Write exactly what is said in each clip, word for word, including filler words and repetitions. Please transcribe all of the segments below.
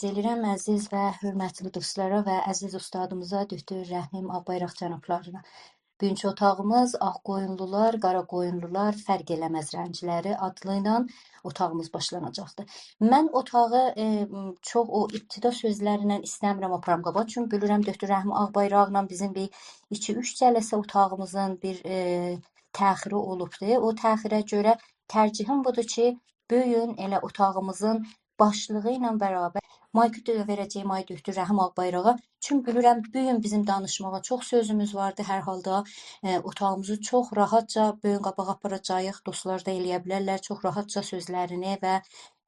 عرض ائدیرم عزیز و حؤرمتلی دوستلارا و عزیز اوستادیمیزا، دکتر رحیم آغ‌بایراق جنابلارینا. بوگونکو اوتاغیمیز آغ‌قویونلولار، قاراقویونلولار، فرق ائله‌مز رنگلری آدلی ایله اوتاغیمیز باشلاناجاقدیر. من اوتاغی، ائ، م، چوخ او ابتدا سؤزلریندن ایسته‌میرم آپارام قاباغا، چونکی بیلیرم دکتر رحیم آغ‌بایراقلا بیزیم بیر ایکی-اوچ جلسه اوتاغیمیزین بیر، ائ، تأخیری اولوبدور. او تأخیره گؤره ترجیحیم بودور کی، بو گون ائله اوتاغیمیزین باشلیغی ایله برابر مایکی دا وئره‌جه‌ییم آی دکتر رحیم آغ‌بایراغا. چونکی بیلیرم، بو گون بیزیم دانیشماغا چوخ سؤزوموز واردی. هر حالدا، ائ، اوتاغیمیزی چوخ راحتجا بو گون قاباغا آپاراجاغیق. دوستلار دا ائلیه بیلرلر چوخ راحتجا سؤزلرینی و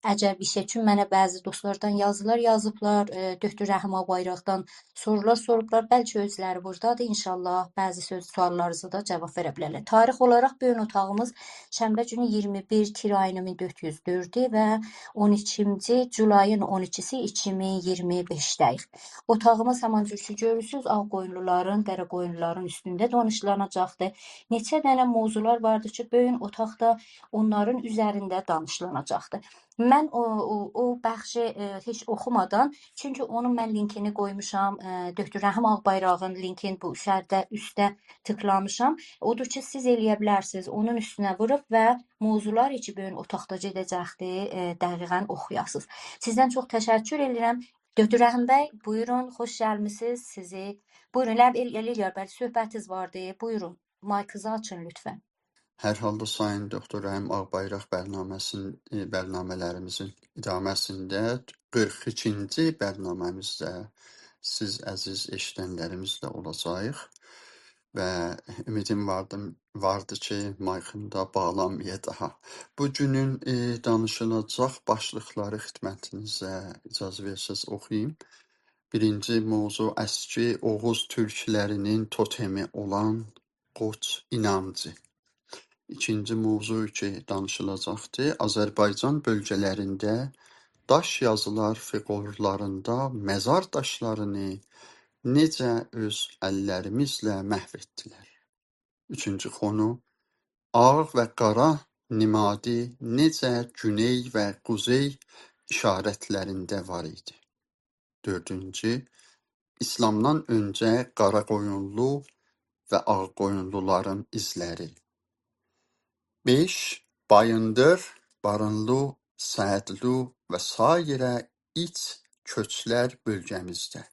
اگر بیر شئی، چونکی منه بعضی دوستلاردان یازیلار یازیبلار، ائ، دکتر رحیم آغ‌بایراقدان سورولار سوروبلار. بلکه اؤزلری بورادادیر، ان‌شاءالله بعضی سؤز، سؤاللارینیزا دا جواب وئره بیلرلر. تاریخ اولاراق بو گون اوتاغیمیز شنبه گونو اییرمی بیر تیر آیینین مین دؤرد یوز دؤردو و اون ایکینجی جولایین اون ایکیسی ایکی مین اییرمی بئشده‌ییک. اوتاغیمیز همان جور کی گؤرورسونوز، آغ‌قویونلولارین، قاراقویونلولارین اوستونده دانیشیلاناجاقدیر. نئچه دنه موضوعلار واردی کی، بو گون اوتاقدا اونلارین اوزرینده دانیشیلاناجاقدیر. من او، او، او بخشی، ائ، هئچ اوخومادان، چونکی اونون من لینکینی قویموشام، ائ، دکتر رحیم آغ‌بایراغین لینکین بو شرده اوسته تیکلامیشام. اودور کی، سیز ائلیه بیلرسینیز اونون اوستونه ووروب و موضوعلار کی بو گون اوتاقدا گئده‌جکدیر، ائ، دقیقاً اوخویاسینیز. سیزدن چوخ تشکر ائدیرم. دکتر رحیم بی، بویورون، خوش گلمیسینیز. سیزی، بویورون، ائله بیل، ائله ائلیار، بلی، صحبتینیز واردی. بویورون، مایکینیزی آچین لطفاً. هر حالدا سایین دکتر رحیم آغ‌بایراق برنامه‌سین-، ائ، برنامه‌لریمیزین ادامه‌سینده قیرخ ایکینجی برنامه‌میزده سیز عزیز ائشیدنلریمیزله اولاجاغیق و امیدیم واردی، واردی کی، مایکیم دا باغلانمایا داها. بو گونون، ائ، دانیشیلاجاق باشلیقلاری خدمتینیزه، اجازه وئرسز، اوخویوم. بیرینجی موضوع، اسکی اوغوز تورکلری‌نین توتمی اولان قوچ اینانجی. ایکینجی موضوع کی دانیشیلاجاقدیر، آذربایجان بؤلگه‌لرینده داش یازیلار فیغورلاریندا مزار داشلارینی نئجه اؤز اللریمیزله محو ائتدیلر. اوچونجو قونو، آغ و قارا نمادی نئجه گونئی و قوزئی اشارتلرینده وار ایدی. دؤردونجو، ایسلامدان اؤنجه قاراقویونلو و آغ‌قویونلولارین ایزلری. بئش، باییندیر، بارینلو، سعدلو و سایره ایچ کؤچلر بؤلگه‌میزده.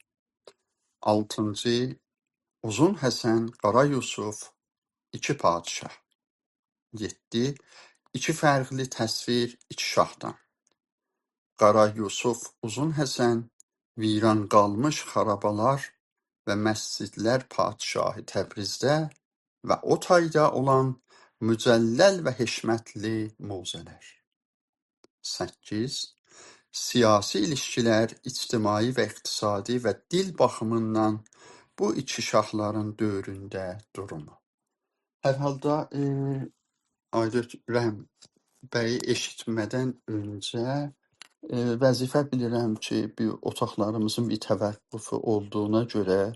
آلتینجی، اوزون حسن، قارا یوسف، ایکی پادشاه. یئددی، ایکی فرقلی تصویر ایکی شاهدان. قارا یوسف، اوزون حسن، ویران قالمیش خارابالار و مسجدلر پادشاهی تبریزده و او تایدا اولان مجلل و حشمتلی موزه‌لر. سککیز، سیاسی ایلیشکیلر، اجتماعی و اقتصادی و دیل باخیمیندان بو ایکی شاهلارین دؤورونده دورومو. هر حالدا، ائ، آقای رحیم بی ائشیتمه‌دن اؤنجه، ائ، وظیفه بیلیرم کی، بیر اوتاقلاریمیزین بیر توقفو اولدوغونا گؤره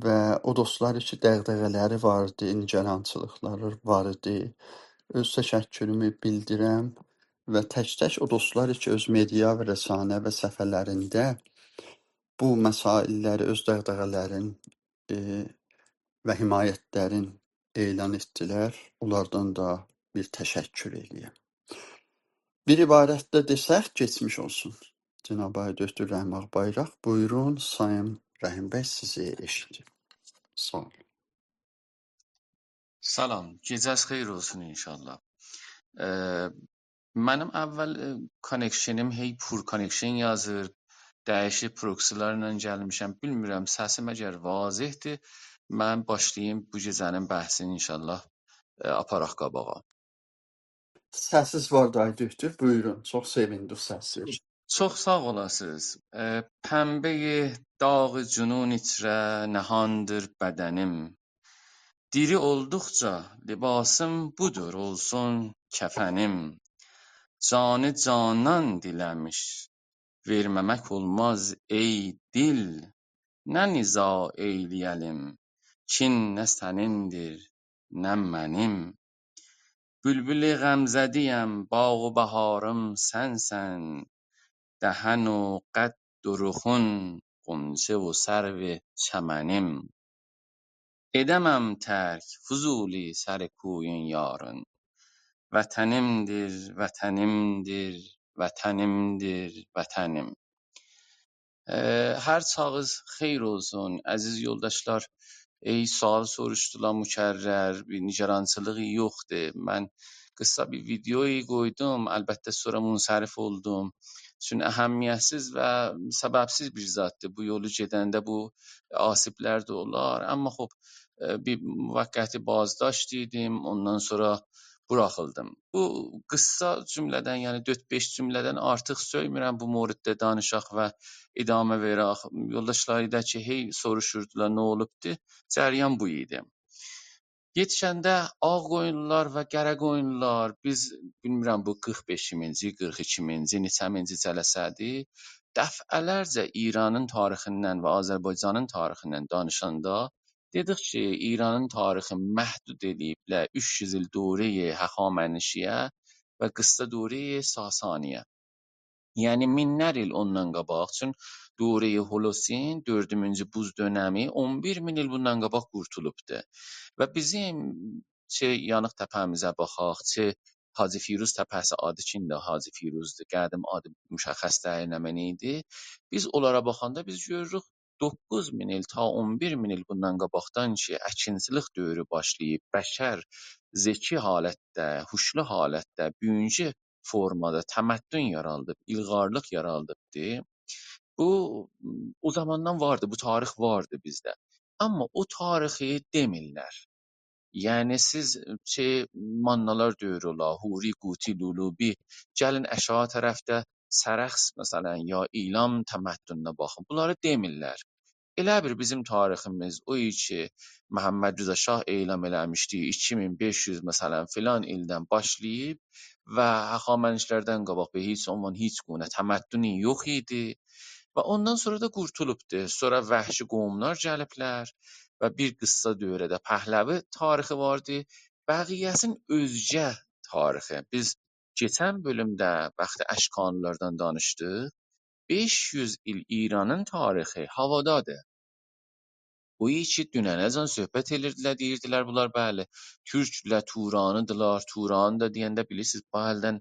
و او دوستلار کی، دغدغه‌لری واردی، نگرانچیلیقلاری واردی، اؤز تشکرومو بیلدیرم و تک‌تک او دوستلار کی، اؤز مئدیا و رسانه و صفحه‌لرینده بو مسائللری، اؤز دغدغه‌لرین، ائ، و حمایتلرین اعلان ائتدیلر، اونلاردان دا بیر تشکر ائله‌ییرم. بیر عبارتده دئسک، کئچمیش اولسون. جناب آقای دکتر رحیم آغ‌بایراق، بویورون، سایین رحیم بی، سیزی ائشیدیرم. ساغ اولون. سلام، گئجه‌ز خئیر اولسون ان‌شاءالله. اه، منیم اول، اه، کانکشنیم هئی پور کانکشن یازیر، دییشیک پروکسی‌لرله گلمیشم. بیلمیرم، سسیم اگر واضح‌دیر، من باشلاییم بو گئجه‌نین بحثینی ان‌شاءالله، اه، آپاراق قاباغا. سسیز وار، آقای دکتر، بویورون. چوخ سئویندیک سسیز. چوخ ساغ اولاسینیز. اه، پنبهٔ داغ جنون ایچره نهاندیر بدنیم. دیری اولدوقجا لباسیم بودور، اولسون کفنیم. جانی جانان دیله‌میش، وئرمه‌مک اولماز ای دیل. نه نزاع ائیله‌یه‌لیم، کین نه سنیندیر، نه منیم. بولبول غمزه‌ده‌یم، باغ و بهاریم سنسن. دهن و قد و رخون، غنچه و سرو چمنیم. ائده‌مم ترک، فضولی، سر کویون یارین. وطنیمدیر، وطنیمدیر، وطنیمدیر، وطنیم. ائ، هر چاغیز خئیر اولسون، عزیز یولداشلار. ائ، سؤال سوروشدولار مکرر، بیر نگرانچیلیغی یوخدور. من قیسا بیر ویدئویی قویدوم، البته سونرا منصرف اولدوم. چون اهمیت‌سیز و سبب‌سیز بیر زاددیر. بو یولو گئدنده بو آسیب‌لر ده اولار. اما خوب، ائ، بیر موقتی بازداشت ایدیم، اوندان سونرا بوراخیلدیم. بو قیسا جمله‌دن، یعنی دؤرد-بئش جمله‌دن آرتیق سؤیمورم بو موردده دانیشاق و ادامه وئرک. یولداشلاری دا کی، هئی سوروشوردولار، نه اولوبدو؟ جریان بو ایدی. یئتیشنده آغ‌قویونلولار و قره‌قویونلولار، بیز، بیلمیرم، بو قیرخ بئشینجی، قیرخ ایکینجی، نئچه‌مینجی جلسه‌دیر، دفعه‌لرجه ایرانین تاریخیندن و آذربایجانین تاریخیندن دانیشاندا دئدیک کی، ایرانین تاریخی محدود ائله‌ییبلر اوچ یوز ایل دوره‌ی هخامنشی‌یه و قیسا دوره‌ی ساسانی‌یه. یعنی مینلر ایل اوندان قاباق، چون دوره‌ی هولوسین، دؤردونجو بوز دؤنمی، اون بیر مین ایل بوندان قاباق قورتولوبدو. و بیزیم چه یانیق تپه‌میزه باخاق، چه حاجی فیروز تپه‌سی، آدی کی ایندی حاجی فیروزدور، قدیم آدی مشخص دئییل نمنه ایدی. بیز اونلارا باخاندا بیز گؤروروک، دوققوز مین ایل تا اون بیر مین ایل بوندان قاباقدان کی، اکینچیلیک دؤورو باشلاییب، بشر ذکی حالتده، هوشلو حالتده، بوگونکو فورمادا تمدن یارادیب، ایلغارلیق یارادیبدی. بو، او زاماندان واردی، بو تاریخ واردی بیزده. اما او تاریخی دئمیرلر. یعنی سیز شئی، ماننالار دؤورو اولا، هوری، قوطی، لولوبی، گلین آشاغی طرفده سرخس، مثلا، یا ایلام تمدنونه باخین. بونلاری دئمیرلر. ائله بیر بیزیم تاریخیمیز او کی، محمد رضا شاه اعلام ائله‌میشدی، ایکی مین بئش یوز، مثلا، فلان ایلدن باشلاییب و هخامنشلردن قاباق به هیچ عنوان هیچ گونه تمدنی یوخ ایدی و اوندان سونرا دا قورتولوبدو. سونرا وحشی قوملار گلیبلر و بیر قیسا دؤوره‌ده پهلوی تاریخی واردی. بقیه‌سین اؤزگه تاریخی. بیز کئچن بؤلومده وقتی اشکانی‌لاردان دانیشدیق، بئش یوز ایل ایرانین تاریخی هاوادادیر. او کی دوننه‌جن صحبت ائدیردیلر، دئییردیلر بونلار، بلی، تورکدولر، تورانی‌دیرلار. تورانی دا دئینده بیلیرسینیز، بو الدن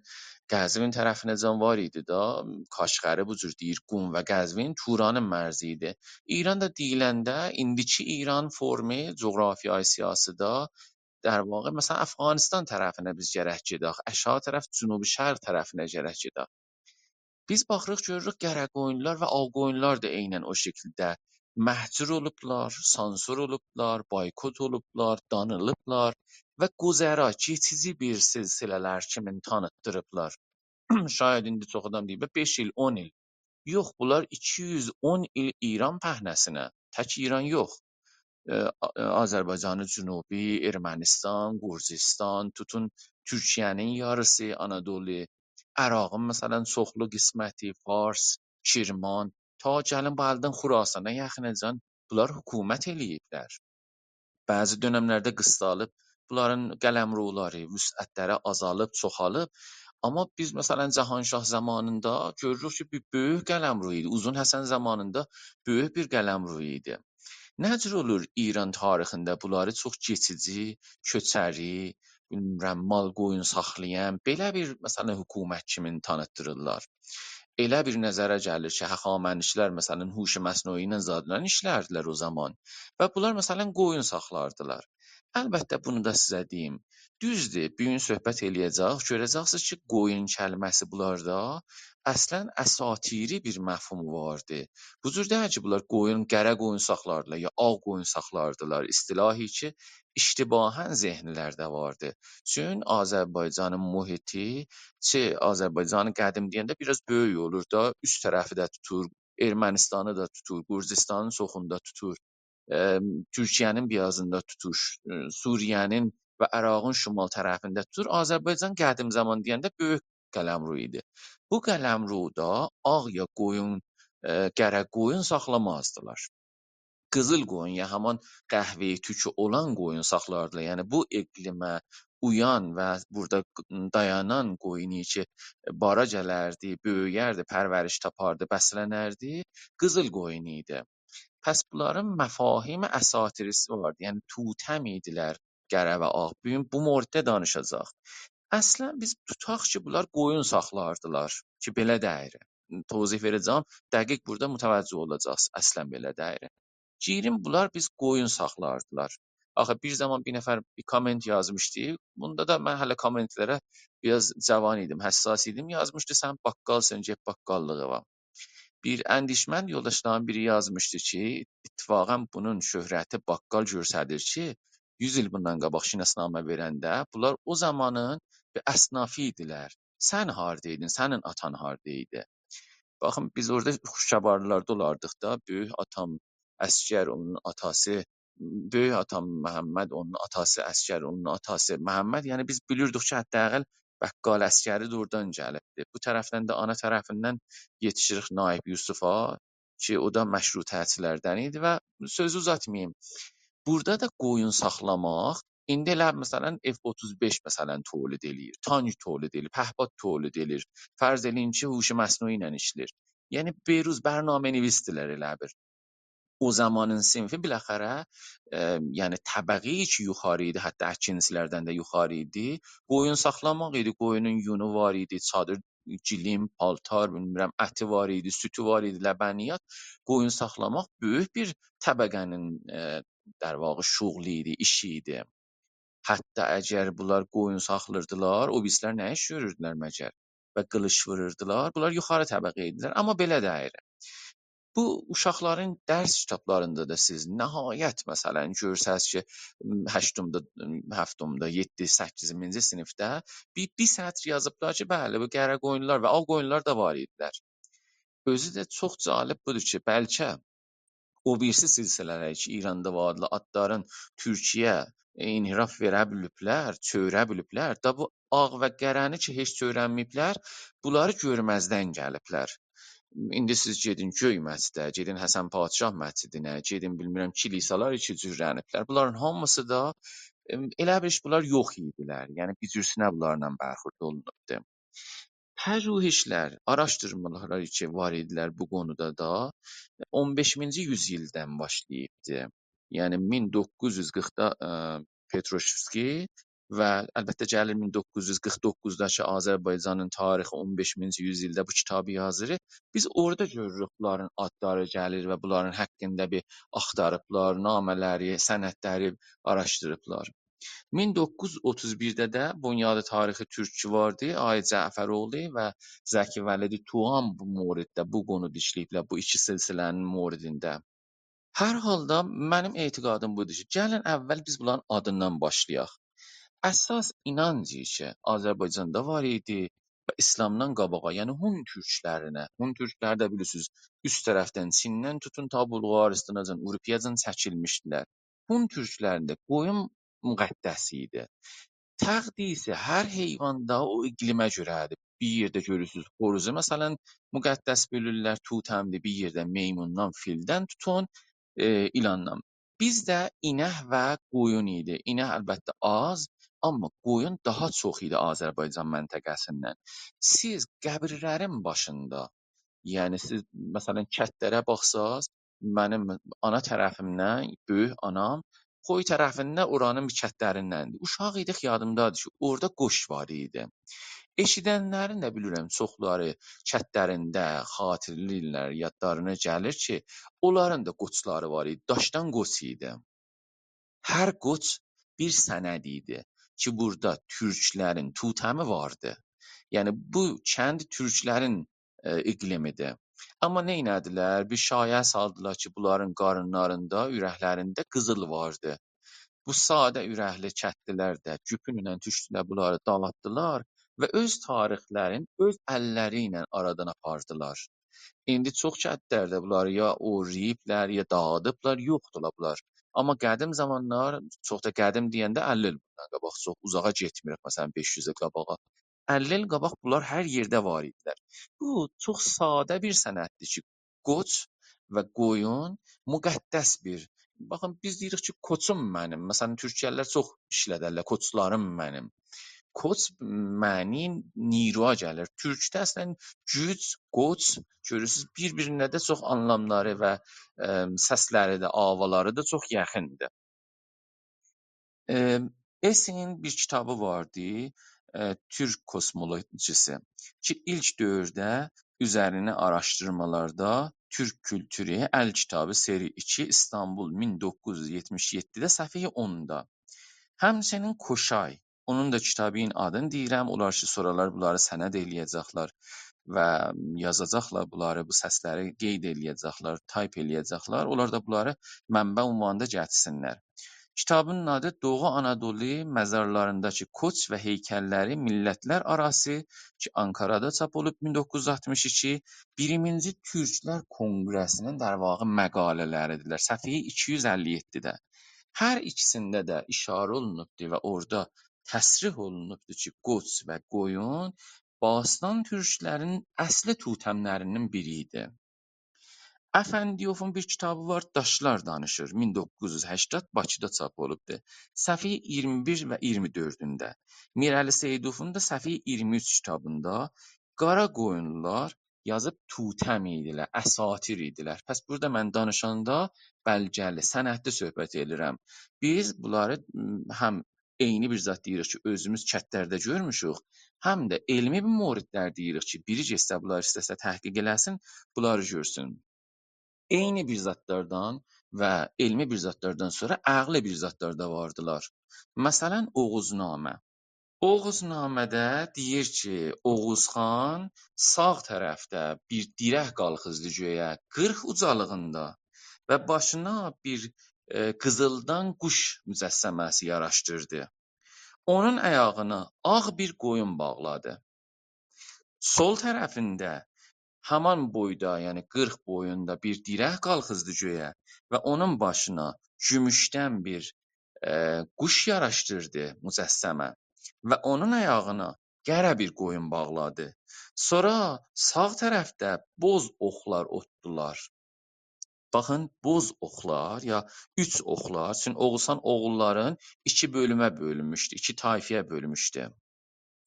قزوین طرفینه‌جن وار ایدی دا، کاشغری بو جور دئییر، قم و قزوین تورانین مرزی ایدی. ایران دا دئییلنده ایندیکی ایران فورمو جغرافیای سیاسی‌ده، در واقع، مثلا، افغانستان طرفینه بیز گرک گئدک، آشاغی طرف جنوب شرق طرفینه گرک گئدک. بیز باخیریق، گؤروروک، قره‌قویونلولار و آغ‌قویونلولار دا عیناً او شکیلده مهجور اولوبلار، سانسور اولوبلار، بایکوت اولوبلار، دانیلیبلار و گذرا، کئچیجی بیر سلسله‌لر کیمین تانیتدیریبلار. شاید ایندی چوخ آدام دئییب، «بئش ایل، اون ایل.» یوخ، بونلار ایکی یوز اون ایل ایران پهنه‌سینه، تک ایران یوخ. ائ، آ-، آذربایجان جنوبی، ارمنستان، گرجستان، توتون تورکیه‌نین یاریسی، آنادولو، عراقین، مثلا، چوخلو قسمتی، فارس، کرمان، تا گلین بو الدن خراسانا یاخیناجان بونلار حکومت ائله‌ییبلر. بعضی دؤنم‌لرده قیسالدیب، بونلارین قلمرولاری، وسعت‌لری آزالیب، چوخالیب. اما بیز، مثلا، جهانشاه زامانیندا گؤروروک کی، بیر بؤیوک قلمرو ایدی. اوزون حسن زامانیندا بؤیوک بیر قلمرو ایدی. نه جور اولور ایران تاریخینده بونلاری چوخ کئچیجی، کؤچری، بیلمیرم، مال قویون ساخلایان، بئله بیر، مثلا، حکومت کیمین تانیتدیریرلار؟ ائله بیر نظره گلیر کی، هخامنشی‌لر، مثلا، هوش مصنوعی ایله زادلا ایشلردیلر او زامان و بونلار، مثلا، قویون ساخلاردیلار. البته، بونو دا سیزه دئییم. دوزدور، بو گون صحبت ائله‌یه‌جک، گؤره‌جکسینیز کی، قویون کلمه‌سی بونلاردا اصلا اساطیری بیر مفهومو واردی. بو جور دئییل کی، بونلار قویون، قره قویون ساخلاردیلار، یا آغ قویون ساخلاردیلار. اصطلاحی کی، اشتباها ذهن‌لرده واردی. چون آذربایجانین محیطی، چه آذربایجان قدیم دئینده بیر آز بؤیوک اولور دا، اوست طرفی ده توتور، ارمنستانی دا توتور، گرجستانین چوخونو دا توتور، ائ، تورکیه‌نین بیر آزیندا توتور، ائ، سوریه‌نین و عراقین شمال طرفینده توتور. آذربایجان قدیم زامان دئینده بؤیوک قلمرو ایدی. بو قلمرودا آغ یا قویون، ائ، قره قویون ساخلامازدیلار. قیزیل قویون، یا همان قهوه‌ای توکو اولان قویون ساخلاردیلار. یعنی بو اقلیمه، اویان و بورادا ق-، دایانان قویون کی، بارا گلردی، بؤیویردی، پرورش تاپاردی، بسلنردی، قیزیل قویون ایدی. پس بونلارین مفاهیم اساطیری‌سی واردی، یعنی توتم ایدیلر قره و آغ. بو گون بو موردده دانیشاجاق. اصلاً بیز توتاق کی، بونلار قویون ساخلاردیلار کی، بئله دئییل. توضیح وئره‌جم، دقیق بورادا متوجه اولاجاقسینیز، اصلاً بئله دئییل. گیریم، بونلار بیز قویون ساخلاردیلار. آخی بیر زامان بیر نفر بیر کامنت یازمیشدی. بوندا دا من هله کامنت‌لره بیر آز جوان ایدیم، حساس ایدیم. یازمیشدی: «سن باققالسان، گئت باققاللیغا.» بیر اندیشمند یولداشلارین بیری یازمیشدی کی، اتفاقاً بونون شهرتی باققال گؤستریر کی، یوز ایل بوندان قاباق شناسنامه وئرنده بونلار او زامانین بیر اصنافی ایدیلر. سن هاردایدین، سنین آتان هاردایدی؟ باخین، بیز اورادا خوش‌تبارلی‌لاردا اولاردیق دا، بؤیوک آتام عسگر، اونون آتاسی، بؤیوک آتام محمد، اونون آتاسی عسگر، اونون آتاسی محمد. یعنی بیز بیلیردیک کی، حداقل بقال عسگری ده اورادان گلیبدیر. بو طرفدن ده آنا طرفیندن یئتیشیریک نایب یوسفا کی، او دا مشروطه‌چی‌لردن ایدی و سؤزو اوزاتماییم. بورادا دا قویون ساخلاماق، ایندی ائله مثلاً اف اوتوز بئش مثلاً تولید ائله‌ییر، تانک تولید ائله‌ییر، پهپاد تولید ائله‌ییر. فرض ائله‌یین کی، هوش مصنوعی ایله ایشله‌ییر. یعنی به‌روز برنامه‌نویس‌دیلر ائله بیل. او زامانین صنفی بالاخره، ائ، یعنی طبقه‌ای کی، یوخاری ایدی، حتی اکینچی‌لردن ده یوخاری ایدی، قویون ساخلاماق ایدی. قویونون یونو وار ایدی، چادیر، گلیم، پالتار، بیلمیرم، اتی وار ایدی، سوتو وار ایدی، لبنیات. قویون ساخلاماق بؤیوک بیر طبقه‌نین، ائ، در واقع شغلی ایدی، ایشی ایدی. حتی اگر بونلار قویون ساخلیردیلار، او بیریسی‌لر نه ایش گؤروردولر مگر؟ و قیلیش ووروردولار، بونلار یوخاری طبقه ایدیلر. آمما بئله دئییل. بو اوشاقلارین درس کیتابلاریندا دا سیز نهایت، مثلاً، گؤرسز کی، هشتمده، هفتمده، یئددی، سککیزینجی صنفده بیر، بیر سطر یازیبلار کی، بلی، بو قره قویونلار و آغ قویونلار دا وار ایدیلر. اؤزو ده چوخ جالب بودور کی، بلکه او بیریسی سلسله‌لر کی، ایراندا واردیلار، آدلارین تورکیه انحراف وئره بیلیبلر، چؤیره بیلیبلر. دا بو آغ و قره‌نی کی، هئچ چؤیرنمه‌ییبلر، بونلاری گؤرمزدن گلیبلر. ایندی سیز گئدین گؤی مسجده، گئدین حسن پادشاه مسجدینه، گئدین، بیلمیرم، کلیسالار کی، جورلنیبلر. بونلارین هامیسی دا، ائم، ائله بیل بونلار یوخ ایدیلر. یعنی، بیر جورسونه بونلارلا برخورد اولونوبدور. پژوهش‌لر، آراشدیرمالار کی، وار ایدیلر بو قونودا دا، اون بئشینجی یوز ایلدن باشلاییبدی. یعنی مین دوققوز یوز قیرخدا، ائ، پتروشوفسکی و البته گلیر مین دوققوز یوز قیرخ دوققوزداکی آذربایجانین تاریخی اون بئشینجی یوز ایلده بو کیتابی یازیر. بیز اورادا گؤروروک بونلارین آدلاری گلیر و بونلارین حاقیندا بیر آختاریبلار، نامه‌لری، سندلری آراشدیریبلار. مین دوققوز یوز اوتوز بیرده ده بنیاد تاریخ تورک واردی، آقای جعفراوغلو و زکی ولدی توغان بو موردده، بو قونودا ایشله‌ییبلر، بو ایکی سلسله‌نین موردینده. هر حالدا منیم اعتقادیم بودور کی، گلین اول بیز بونلارین آدیندان باشلایاق. اساس اینانج کی، آذربایجاندا وار ایدی و ایسلامدان قاباغا، یعنی هون تورکلرینه، هون تورکلری ده بیلیرسینیز، اوست طرفدن چیندن توتون تا بلغارستاناجان، اروپایاجان چکیلمیشدیلر. هون تورکلرینده قویون مقدس ایدی. تقدیسی هر حیواندا او اقلیمه گؤره‌دیر. بیر یئرده گؤرورسونوز، خوروزو، مثلا، مقدس بیلیرلر، توتمدیر، بیر یئرده میموندان، فیلدن توتون، ائ، ایلاندان. بیزده اینک و قویون ایدی. اینک البته آز، آمما قویون داها چوخ ایدی آذربایجان منطقه‌سیندن. سیز قبیرلرین باشیندا، یعنی سیز، مثلا، کتلره باخساز، منیم آنا طرفیمدن، بؤیوک آنام، خوی طرفینده اورانین بیر کتلریندندیر. اوشاق ایدیک، یادیمدادیر کی، اورادا قوچ وار ایدی. ائشیدنلرین ده بیلیرم، چوخلاری کتلرینده خاطرله‌ییرلر، یادلارینا گلیر کی، اونلارین دا قوچلاری وار ایدی، داشدان قوچ ایدی. هر قوچ بیر سند ایدی کی، بورادا تورکلرین توتمی واردی. یعنی، بو کند تورکلرین، ائ، اقلیمیدیر. آمما نئینه‌دیلر؟ بیر شایعه سالدیلار کی، بونلارین قارینلاریندا، اورکلرینده قیزیل واردی. بو ساده اورکلی کتلی‌لر ده جوپونونن دوشدولر، بونلاری داغیتدیلار و اؤز تاریخلرین اؤز اللری ایله آرادان آپاردیلار. ایندی چوخ کتلرده بونلاری یا اوغورلاییبلار، یا داغیدیبلار، یوخدولار بونلار. آمما قدیم زامانلار، چوخ دا قدیم دئینده اللی ایل بوندان قاباق، چوخ اوزاغا گئتمیریک، مثلا، بئش یوز ایل قاباغا. اللی ایل قاباق بونلار هر یئرده وار ایدیلر. بو چوخ ساده بیر سنددیر کی، قوچ و قویون مقدس بیر، باخین، بیز دئییریک کی، «کوچوم منیم.» مثلا، تورکیه‌لی‌لر چوخ ایشلدرلر، «کوچلاریم منیم.» کوچ معنی نیرویا گلیر. تورکده اصلا گوج، قوچ، گؤرورسونوز، بیر-بیرینه ده چوخ آنلاملاری و، ائ، سسلری ده، آوالاری دا چوخ یاخیندیر. ائ، اسینین بیر کیتابی واردی، ائ، تورک کوسمولوژیسی، کی، ایلک دؤورده اوزرینه آراشدیرمالاردا تورک کولتورو، ال کیتابی، سری ایکی، ایستانبول، مین دوققوز یوز یئتمیش یئددیده، صفحه اوندا. همچنین کوشای، اونون دا کیتابین آدینی دئییرم، اونلار کی سورالار بونلاری سند ائله‌یه‌جکلر و یازاجاقلار بونلاری، بو سسلری قید ائله‌یه‌جکلر، تایپ ائله‌یه‌جکلر. اونلار دا بونلاری منبع عنوانیندا گتیرسینلر. کیتابین آدی «دوغو آنادولو مزارلارینداکی کوچ و هیکللری میللتلر آراسی»، کی، آنکارادا چاپ اولوب، مین دوققوز یوز آلتمیش ایکی، بیرینجی تورکلر کونگره‌سینین، در واقع، مقاله‌لری‌دیرلر. صفحه ایکی یوز اللی یئددیده. هر ایکیسینده ده ایشاره اولونوبدور و اورادا تصریح اولونوبدور کی، قوچ و قویون باستان تورکلرین اصلی توتملری‌نین بیری ایدی. افندیوفون بیر کیتابی وار، «داشلار دانیشیر»، مین دوققوز یوز هشتاد، باکیدا چاپ اولوبدور. صفحه ایگیرمی بیر و ایگیرمی دؤردونده. میرعلی سیدوفون دا صفحه ایگیرمی اوچ کیتابیندا قارا قویونلولار یازیب توتم ایدیلر، اساطیر ایدیلر. پس بورادا من دانیشاندا بلگه‌لی، سندلی صحبت ائدیرم. بیز بونلاری، م، هم عینی بیر زاد دئییریک کی، اؤزوموز کتلرده گؤرموشوک، هم ده علمی بیر موردلر دئییریک کی، بیری گئتسه بونلاری ایسته‌سه تحقیق ائله‌سین، بونلاری گؤرسون. عینی بیر زادلاردان و علمی بیر زادلاردان سونرا عقلی بیر زادلار دا واردیلار. مثلا، اوغوزنامه. اوغوزنامه‌ده دئییر کی، اوغوز خان ساغ طرفده بیر دیرک قالخیزدی گؤیه، قیرخ اوجالیغیندا، و باشینا بیر، ائ، قیزیلدان قوش مجسمه‌سی یاراشدیردی. اونون آیاغینا آغ بیر قویون باغلادی. سول طرفینده همان بویدا، یعنی قیرخ بویوندا بیر دیرک قالخیزدی گؤیه و اونون باشینا گوموشدن بیر، ائ، قوش یاراشدیردی مجسمه و اونون آیاغینا قره بیر قویون باغلادی. سونرا ساغ طرفده بوز اوخلار اوتدولار. باخین، بوز اوخلار یا اوچ اوخلار، چونکی اوغوز خان اوغوللارین ایکی بؤلومه بؤلموشدو، ایکی طایفه‌یه بؤلموشدو.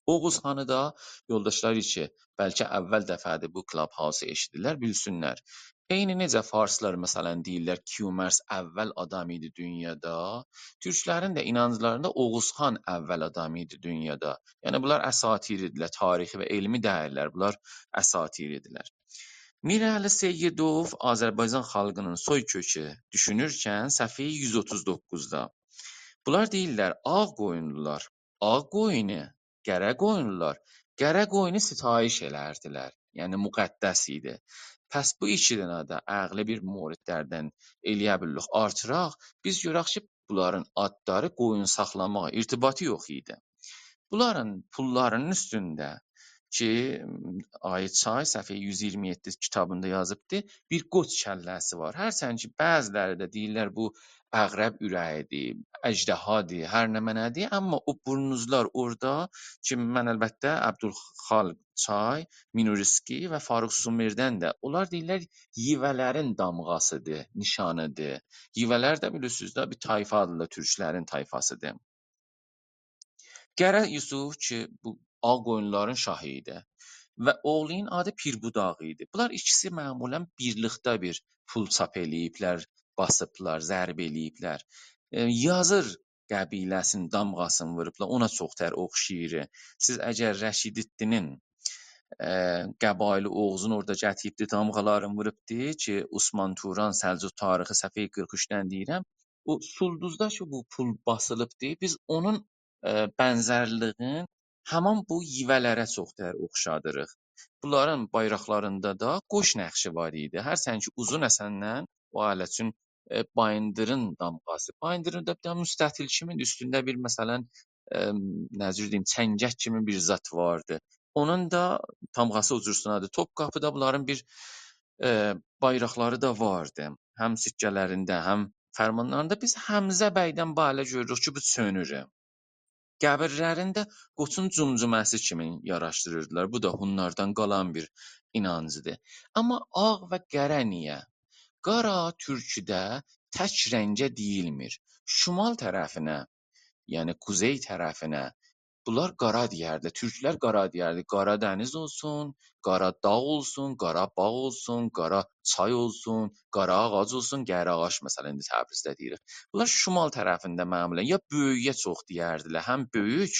اوغوز خانی دا، یولداشلار کی، بلکه اول دفعه‌دیر بو Clubhouse-و ائشیدیرلر، بیلسینلر. عینی نئجه فارسلار، مثلا، دئییرلر، کیومرث اول آدام ایدی دونیادا، تورکلرین ده اینانجلاریندا اوغوز خان اول آدام ایدی دونیادا. یعنی، بونلار اساطیر ایدیلر، تاریخی و علمی دئییللر، بونلار اساطیر ایدیلر. میرعلی سیدوف آذربایجان خالقینین سوی کؤکو دوشونورکن، صفحه یوز اوتوز دوققوزدا. بونلار دئییرلر، آغ قویونلولار، آغ قویونو، قره قویونلولار، قره قویونو ستایش ائلردیلر. یعنی مقدس ایدی. پس بو ایکی دنه ده عقلی بیر موردلردن ائلیه بیلیریک آرتیراق. بیز گؤرک کی، بونلارین آدلاری قویون ساخلاماغا ارتباطی یوخ ایدی. بونلارین پوللارینین اوستونده کی، آقای چای صفحه یوز ایگیرمی یئددی کیتابیندا یازیبدی، بیر قوچ کله‌سی وار. هرچند کی، بعضیلری ده دئییرلر، بو عقرب اوره‌یی‌دیر، اژدهادیر، هر نمنه‌دیر، اما او بورنوزلار اورادا کی، من البته عبدالخالق چای، مینوریسکی و فاروق سومردن ده، اونلار دئییرلر، ییوه‌لرین دامغاسی‌دیر، نیشانی‌دیر. ییوه‌لر ده بیلیرسینیز ده، بیر طایفادیرلار، تورکلرین طایفاسی‌دیر. قره یوسف کی، بو آغ قویونلولارین شاهی ایدی و اوغلونون آدی پیربوداق ایدی. بونلار ایکیسی معمولا بیرلیکده بیر پول چاپ ائله‌ییبلر، باسیبلار، ضرب ائله‌ییبلر. ائ، یازیر قبیله‌سینین دامغاسینی ووروبلار، اونا چوخ‌تر اوخشاییر. سیز اگر رشیدالدینین، ائ، قبایل اوغوزون اورادا گتیریبدی، دامغالارینی ووروبدو کی، عثمان توران، سلجوق تاریخی، صفحه قیرخ اوچدن دئییرم، او سولدوزدا کی، بو پول باسیلیبدی، بیز اونون، ائ، بنزرلیگین همان بو ییوه‌لره چوخ‌تر اوخشادیریق. بونلارین بایراقلاریندا دا قوش نقشی وار ایدی. هرچند کی، اوزون اسندن، او ائله چون، ائ، بایندیرین دامغاسی. بایندیرین دا بیر دنه مستطیل کیمی اوستونده بیر، مثلا، ائ، نه جور دئییم، چنگک کیمی بیر زاد واردی. اونون دا دامغاسی او جور سونادی. توپقاپیدا بونلارین بیر، ائ، بایراقلاری دا واردی. هم سکه‌لرینده، هم فرمانلاریندا. بیز حمزه بیگدن بو ائله گؤروروک کی، بو چؤنورو. قبیرلرینده قوچون جمجمه‌سی کیمی یاراشدیریردیلار. بو دا هونلاردان قالان بیر اینانجدیر. اما آغ و قره نییه؟ قارا تورکوده تک رنگه دئییلمیر. شمال طرفینه، یعنی قوزئی طرفینه، بونلار قارا دئیردی. تورکلر قارا دئیردی. قارا دنیز اولسون، قارا داغ اولسون، قارا باغ اولسون، قارا چای اولسون، قارا آغاج اولسون، قره آغاج، مثلا، ایندی تبریزده دئییریک. بونلار شمال طرفینده معمولا یا بؤیویه چوخ دئیردیلر، هم بؤیوک،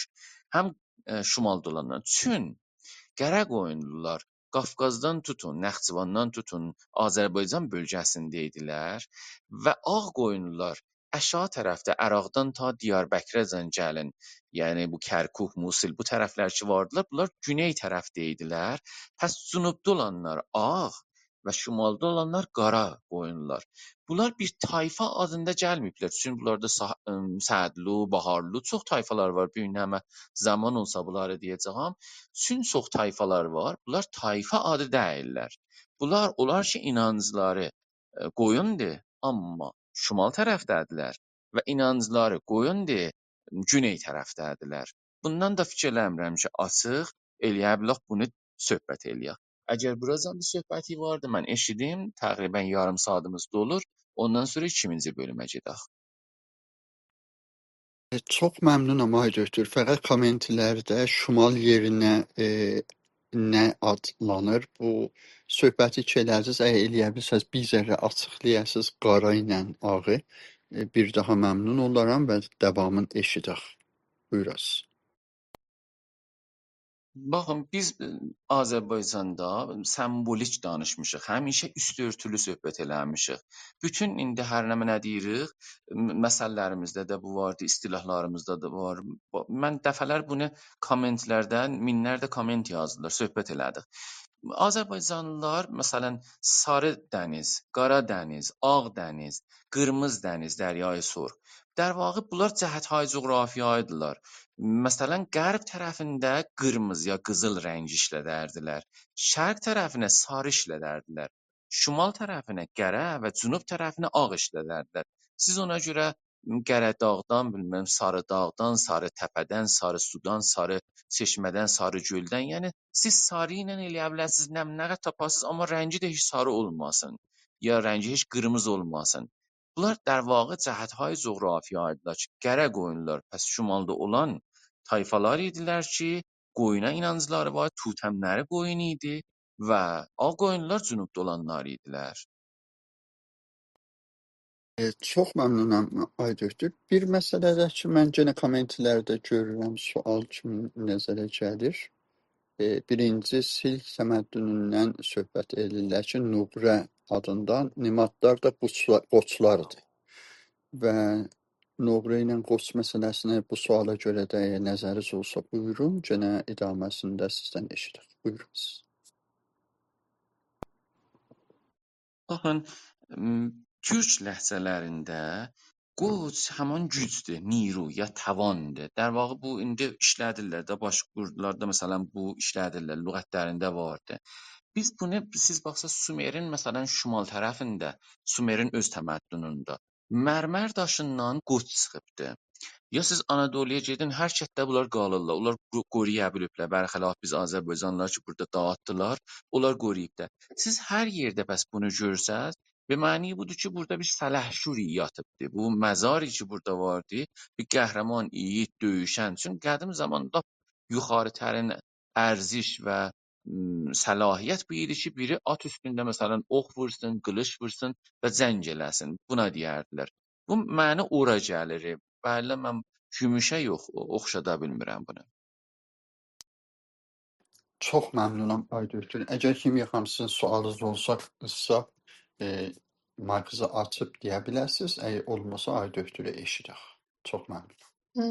هم، ائ، شمالدا اولانلار. چون قره قویونلولار قافقازدان توتون، نخجواندان توتون، آذربایجان بؤلگه‌سینده ایدیلر و آغ قویونلولار آشاغی طرفده عراقدان تا دیاربکره‌جن گلین، یعنی بو کرکوک، موصل، بو طرفلر کی واردیلار، بونلار گونئی طرفده ایدیلر. پس جنوبدا اولانلار آغ و شمالدا اولانلار قارا قویونلولار. بونلار بیر طایفا آدیندا گلمه‌ییبلر. چون بونلاردا سا-، ام، سعدلو، باهارلو، چوخ طایفالار وار. بیر گون نمنه زامان اولسا بونلاری دئیه‌جه‌یم. چون چوخ طایفالار وار، بونلار طایفا آدی دئییللر. بونلار، اولار کی، اینانجلاری، ائ، قویوندور، آمما شمال طرفده‌دیرلر و اینانجلاری قویوندور، گونئی طرفده‌دیرلر. بوندان دا فیکیر ائله‌میرم کی، آچیق ائلیه بیلک بونو صحبت ائلیه‌ک. اگر بوراجان بیر صحبتی واردی، من ائشیدیم، تقریبا یاریم ساعاتیمیز دولور. اوندان سونرا ایکینجی بؤلومه گئدک. ائ، چوخ ممنونام، آقای دکتر. فقط کامنتلرده شمال یئرینه، ائ، نه آدلانیر؟ بو صحبتی کی ائله‌دینیز، اگر ائلیه بیلسز، بیر ذره آچیقلایاسینیز، قارا ایله آغی. ائ، بیر داها ممنون اولارام و داوامین ائشیدک. بویوراسیز. باخین، بیز، ائ، آذربایجاندا سمبولیک دانیشمیشیق. همیشه اوستو اؤرتولو صحبت ائله‌میشیک. بوتون ایندی هر نمنه دئییریک، م-، مثل‌لریمیزده ده بو واردی، اصطلاحلاریمیزدا دا وار. با-، من دفعه‌لر بونو کامنتلرده، مینلرده کامنت یازدیلار، صحبت ائله‌دیک. آذربایجانلیلار، مثلا، ساری دنیز، قارا دنیز، آغ دنیز، قیرمیزی دنیز، دریای سرخ. در واقع، بونلار جهت‌های جغرافیایی‌دیرلار. مثلا، غرب طرفینده قیرمیزی یا قیزیل رنگی ایشلدردیلر. شرق طرفینه ساری ایشلدردیلر. شمال طرفینه قره و جنوب طرفینه آغ ایشلدردیلر. سیز اونا گؤره قره‌داغدان، بیلمم، ساری‌داغدان، ساری‌تپه‌دن، ساری سودان، ساری چشمه‌دن، ساری گؤلدن، یعنی سیز ساری ایله ائلیه بیلرسینیز، نه، نه قدر تاپاسینیز، آمما رنگی ده هئچ ساری اولماسین، یا رنگی هئچ قیرمیزی اولماسین. بونلار، در واقع، جهت‌های جغرافیایی‌دیلار کی، قره قویونلولار، پس شمالدا اولان طایفالار ایدیلر کی، قویونا اینانجلاری وار، توتملری قویون ایدی و آغ قویونلولار جنوبدا اولانلار ایدیلر. ائ، چوخ ممنونام، آقای دکتر. بیر مسئله ده کی، من یئنه کامنتلرده گؤرورم، سؤال کیمی نظره گلیر. ائ، بیرینجی، سیلک تمدنوندن صحبت ائدیرلر کی، نقره آدیندا، نمادلار دا قوچلا-، قوچلاردیر. و نقره ایله قوچ مسئله‌سینه، بو سؤالا گؤره ده، اگر نظرینیز اولسا، بویورون، یئنه ادامه‌سینده سیزدن ائشیدک. بویورون سیز. باخین، م، تورک لهجه‌لرینده قوچ همان گوجدور، نیرو یا تواندیر. در واقع بو ایندی ایشلدیرلر ده، باشقورتلاردا، مثلا، بو ایشلدیرلر، لغتلرینده واردیر. بیز بونو، سیز باخساز، سومرین، مثلا، شمال طرفینده، سومرین اؤز تمدنونده مرمر داشیندان قوچ چیخیبدی. یا سیز آنادولویا گئدین، هر کتده بونلار قالیرلار. اونلار قو-، قورویا بیلیبلر، برخلاف بیز آذربایجانلیلار کی، بورادا داغیتدیلار، اونلار قورویوبلار. سیز هر یئرده پس بونو گؤرسز، به معنی بودور کی، بورادا بیر سلحشور یاتیبدی. بو مزاری کی، بورادا واردی، بیر قهرمان، ایگید، دؤیوشن. چونکی قدیم زاماندا یوخاری‌ترین ارزش و، م، صلاحیت بو ایدی کی، بیری آت اوستونده، مثلا، اوخ وورسون، قیلیش وورسون و جنگ ائله‌سین. بونا دئیردیلر. بو معنی اورا گلیر. بلی، من گوموشه یوخ، او-، اوخشادا بیلمیرم بونو. چوخ ممنونام، آقای دکتر. اگر کی، میرخوام، سیزین سؤالینیز اولسا، قیسا، ائ، مایکینیزی آچیب دئیه بیلرسینیز. اگر اولماسا، آقای دکترو ائشیدک. چوخ ممنون.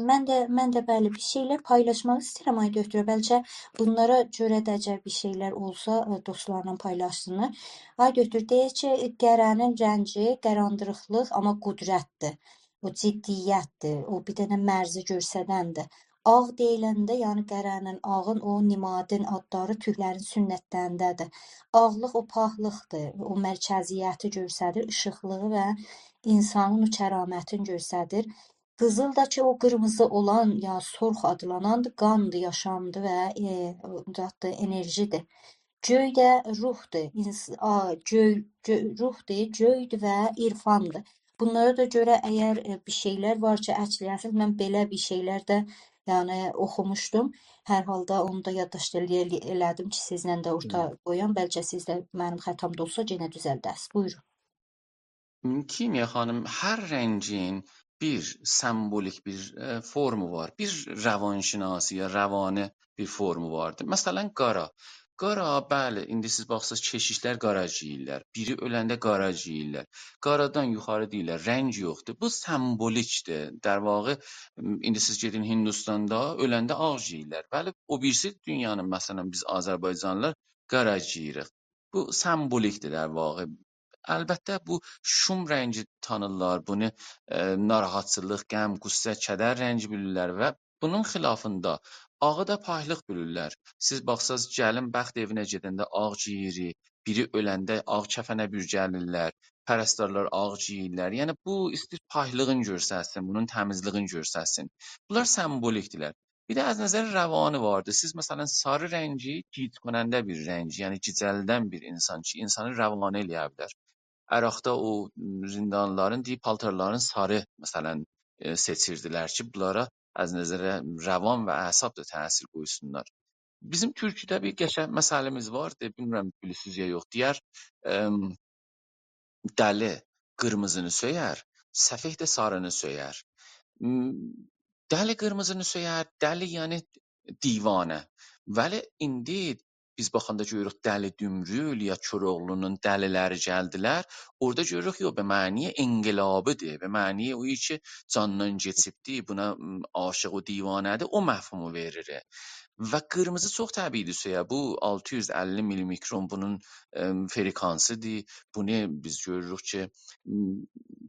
من ده، من ده، بلی، بیر شئیلر پایلاشماق ایسته‌ییرم، آقای دکتر. بلکه بونلارا گؤره ده اگر بیر شئیلر اولسا، ائ، دوستلارلا پایلاشسینلار. آقای دکتر، دئییر کی، قره‌نین رنگی قاراندیریقلیق، آمما قدرتدیر. او جدیتدیر، او بیر دنه مرزی گؤسترندیر. آغ دئییلنده، یعنی قره‌نین، آغین، او نمادین آدلاری تورکلرین سنت‌لرینده‌دیر. آغلیق او پاکلیقدیر، او مرکزیتی گؤستریر، ایشیقلیغی و اینسانین او کرامتینی گؤستریر. قیزیل دا کی، او قیرمیزی اولان، یا سرخ آدلاناندیر، قاندیر، یاشامدیر و، ائ، زاددیر، انرژی‌دیر. گؤی ده روحدور، اینس-، آ، گؤی، گؤ-، روحدور، گؤیدور و عرفاندیر. بونلارا دا گؤره اگر، ائ، بیر شئیلر وار کی، اکله‌یه‌سینیز، من بئله بیر شئیلر ده، یعنی، اوخوموشدوم. هر حالدا اونو دا یادداشت ائله-، ائله‌دیم کی، سیزله ده اورتا قویام. بلکه سیز ده منیم خطام دا اولسا، یئنه دوزلده‌سیز. بویورون. کیمیا خانیم، هر رنگین بیر سمبولیک بیر، ائ، فورمو وار، بیر روانشناسی یا روانی بیر فورمو واردیر. مثلا، قارا. قارا، بلی، ایندی سیز باخساز، کشیشلر قارا گئییرلر. بیری اؤلنده قارا گئییرلر. قارادان یوخاری دئییرلر، رنگ یوخدور. بو سمبولیکدیر. در واقع، م، ایندی سیز گئدین هیندوستاندا، اؤلنده آغ گئییرلر. بلی، او بیریسی دونیانین، مثلا، بیز آذربایجانلیلار قارا گئییریک. بو سمبولیکدیر، در واقع. البته، بو شوم رنگی تانیرلار، بونو، ائ، ناراحتچیلیق، غم، غصه، کدر رنگی بیلیرلر و بونون خلافیندا آغی دا پاکلیق بیلیرلر. سیز باخساز، گلین بخت ائوینه گئدنده آغ گئییر، بیری اؤلنده آغ کفنه بورکله‌ییرلر، پرستارلار آغ گئییرلر. یعنی، بو ایسته‌ییر پاکلیغین گؤسترسین، بونون تمیزلیگین گؤسترسین. بونلار سمبولیکدیرلر. بیر ده از نظر روانی واردی. سیز، مثلا، ساری رنگی گیج‌کننده بیر رنگ، یعنی گیجلدن بیر اینسان کی، اینسانی روانی ائله‌یه بیلر. عراقدا او زیندانی‌لارین، دئییب، پالتارلارین ساری، مثلا، ائ، سئچیردیلر کی، بونلارا از نظر روان و اعصاب دا تأثیر قویسونلار. بیزیم تورکوده بیر قشنگ مثلیمیز واردی، بیلمیرم، بیلیرسینیز یا یوخ. دئیر، ام، دلی قیرمیزینی سؤیر، سفئه ده سارینی سؤیر. م، دلی قیرمیزینی سؤیر، دلی، یعنی دیوانه. ولی ایندی بیز باخاندا گؤروروک، دلی دومرول یا کوراوغلونون دلی‌لری گلدیلر. اورادا گؤروروک، یوخ، به معنی انقلابی‌دیر، به معنی او کی، جاندان کئچیبدیر، بونا، م، عاشق و دیوانه‌دیر، او مفهومو وئریر. و قیرمیزی چوخ طبیعی‌دیر سؤیه. بو آلتی یوز اللی میلی‌میکرون بونون، ام، فرکانسی‌دیر. بونو بیز گؤروروک کی، م،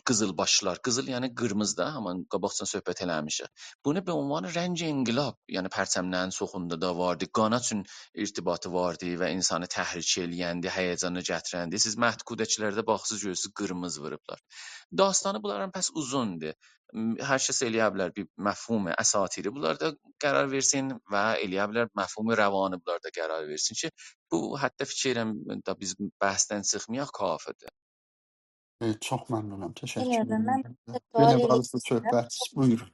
قیزیلباشلار، قیزیل یعنی قیرمیزی دا، آمما قاباقجادان صحبت ائله‌میشیک. بونو به عنوان رنگ انقلاب، یعنی پرچملرین چوخوندا دا واردی، قانا چون ارتباطی واردی و اینسانی تحریک ائله‌یندی، هیجانا گتیرندی. سیز مهد کودکی‌لرده باخسیز گؤرورسونوز، قیرمیزی ووروبلار. داستانی بونلارین پس اوزوندور. م، هر کس ائله‌یه بیلر بیر مفهوم اساطیری بونلاردا قرار وئرسین و ائله‌یه بیلر مفهوم روانی بونلاردا قرار وئرسین کی، بو حتی فیکر ائلیرم دا بیز بحثدن چیخمایاق، کافی‌دیر. ائ، چوخ ممنونام، تشکر ائله ده من ائدیرم. سؤال یئنه ائله‌ییم. واریسا صحبت، بویورون.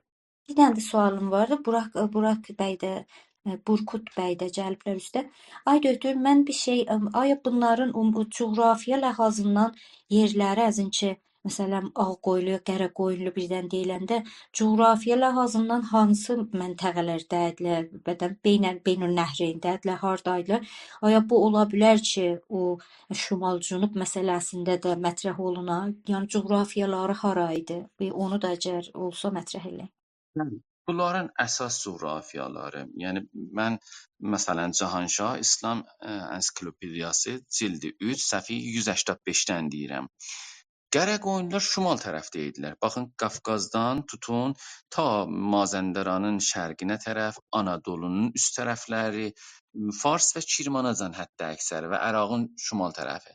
بیر دنه ده سؤالیم واردی. براک، براک بی ده، ائ، برکوت بی ده گلیبلر اوسته. آی دکتر، من بیر شئی، ام، آیا بونلارین او، او جغرافیا لحاظیندان یئرلری، از این کی، مثلا، آغ‌قویونلو، قره‌قویونلو بیردن دئییلنده، جغرافیا لحاظیندان هانسی منطقه‌لرده‌دیرلر، بدن، بین، بین‌النهرینده‌دیرلر، هاردایدیلار؟ آیا بو اولا بیلر کی، او شمال-جنوب مسئله‌سینده ده مطرح اولونا؟ یعنی، جغرافیالاری هارایدی؟ بیر اونو دا اگر اولسا مطرح ائله‌یین. بلی، بونلارین اساس جغرافیالاری، یعنی من، مثلا، جهانشاه اسلام، ائ، انسیکلوپدیاسی، جلد اوچ، صفحه یوز هشتاد بئشدن دئییرم. قره‌قویونلولار شمال طرفده ایدیلر. باخین، قافقازدان توتون تا مازندرانین شرقینه طرف، آنادولونون اوست طرفلری، فارس و کرماناجان حداکثر و عراقین شمال طرفی.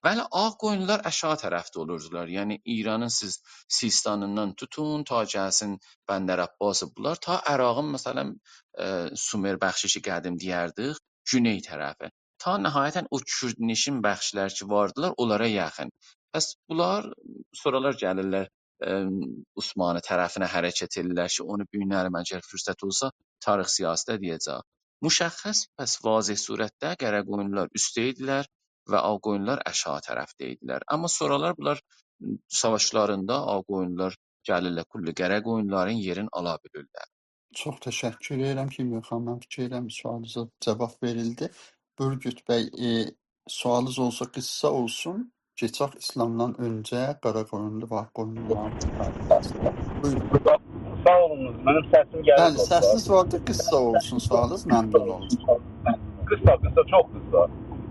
ولی آغ‌قویونلولار آشاغی طرفده اولوردولار. یعنی ایرانین سیز سیستانیندان توتون تا گلسین بندرعباس، بونلار تا عراقین، مثلا، ائ، سومر بخشی کی، قدیم دئیردیک، گونئی طرفی. تا نهایتا او کوردنشین بخشلر کی واردیلار، اونلارا یاخین. پس بونلار سونرالار گلیرلر، ائ، عثمانی طرفینه حرکت ائدیرلر کی، اونو بیر گون، اگر فرصت اولسا، تاریخ سیاسی‌ده دئیه‌جک. مشخص، پس واضح صورتده قره‌قویونلولار اوستده ایدیلر و آغ‌قویونلولار آشاغی طرفده ایدیلر. آمما سونرالار بونلار ساواشلاریندا آغ‌قویونلولار گلیرلر، کلّ قره‌قویونلولارین یئرینی آلا بیلیرلر. چوخ تشکر ائدیرم کیمیا خانیم، من فیکر ائدیرم سؤالینیزا جاواب وئریلدی. برکوت بی، ائ، سؤالینیز اولسا قیسا اولسون. کئچک ایسلامدان اؤنجه قاراقویونلو و آغ‌قویونلولارین تاریخینه. بویورون. ساغ اولونوز، منیم سسیم گلیر، دوستلار. بلی، سسینیز وار دا، قیسا اولسون سؤالینیز، ممنون اولاجاغام. قیسا، قیسا، چوخ قیسا.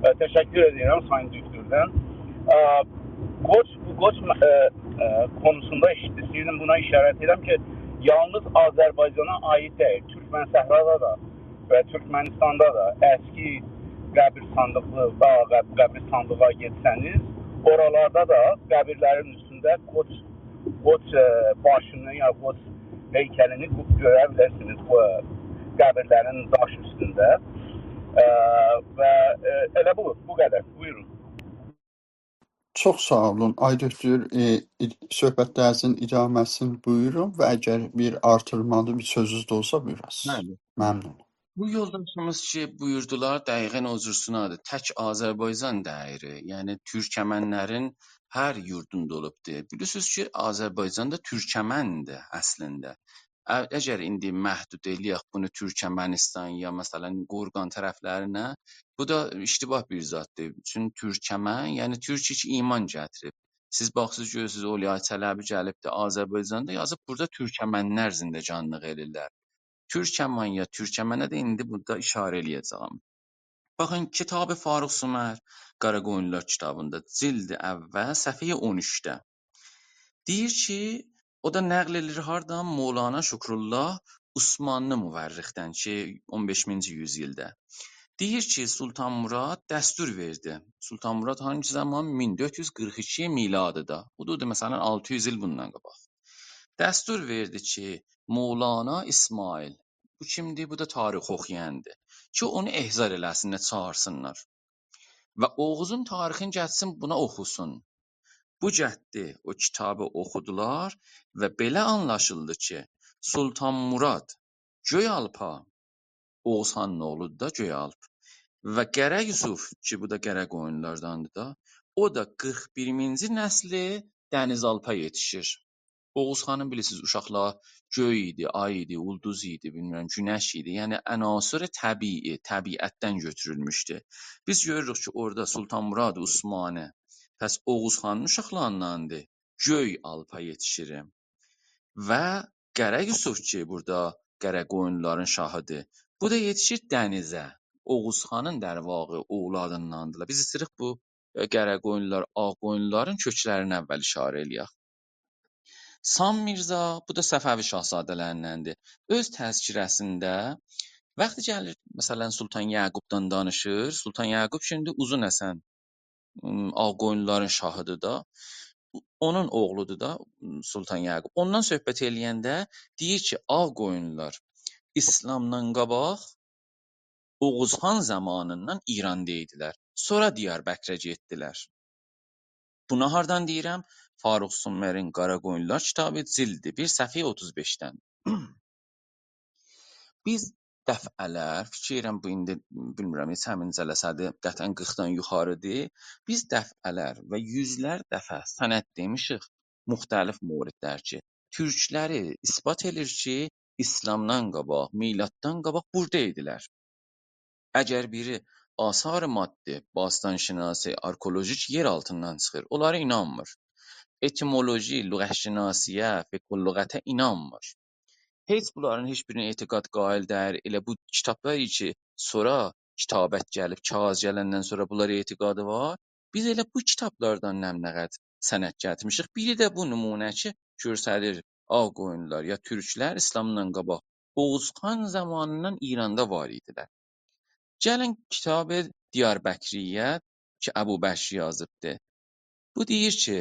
ائ، تشکر ائدیرم سایین دکتردن. ائ، قوچ، بو قوچ، ائ، ائ، قونوسوندا ایش-، ایسته‌ییردیم بونا اشارت ائدم کی، یالنیز آذربایجانا عایید دئییل. تورکمن صحرادا دا و تورکمنیستاندا دا اسکی قبیر صاندیقلی، داغ قب-، قبیر صاندیغا گئتسه‌نیز، اورالاردا دا قبیرلرین اوستونده قوچ، قوچ، ائ، باشینی یا قوچ هیکلینی گؤ-، گؤره بیلرسینیز، بو قبیرلرین داش اوستونده. ائ، و، ائ، ائله بو، بو قدر. بویورون. چوخ ساغ اولون، آقای دکتر. ائ، اد-، صحبتلرینیزین ادامه‌سینی بویورون و اگر بیر آرتیرمالی بیر سؤزونوز ده اولسا، بویوراسینیز. بلی. ممنون. بو یولداشیمیز کی بویوردولار، دقیقاً او جور سونادیر. تک آذربایجان دئییل. یعنی تورکمنلرین هر یوردوندا اولوبدور. بیلیرسینیز کی آذربایجان دا تورکمندیر اصلینده. ا-، اگر ایندی محدود ائله‌یک بونو تورکمنیستان یا مثلاً گرگان طرفلرینه، بو دا اشتباه بیر زاددیر. چون تورکمن، یعنی تورک کی ایمان گتیریب. سیز باخسیز گؤرورسونوز، اولیاء چلبی گلیبدیر آذربایجاندا یازیب، بورادا تورکمنلر زندگانلیق ائدیرلر. تورکمن یا تورکمنه ده ایندی بورادا اشاره ائله‌یه‌جه‌یم. باخین، کتاب فاروق سومر، قاراقویونلولار کیتابیندا، جلد اول، صفحه‌ی اون اوچده. دئییر کی، او دا نقل ائدیر هاردان؟ مولانا شکرالله عثمانلی مورخدن کی اون بئشینجی یوز ایلده. دئییر کی سلطان مراد دستور وئردی. سلطان مراد هانگی زامان؟ مین دؤرد یوز قیرخ ایکی میلادیدا. بو دا مثلاً آلتی یوز ایل بوندان قاباق. دستور وئردی کی مولانا اسماعیل، بو کیمدیر؟ بو دا تاریخ اوخویاندیر، کی اونو احضار ائله‌سینلر، چاغیرسینلار. و اوغوزون تاریخینی گتیرسین، بونا اوخوسون. بو گتدی، او کیتابی اوخودولار و بئله آنلاشیلدی کی سلطان مراد گؤی‌آلپا، اوغوز خانین اوغلودور دا گؤی‌آلپ، و قره یوسف کی بو دا قاراقویونلولارداندیر دا، او دا قیرخ بیرینجی نسلی دنیزآلپا یئتیشیر. اوغوز خانین، بیلیرسینیز، اوشاقلاری گؤی ایدی، آی ایدی، اولدوز ایدی، بیلمیرم، گونش ایدی. یعنی عناصر طبیعی، طبیعتدن گؤتورولموشدو. بیز گؤروروک کی اورادا سلطان مراد عثمانی، پس اوغوز خانین اوشاقلارینداندیر، گؤی‌آلپا یئتیشیر. و قره یوسف کی بورادا قاراقویونلولارین شاهیدیر، بو دا یئتیشیر دنیزه. اوغوز خانین، در واقع، اولادینداندیلار. بیز ایسته‌ییریک بو، ائ، قاراقویونلولار، آغ‌قویونلولارین کؤکلرینه اول اشاره ائله‌یک. سام میرزا، بو دا صفوی شاهزاده‌لریندندیر. اؤز تذکره‌سینده وقتی گلیر، مثلاً، سلطان یعقوبدان دانیشیر، سلطان یعقوب کی ایندی اوزون حسن، م، آغ‌قویونلولارین شاهیدیر دا، اونون اوغلودور دا، م، سلطان یعقوب. اوندان صحبت ائله‌ینده دئییر کی آغ‌قویونلولار ایسلامدان قاباق اوغوز خان زامانیندان ایراندا ایدیلر. سونرا دیاربکره گئتدیلر. بونو هاردان دئییرم؟ فاروق سومرین قاراقویونلولار کیتابی، جلد بیر، صفحه‌ی اوتوز بئشدن. بیز دفعه‌لر، فیکیر ائدیرم بو ایندی، بیلمیرم، نئچه‌مین جلسه‌دیر، قطعاً قیرخدان یوخاریدیر. بیز دفعه‌لر و یوزلر دفعه سند دئمیشیک مختلف موردلر کی تورکلری اثبات ائدیر کی ایسلامدان قاباق، میلاددان قاباق بورادا ایدیلر. اگر بیری آثار مادی، باستان‌شناسی، آرکئولوژیک یئر آلتیندان چیخیر، اونلارا اینانمیر. اتیمولوژی، لغت‌شناسی‌یه، فقه‌اللغته اینانمیر. هئچ بونلارین هئچ بیرینه اعتقاد قائل دئییل. ائله بو کیتابلار کی سونرا کتابت گلیب، کاغیذ گلندن سونرا بونلارا اعتقادی وار. بیز ائله بو کیتابلاردان نمنه‌قدر سند گتیرمیشیک. بیری ده بو نمونه کی گؤستریر آغ‌قویونلولار یا تورکلر ایسلامدان قاباق اوغوز خان زامانیندان ایراندا وار ایدیلر. گلین کتاب دیاربکریه کی ابوبشر یازیبدی. بو دئییر کی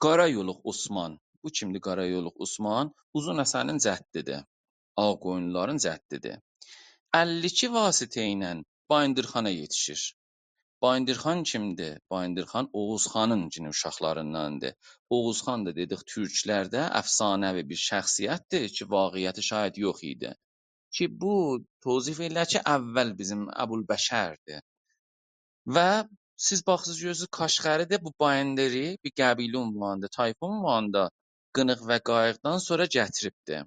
قارایولوق عثمان، بو کیمدیر قارایولوق عثمان؟ اوزون حسنین جدیدیر. آغ‌قویونلولارین جدیدیر. اللی ایکی واسطه ایله بایندیرخانا یئتیشیر. بایندیرخان کیمدیر؟ بایندیرخان اوغوز خانین یئنه اوشاقلارینداندیر. اوغوز خان دا دئدیک تورکلرده افسانه‌وی بیر شخصیتدیر کی واقعیتی شاید یوخ ایدی. کی بو توصیف ائله‌ییر کی اول بیزیم ابوالبشردیر. و سیز باخیرسینیز، گؤرورسونوز، کاشغری ده بو بایندیری بیر قبیله عنوانیندا، طایفه عنوانیندا قینیق و قاییقدان سونرا گتیریبدی.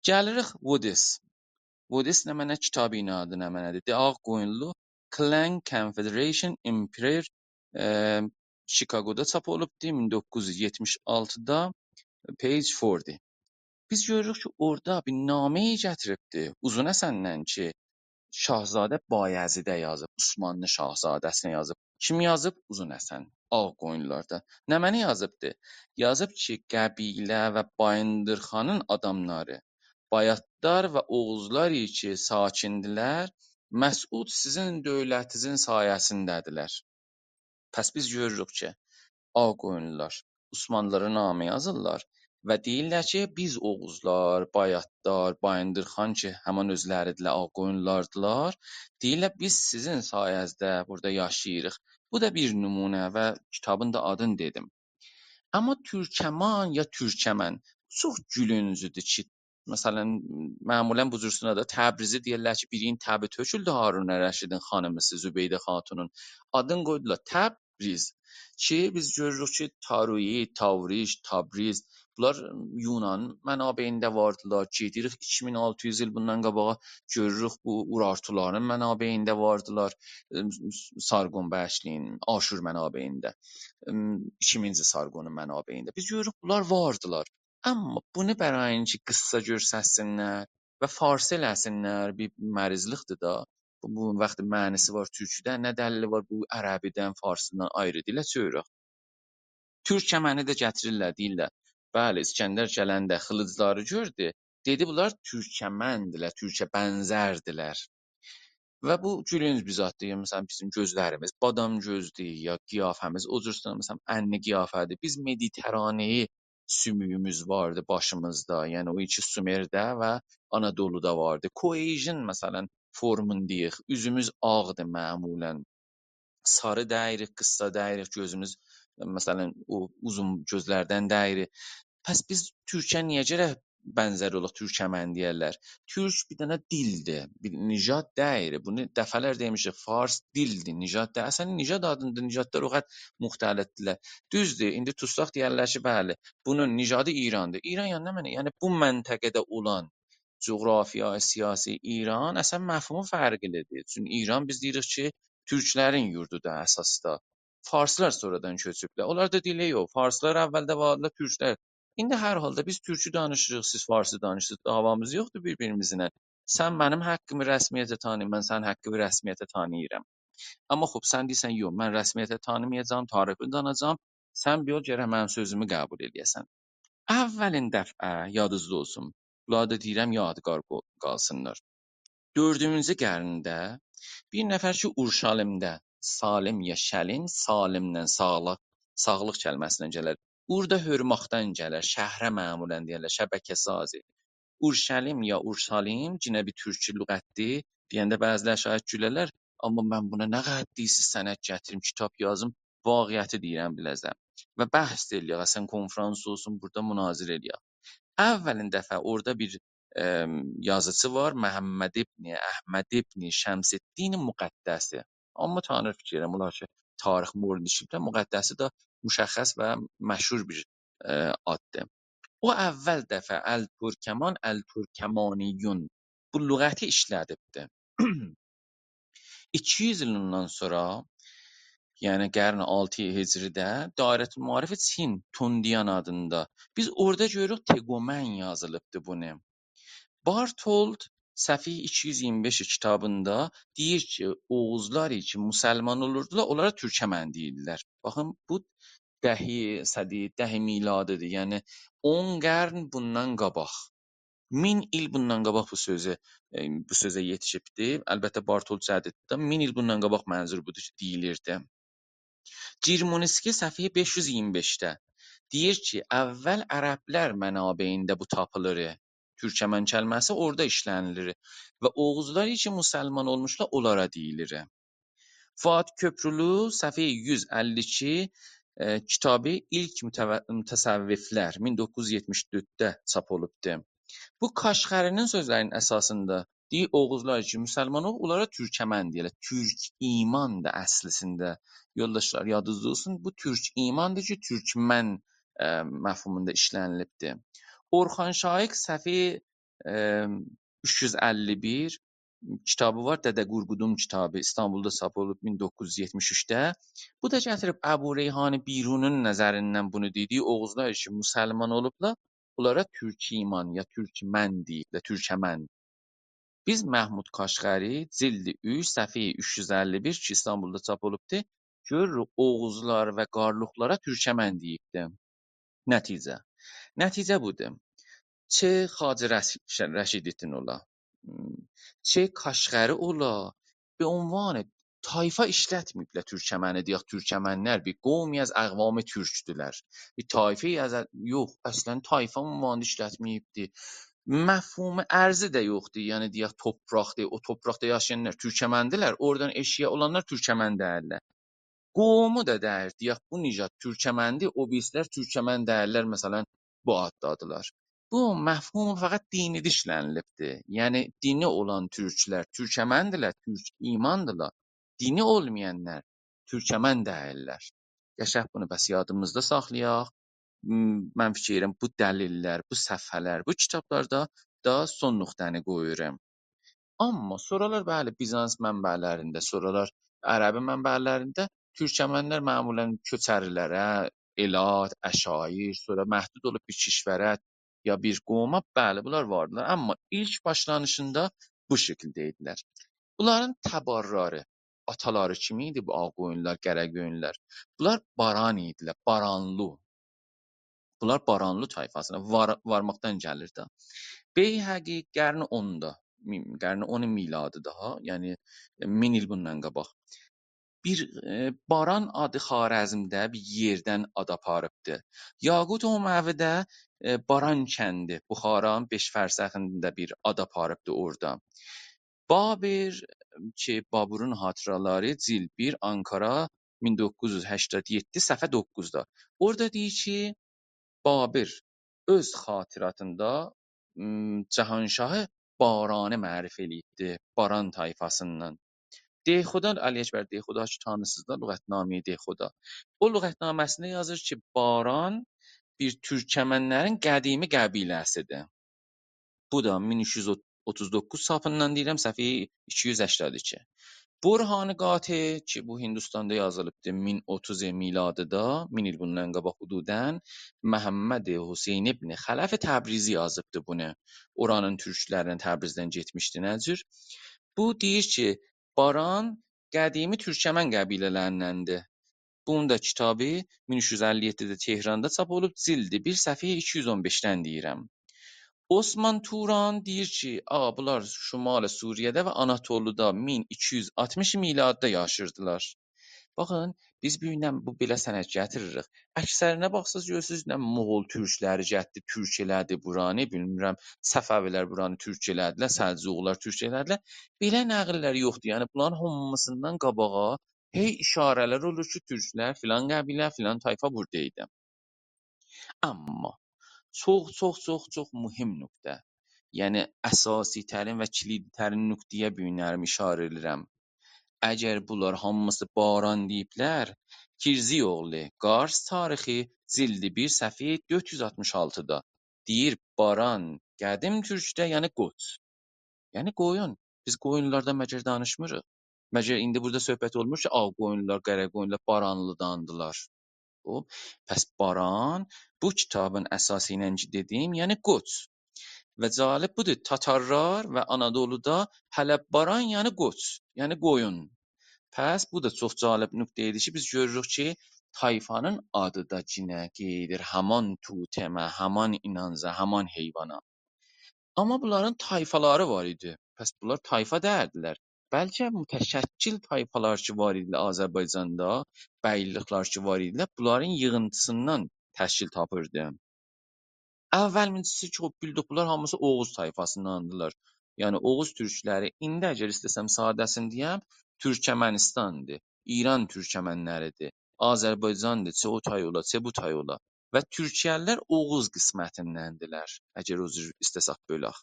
گلیریک وودیس. وودیس نمنه؟ کیتابین آدی نمنه‌دیر؟ The Agh Qoyunlu Clan Confederation in Prayer، ائ، شیکاگودا چاپ اولوبدور، مین دوققوز یوز یئتمیش آلتیدا، page forty. بیز گؤروروک کی اورادا بیر نامه‌ای گتیریبدی اوزون حسندن کی شاهزاده بایزیده یازیب، عثمانلی شاهزاده‌سینه یازیب. کیم یازیب؟ اوزون حسن، آغ‌قویونلولاردان. نمنه یازیبدی؟ یازیب کی قبیله و بایندیرخانین آداملاری، بایاتلار و اوغوزلار کی ساکندیلر، مسعود سیزین دؤولتینیزین سایه‌سینده‌دیرلر. پس بیز گؤروروک کی آغ‌قویونلولار عثمانلیلارا نامه یازیرلار و دئییرلر کی بیز اوغوزلار، بایاتلار، بایندیرخان کی همان اؤزلریدیرلر، آغ‌قویونلولاردیلار، دئییرلر بیز سیزین سایه‌نیزده بورادا یاشاییریق. بو دا بیر نمونه و کیتابین دا آدینی دئدیم. آمما تورکمان یا تورکمن چوخ گولونجودور کی، مثلا، معمولا بو جورسونه ده تبریزی دئیرلر کی، بیرینین تبی تؤکولدو هارون رشیدین خانیمیسی زبیده خاتونون. آدین قویدولار تبریز. کی، بیز گؤروروک کی، تارویی، تاوریش، تبریز، بونلار یونان منابعینده واردیلار. گئدیریک ایکی مین آلتی یوز ایل بوندان قاباغا، گؤروروک بو اورارتولارین منابعینده واردیلار. ائ، سارگون بشلیگین، آشور منابعینده، ائم، ایکینجی سارگونون منابعینده. بیز گؤروروک، بونلار واردیلار. آمما بونو برای اینکه قیسسا گؤرستسینلر و فارسی ائله‌سینلر، بیر مریضلیقدیر دا. بو، بو واخت معنی‌سی وار تورکوده، نه دلیلی وار بو عربی‌دن، فارسیدان آیری دیله چئویرک؟ تورکمنی ده گتیریرلر، دئییرلر. بلی، اسکندر گلنده قیلیجلاری گؤردو. دئدی، بونلار تورکمندیلر، تورکه بنزردیلر. و بو گولونج بیر زاددیر. مثلا، بیزیم گؤزلریمیز بادام گؤزدور، یا قیافه‌میز او جورسن، مثلا، انّی قیافه‌دیر. بیز مدیترانه‌ای سومویوموز واردی باشیمیزدا. یعنی او ایکی سومرده و آنادولودا واردی. Caucasian، مثلا، فورمون دئیک، اوزوموز آغدیر معمولا. ساری دئییریک، قیسسا دئییریک، گؤزوموز، مثلا، او اوزون گؤزلردن دئییریک. پس بیز تورکه نییه گرک بنزر اولاق، تورکمن دئیرلر؟ تورک بیر دنه دیلدیر، بیر نژاد دئییل. بونو دفعه‌لر دئمیشیک، فارس دیلدیر، نژاد دئییل. اصلا نژاد آدیندا نژادلار او قدر مختلفدیرلر. دوزدور، ایندی توتساق دئیرلر کی، بلی، بونون نژادی ایراندیر. ایران یعنی نمنه؟ یعنی بو منطقه‌ده اولان جغرافیا سیاسی ایران اصلا مفهومو فرقلیدیر. چونکی ایران، بیز دئییریک کی، تورکلرین یوردودور اساسدا. فارسلار سونرادان کؤچوبلر. اونلار دا دئییرلر، یوخ، فارسلار اولده واردیلار، تورکلر. ایندی هر حالدا بیز تورکو دانیشیریق، سیز فارسی دانیشیرسینیز، دعوامیز یوخدور بیر-بیریمیزله. سن منیم حقیمی رسمیته تانیییر، من سنین حقینی رسمیته تانیییرام. آمما خوب، سن دئییرسن، یوخ، من رسمیته تانیمایاجاغام، تاریخی داناجاغام، سن بیر یول گرک منیم سؤزومو قبول ائله‌یه‌سن. اولین دفعه، یادینیزدا اولسون، بونلاری دا دئییرم، یادگار قو-، قالسینلار. دؤردونجو قرنده بیر نفر کی، اورشالیمده، سالیم یا شلیم، سالیمدن ساغلیق، ساغلیق کلمه‌سیندن گلر. اوردا هؤرماقدان گلر، شهره معمولا دئیرلر، شبکه‌سازی. اورشلیم یا اورسالیم، یئنه بیر تورکی لغتدیر. دئینده بعضی‌لر شاید گوله‌لر، آمما من بونا نه قدر دئییرسیز سند گتیریم، کیتاب یازیم، واقعیتی دئییرم بیله‌زه. و بحث ائله‌یک، اصلا کنفرانس اولسون، بوردا مناظره ائله‌یک. اولین دفعه اوردا بیر، ائم، یازیچی وار، محمد ابن احمد ابن شمس‌الدین مقدسی. آمما تانری فیکیر ائدیرم، اونلار کی، تاریخ مورد ایشیبلر، مقدسی ده مشخص و مشهور بیر، ائ، آددیر. او اول دفعه الترکمان، الترکمانیون بو لغتی ایشله‌دیبدی. ایکی یوز ایل اوندان سونرا، یعنی قرن آلتی هجریده دایره‌المعارف چین، توندیان آدیندا. بیز اوردا گؤروروک تئگومن یازیلیبدی بونو. بارتولد صفحه ایکی یوز ایگیرمی بئش کیتابیندا دئییر کی، اوغوزلار کی مسلمان اولوردولار، اونلارا تورکمن دئییرلر. باخین، بو دهه، صدی، دهه میلادی‌دیر. یعنی اون قرن بوندان قاباق، مین ایل بوندان قاباق بو سؤزو، ائ، بو سؤزه یئتیشیبدی. البته، بارتولد جدیددیر ده، مین ایل بوندان قاباق منظور بودور کی، دئییلیردی. جیرمونسکی صفحه بئش یوز ایگیرمی بئشده دئییر کی، اول عربلر منابعینده بو تاپیلیر. تورکمن کلمه‌سی اوردا ایشله‌نیلیر و اوغوزلار کی مسلمان اولموشلار، اونلارا دئییلیر. فؤاد کؤپرولو صفحه یوز اللی ایکی، ائ، کیتابی ایلک متو-، متصوفلر، مین دوققوز یوز یئتمیش دؤردده چاپ اولوبدور. بو کاشغری‌نین سؤزلری‌نین اساسیندا دئییر، اوغوزلار کی مسلمان اولوب، اونلارا تورکمن دئییرلر. تورک ایماندیر اصلیسینده. یولداشلار، یادینیزدا اولسون، بو تورک ایماندیر کی، تورکمن، ائ، مفهوموندا ایشله‌نیلیبدیر. اورخان شاهیق صفحه، ائ، اوچ یوز اللی بیر کیتابی وار، دده قورقودون کیتابی، ایستانبولدا چاپ اولوب مین دوققوز یوز یئتمیش اوچده. بو دا گتیریب ابوریحان بیرونی‌نین نظریندن بونو دئدی، اوغوزلار کی مسلمان اولوبلار، بونلارا تورک ایمان یا تورکمن دئییبلر، تورکمن. بیز محمود کاشغری، جلد اوچ، صفحه اوچ یوز اللی بیر کی ایستانبولدا چاپ اولوبدور، گؤروروک اوغوزلار و قارلوقلارا تورکمن دئییبدیر. نتیجه. نتیجه بودور. چه خواجه رش-، رشیدیتین اولا، چه کاشغری اولا، به عنوان طایفا ایشلتمه‌ییبلر تورکمنی، دئیک، تورکمنلر بیر قومی از اقوام تورکدولر. بیر طایفه از، یوخ، اصلا طایفا عنوانیندا ایشلتمه‌ییبدی. مفهوم ارضی ده یوخدور، یعنی دئیک، توپراقدیر، او توپراقدا یاشایانلار تورکمندیلر، اورادان ائشییه اولانلار تورکمن دئییللر. قومو دا دئییر، دئیک، بو نژاد تورکمندی، او بیریسی‌لر تورکمن دئییللر، مثلا، بو آددادیلار. بو مفهوم فقط دینیده ایشله‌نیلیبدیر. یعنی، دینی اولان تورکلر تورکمندیلر، تورک ایماندیلار. دینی اولمایانلار تورکمن دئییللر. قشنگ بونو بس یادیمیزدا ساخلایاق. م، من فیکیر ائدیرم، بو دلیل‌لر، بو صفحه‌لر، بو کیتابلاردا دا سون نقطه‌نی قویورام. آمما سونرالار، بلی، بیزانس منبع‌لرینده، سونرالار عربی منبع‌لرینده تورکمنلر معمولا کؤچری‌لره، ائلات، عشایر، سونرا محدود اولوب بیر کشوره یا بیر قوما، بلی، بونلار واردیلار. آمما ایلک باشلانیشیندا بو شکیلده ایدیلر. بونلارین تبارلاری، آتالاری کیم ایدی بو آغ‌قویونلولار، قره‌قویونلولار؟ بونلار باران ایدیلر، بارانلو. بونلار بارانلو طایفاسینا، وار-، وارماقدان گلیر ده. بیهقی قرن اوندا، می-، قرن اون میلادی داها، یعنی مین ایل بوندان قاباق. بیر، ائ، باران آدی خوارزمده بیر یئردن آد آپاریبدی. یاقوت اموی ده، ائ، باران کندی، بخارانین بئش فرسخینده بیر آد آپاریبدی اورادا. بابر، کی، بابورون خاطره‌لری، جلد بیر، آنکارا، مین دوققوز یوز هشتاد یئددی، صفحه دوققوزدا. اورادا دئییر کی، بابر اؤز خاطراتیندا، م، جهانشاهی بارانی معرفی ائله‌ییبدی، باران طایفاسیندان. دهخدا، علی اکبر دهخدا کی تانیسیز دا، لغت‌نامه‌ی دهخدا. او لغت‌نامه‌سینده یازیر کی، باران بیر تورکمنلرین قدیمی قبیله‌سیدیر. بو دا مین اوچ یوز اوتوز دوققوز چاپیندان دئییرم، صفحه ایکی یوز هشتاد ایکی. برهان قاطع کی، بو هندوستاندا یازیلیبدی، مین اوتوز میلادیدا، مین ایل بوندان قاباق حدوداً، محمد حسین ابن خلف تبریزی یازیبدی بونو. اورانین تورکلرینه تبریزدن گئتمیشدی، نه جور؟ بو دئییر کی، باران قدیمی تورکمن قبیله‌لریندندیر. بونون دا کیتابی مین اوچ یوز اللی یئددیده تهراندا چاپ اولوب، جلد بیر، صفحه ایکی یوز اون بئشدن دئییرم. عثمان توران دئییر کی، آ، بونلار شمال سوریه‌ده و آناتولودا مین ایکی یوز آلتمیش میلادیدا یاشیردیلار. باخین، بیز بو گوندن بو بئله سند گتیریریک. اکثرینه باخساز، گؤرورسوز، نه مغول تورکلری گتدی، تورک ائله‌دی بورانی، بیلمیرم، صفوی‌لر بورانی تورک ائله‌دیلر، سلجوقلولار تورک ائله‌دیلر. بئله نقیل‌لر یوخدور. یعنی، بونلارین هامیسیندان قاباغا هئی ایشاره‌لر اولور کی، تورکلر، فلان قبیله، فلان طایفا بورادا ایدی. آمما چوخ، چوخ، چوخ، چوخ مهم نقطه، یعنی اساسی‌ترین و کلیدی‌ترین نقطه‌یه بو گونلری ایشاره ائدیرم. اگر بونلار هامیسی باران دئییبلر، کیرزی‌اوغلو، قارس تاریخی، جلد بیر، صفحه دؤرد یوز آلتمیش آلتیدا دئییر، باران قدیم تورکده، یعنی قوچ. یعنی قویون. بیز قویونلاردان مگر دانیشمیریق؟ مگر ایندی بورادا صحبت اولمور کی، آغ‌قویونلولار، قره‌قویونلولار بارانلیداندیلار؟ او، پس باران بو کیتابین اساسی ایله کی دئدیم، یعنی قوچ. و جالب بودور، تاتارلار و آنادولودا هله باران، یعنی قوچ، یعنی قویون. پس بو دا چوخ جالب نقطه ایدی کی، بیز گؤروروک کی، طایفانین آدی دا یئنه قاییدیر هامان توتمه، هامان اینانجا، هامان حیوانا. آمما بونلارین طایفالاری وار ایدی. پس بونلار طایفا دئییلدیلر. بلکه متشکل طایفالار کی وار ایدی آذربایجاندا، بیلیک‌لر کی وار ایدیلر، بونلارین ییغینتی‌سیندان تشکیل تاپیردی. اولینجیسی کی، او بیلدیک، بونلار هامیسی اوغوز طایفاسینداندیلار. یعنی، اوغوز تورکلری، ایندی اگر ایسته‌سم ساده‌سینی دئیم، تورکمنیستاندیر، ایران تورکمنلریدیر، آذربایجاندیر، چه او تای اولا، چه بو تای اولا. و تورکیه‌لی‌لر اوغوز قسمتیندندیلر، اگر او جور ایسته‌سک بؤلک.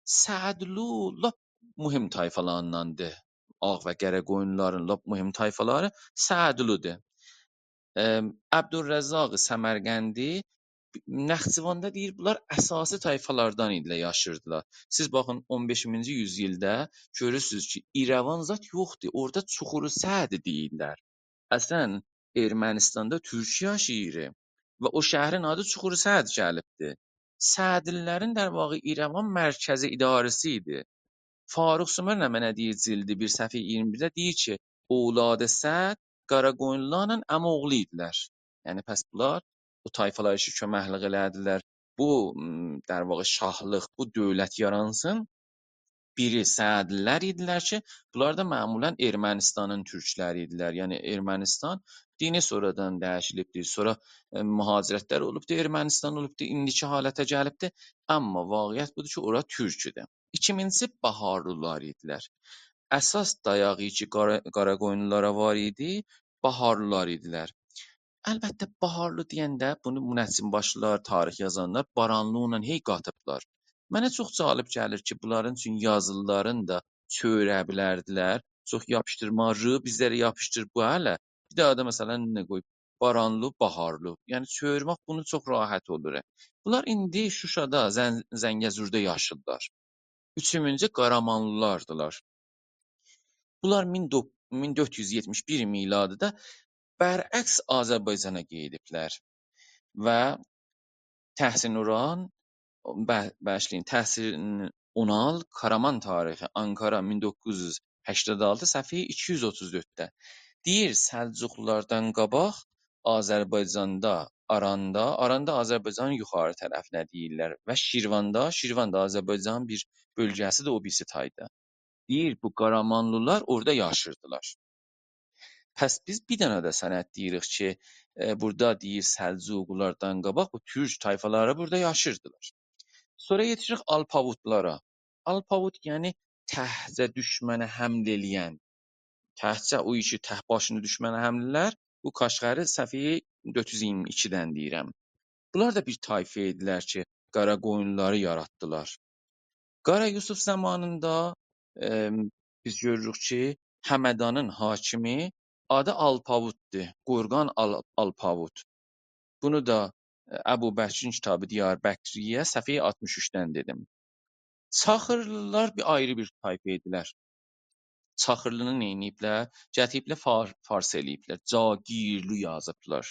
سعدلو لاپ مهم طایفالارینداندیر. آغ و قره‌قویونلولارین لاپ مهم طایفالاری سعدلودور. ام، عبدالرزاق سمرقندی نخجواندا دئییر، بونلار اساسی طایفالاردان ایدیلر، یاشیردیلار. سیز باخین، اون بئشینجی یوز ایلده گؤرورسونوز کی، ایره‌وان زاد یوخدور. اورادا چوخور سعد دئییرلر. اصلاً، ارمنیستاندا تورک یاشاییر و او شهرین آدی چوخور سعد گلیبدیر. سعدلی‌لرین، در واقع، ایره‌وان مرکز اداره‌سی ایدی. فاروق سومر نمنه دئییر، جلد بیر، صفحه اییرمی بیرده دئییر کی، اولاد سعد قاراقویونلولارلا عم‌اوغلو ایدیلر. یعنی، پس بونلار، بو طایفالار کی کؤمکلیک ائله‌دیلر، بو، م، در واقع، شاهلیق، بو دؤولت یارانسین، بیری سعدلی‌لر ایدیلر کی، بونلار دا معمولاً ارمنیستانین تورکلری ایدیلر. یعنی، ارمنیستان دینی سونرادان دییشیلیبدیر، سونرا، ائ، مهاجرت‌لر اولوبدور، ارمنیستان اولوبدور، ایندیکی حالته گلیبدیر. آمما واقعیت بودور کی، اورا تورکودور. ایکینجیسی بهارلی‌لار ایدیلر. اساس دایاغی کی، قارا-، قاراقویونلولارا وار ایدی، باهارلیلار ایدیلر. البته، باهارلی دئینده بونو منجم‌باشیلار، تاریخ یازانلار بارانلی ایله هئی قاتیبلار. منه چوخ جالب گلیر کی، بونلارین اوچون یازیلارین دا چؤوره‌یه بیلردیلر. چوخ یاپیشدیرما «ر»، بیزلره یاپیشدیر «ب»، هله. بیر داها دا، مثلا، نه قوی، بارانلی، باهارلی. یعنی، چؤورمک بونو چوخ راحت اولور. بونلار ایندی شوشادا، زن-، زنگه‌زوردا یاشیرلار. اوچومونجو قارامانلیلاردیلار. بونلار مین دو-، مین دؤرد یوز یئتمیش بیر میلادیده برعکس آذربایجانا گئدیبلر. و تحصین اونال، به-، باشلایین، تحصین اونال، کارامان تاریخی، آنکارا، مین دوققوز یوز هشتاد آلتی، صفحه ایکی یوز اوتوز دؤردده. دئییر، سلجوقلولاردان قاباق آذربایجاندا، آراندا، آراندا آذربایجانین یوخاری طرفینه دئییرلر و شیرواندا، شیروان دا آذربایجانین بیر بؤلگه‌سیدیر، او بیریسی تایدا. دئییر، بو قارامانلیلار اورادا یاشیردیلار. پس بیز بیر دنه ده سند دئییریک کی، ائ، بورادا دئییر سلجوقلولاردان قاباق بو تورک طایفالاری بورادا یاشیردیلار. سونرا یئتیشیریک آلپاووتلارا. آلپاووت، یعنی تکجه دوشمنه حمله ائله‌ین، تکجه او ایکی تک باشینا دوشمنه حمله‌لر، بو کاشغری، صفحه دؤرد یوز ایگیرمی ایکیدن دئییرم. بونلار دا بیر طایفه ایدیلر کی، قاراقویونلولاری یاراتدیلار. قارا یوسف زامانیندا، ائم، بیز گؤروروک کی، همدانین حاکمی آدی آلپاووتدور، قورقان آل-، آلپاووت. بونو دا، ائ، ابوبکرین کیتابی دیاربکریه، صفحه آلتمیش اوچدن دئدیم. چاخیرلیلار بیر آیری بیر طایفه ایدیلر. چاخیرلینی نئینییبلر؟ گتیریبلر، فار-، فارس ائله‌ییبلر. جاگیرلو یازیبلار.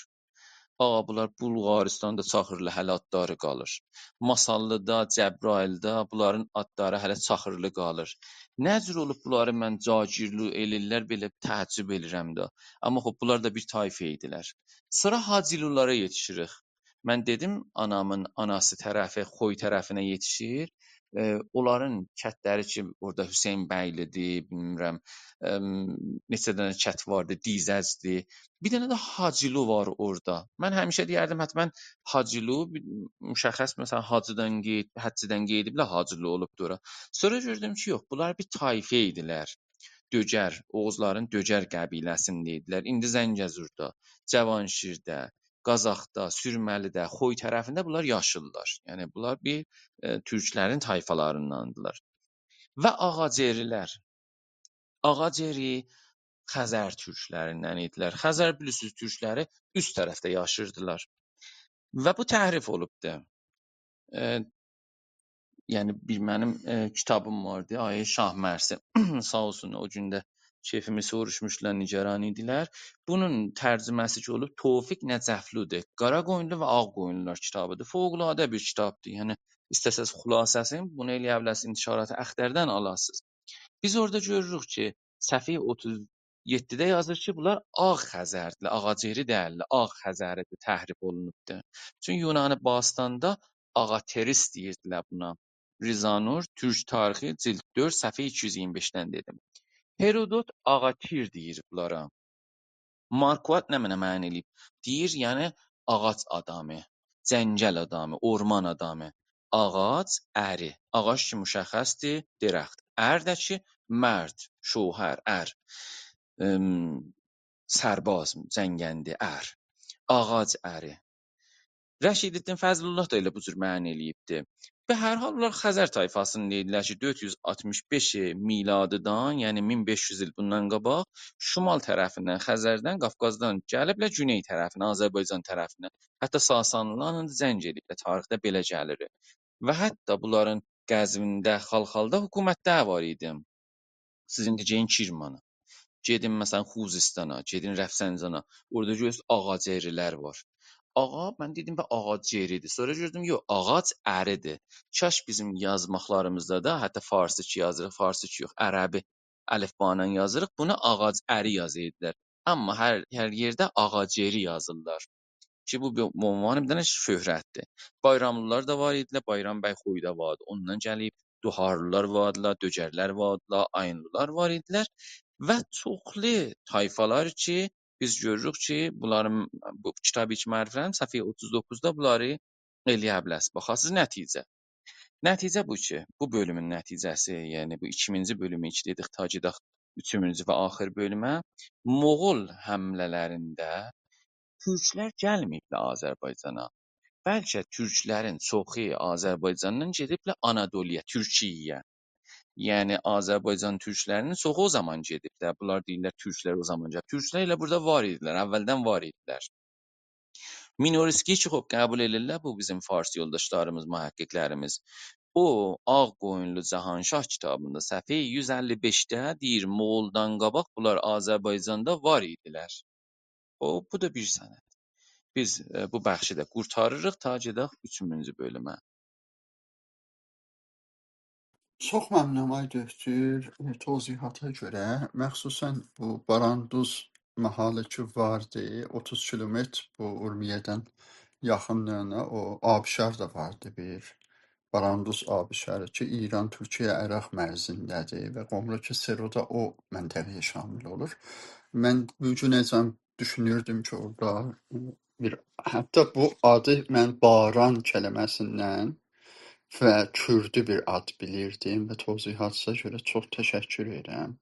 آغا، بونلار بولغاریستاندا چاخیرلی هله آدلاری قالیر. ماساللیدا، جبرائیلده بونلارین آدلاری هله چاخیرلی قالیر. نه جور اولوب بونلاری من جاگیرلو ائله‌ییرلر، بئله تعجب ائلیرم ده. آمما خوب، بونلار دا بیر طایفه ایدیلر. سونرا حاجیلولارا یئتیشیریک. من دئدیم، آنامین آناسی طرفی، خوی طرفینه یئتیشیر. ائ، اونلارین کتلری کی، اورادا حسین‌بیگلی‌دیر، بیلمیرم، ائم، نئچه دنه کت واردی، دیزج‌دیر. بیر دنه ده حاجیلو وار اورادا. من همیشه دئیردیم، حتما حاجیلو بیر مشخص، مثلا، حاجیدان قئیید-، حجدن قئییدیبلر، حاجیلو اولوبدور اورا. سونرا گؤردوم کی، یوخ، بونلار بیر طایفه ایدیلر. دؤگر، اوغوزلارین دؤگر قبیله‌سینده ایدیلر. ایندی زنگه‌زوردا، جوانشیرده، قازاخدا، سورمه‌لیده، خوی طرفینده بونلار یاشیرلار. یعنی، بونلار بیر، ائ، تورکلرین طایفالارینداندیلار. و آغاجئریلر. آغاجئری خزر تورکلریندن ایدیلر. خزر، بیلیرسینیز، تورکلری اوست طرفده یاشیردیلار. و بو تحریف اولوبدور. ائ، یعنی، بیر منیم، ائ، کیتابیم واردی، آقای شاه‌مرثی. ساغ اولسون، او گون ده کئفیمی سوروشموشدولار، نگران ایدیلر. بونون ترجمه‌سی کی اولوب، توفیق نجفلودور. قاراقویونلو و آغ‌قویونلولار کیتابیدیر. فوق‌العاده بیر کیتابدیر. یعنی، ایسته‌سز خلاصه‌سین، بونو ائلیه بیلرسینیز، انتشارات اختردن آلاسینیز. بیز اورادا گؤروروک کی، صفحه اوتوز یئددیده یازیر کی، بونلار آغ‌خزردیلر، آغاجئری دئییللر، آغ‌خزریدیر، تحریف اولونوبدور. چونکی یونان باستاندا آغاتئریس دئییردیلر بونا. ریزانور، تورک تاریخی، جلد دؤرد، صفحه ایکی یوز ایگیرمی بئشدن دئدیم. هرودوت آغاتیر دئییر بونلارا. مارکوات نمنه معنی ائله‌ییب؟ دئییر، یعنی آغاج آدامی، جنگل آدامی، اورمان آدامی. آغاج، اری. آغاج کی مشخصدیر، درخت. ار ده کی مرد، شوهر، ار. ام، سرباز، جنگنده، ار. آغاج اری. رشیدالدین فضل‌الله دا ائله بو جور معنی ائله‌ییبدی. به هر حال، بونلار خزر طایفاسیندا ایدیلر کی، دؤرد یوز آلتمیش بئش میلادیدان، یعنی مین بئش یوز ایل بوندان قاباق شمال طرفیندن، خزردن، قافقازدان گلیبلر گونئی طرفینه، آذربایجان طرفینه. حتی ساسانیلارلا دا جنگ ائدیبلر، تاریخده بئله گلیر. و حتی بونلارین قزوینده، خالخالدا حکومتلری وار ایدی. سیزین دئیین کرمانا، گئدین، مثلا، خوزستانا، گئدین رفسنجانا، اورادا گؤرورسونوز آغاجئریلر وار. آغا، من دئدیم، به، آغاجئریدیر. سونرا گؤردوم، یوخ، آغاج اریدیر. کاش بیزیم یازماقلاریمیزدا دا، حتی فارسی کی یازیریق، فارسی کی یوخ، عربی الفبایلا یازیریق، بونو آغاج اری یازایدیلار. آمما هر، هر یئرده آغاجئری یازیرلار. کی بو، بو، بو عنوان بیر دنه شهرتدیر. بایراملیلار دا وار ایدیلر، بایرام بی خویدا واردی، اوندان گلیب. دوهارلیلار واردیلار، دؤگرلر واردیلار، آیینلیلار وار ایدیلر. و چوخلو طایفالار کی، بیز گؤروروک کی، بونلارین، بو کیتاب ایلک معرفه‌لرین صفحه اوتوز دوققوزدا بونلاری ائلیه بیلرسینیز. باخاسینیز، نتیجه. نتیجه بو کی، بو بؤلومون نتیجه‌سی، یعنی بو ایکینجی بؤلومو کی دئدیک، تا گئدک اوچونجو و آخر بؤلومه، مغول حمله‌لرینده تورکلر گلمه‌ییبلر آذربایجانا. بلکه تورکلرین چوخو آذربایجاندان گئدیبلر آنادولویا، تورکیه‌یه. یعنی، آذربایجان تورکلرینین چوخو او زامان گئدیبلر. بونلار دئییرلر، تورکلر او زامان گلیب. تورکلر ائله بورادا وار ایدیلر، اولدن وار ایدیلر. مینوریسکی کی، خوب، قبول ائدیرلر، بو بیزیم فارس یولداشلاریمیز، محقق‌لریمیز. او، آغ قویونلو جهانشاه کیتابیندا صفحه یوز اللی بئشده دئییر، مغولدان قاباق بونلار آذربایجاندا وار ایدیلر. او، بو دا بیر سند. بیز، ائ، بو بخشی ده قورتاریریق، تا گئدک اوچونجو بؤلومه. چوخ ممنونام، آی دؤکتور، ائ، توضیحاتا گؤره. مخصوصاً بو باراندوز محالی کی واردی، اوتوز کیلومتر بو اورمیه‌دن یاخینلیغینا، او آبشار دا واردی بیر. باراندوز آبشاری کی، ایران، تورکیه، عراق مرزینده‌دیر و گمرک سرو دا او منطقه‌یه شامل اولور. من بو گون ازم دوشونوردوم کی، اورادا بیر، حتی بو آدی من باران کلمه‌سیندن و کوردو بیر آد بیلیردیم و توضیحاتیزا گؤره چوخ تشکر ائدیرم.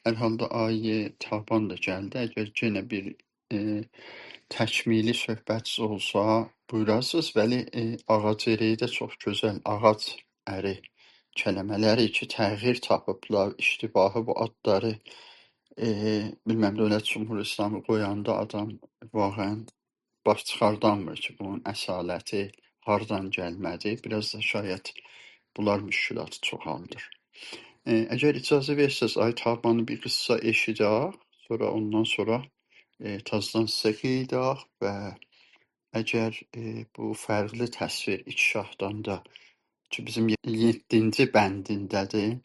هر حالدا آقای تابان دا گلدی. اگر یئنه بیر ائ، تکمیلی صحبتیز اولسا، بویوراسینیز. ولی، ائ، آغاج اریگی ده چوخ گؤزل، آغاج اری کلمه‌لری کی، تغییر تاپیبلار، اشتباهی بو آدلاری، ائ، بیلمم، دولت جمهوری اسلامی قویاندا آدام واقعاً باش چیخاردانمیر کی، بونون اصالتی هاردان گلمه‌دی. بیر آز دا شاید بونلار مشکلاتی چوخالدیر. ائ، اگر اجازه وئرسز، آقای تابانی بیر قیسا ائشیدک، سونرا اوندان سونرا، ائ، تازادان سیزه قاییداق و اگر، ائ، بو فرقلی تصویر ایکی شاهدان دا کی، بیزیم یئ-، یئددینجی بندینده‌دیر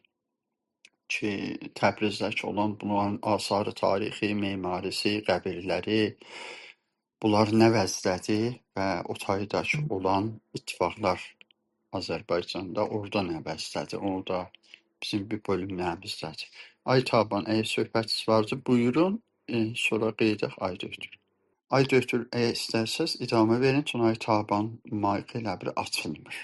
کی، تبریزده‌کی اولان بونلارین آثار تاریخی، معماری‌سی، قبیرلری، بونلار نه وضعده‌دیر و او تایداکی اولان اتفاقلار آذربایجاندا، اورادا نه وضعده‌دیر، او دا بیزیم بیر بؤلوملریمیزده‌دیر. آقای تابان، اگر صحبتیز واردی، بویورون، ائ، سونرا قاییداق، آقای دؤکتور. آقای دؤکتور، اگر ایسترسز، ادامه وئرین، چونکی آقای تابان مایکی ائله بیل آچیلمیر.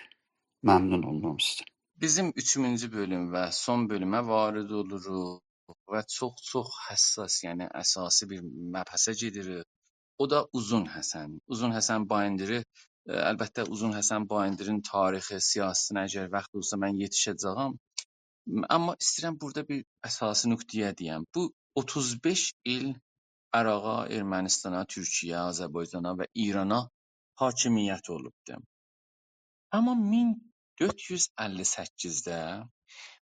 ممنون اوللام سیزدن. بیزیم اوچونجو بؤلوم و سون بؤلومه وارد اولوروق و چوخ-چوخ حساس، یعنی اساسی بیر مبحثه گئدیریک. او دا اوزون حسن. اوزون حسن بایندیری، ائ، البته، اوزون حسن بایندیرین تاریخی، سیاسی‌سینه اگر واخت اولسا، من یئتیشه‌جه‌یم. آمما ایسته‌ییرم بورادا بیر اساسی نقطه‌یه دئیم. بو اوتوز بئش ایل عراقا، ارمنستانا، تورکیه، آذربایجانا و ایرانا حاکمیت اولوبدور. آمما مین دؤرد یوز اللی سککیزده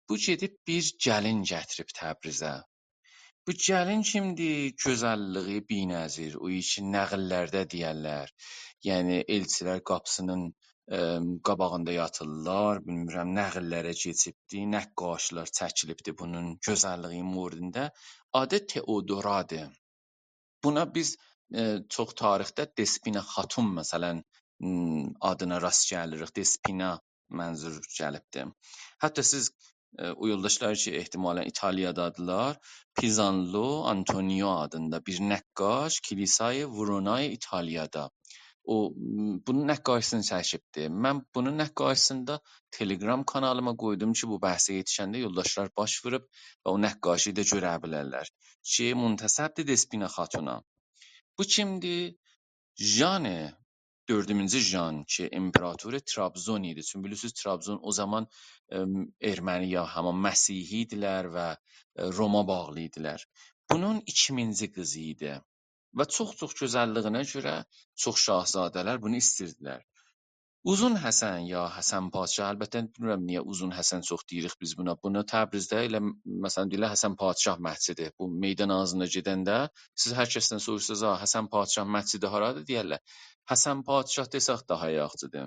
بو گئدیب بیر گلین گتیریب تبریزه. بو گلین کیمدیر؟ گؤزللیگی بی‌نظیر، او کی نقیللرده دئیرلر. یعنی، ائلچیلر قاپیسینین، ائم، قاباغیندا یاتیرلار، بیلمیرم، نقیللره کئچیبدی، نقاشلار چکیلیبدی بونون گؤزللیگی موردینده. آدی تئودورادیر. بونا بیز، ائ، چوخ تاریخده دسپینا خاتون، مثلا، م، آدینا راست گلیریک. دسپینا منظور گلیبدیر. حتی سیز، ائ، او یولداشلار کی، احتمالا ایتالیادادیلار، پیزانلو آنتونیو آدیندا بیر نقاش، کلیسای ورونای ایتالیادا. او، م، بونون نقاشی‌سینی چکیبدی. من بونون نقاشی‌سینی ده تلگرام کانالیما قویدوم کی، بو بحثه یئتیشنده یولداشلار باش ووروب و او نقاشی‌نی ده گؤره بیلرلر کی، منتسبدیر دسپینا خاتونا. بو کیمدیر؟ ژان، دؤردونجو ژان کی، امپراتور ترابزون ایدی. چونکی بیلیرسینیز، ترابزون او زامان، ائم، ارمنی یا همان مسیحی ایدیلر و، ائ، روما باغلی ایدیلر. بونون ایکیمینجی قیزی ایدی. و چوخ-چوخ گؤزللیگینه گؤره چوخ شاهزاده‌لر بونو ایسته‌ییردیلر. اوزون حسن یا حسن پادشاه، البته، بیلمیرم نییه اوزون حسن چوخ دئییریک بیز بونا. بونو تبریزده ائله، مثلا، دئییرلر حسن پادشاه مسجدی. بو میدان آغزینا گئدنده سیز هر کسدن سوروشساز، «آ، حسن پادشاه مسجدی هارادیر؟» دئیرلر. حسن پادشاه دئسک داها یاخشیدیر.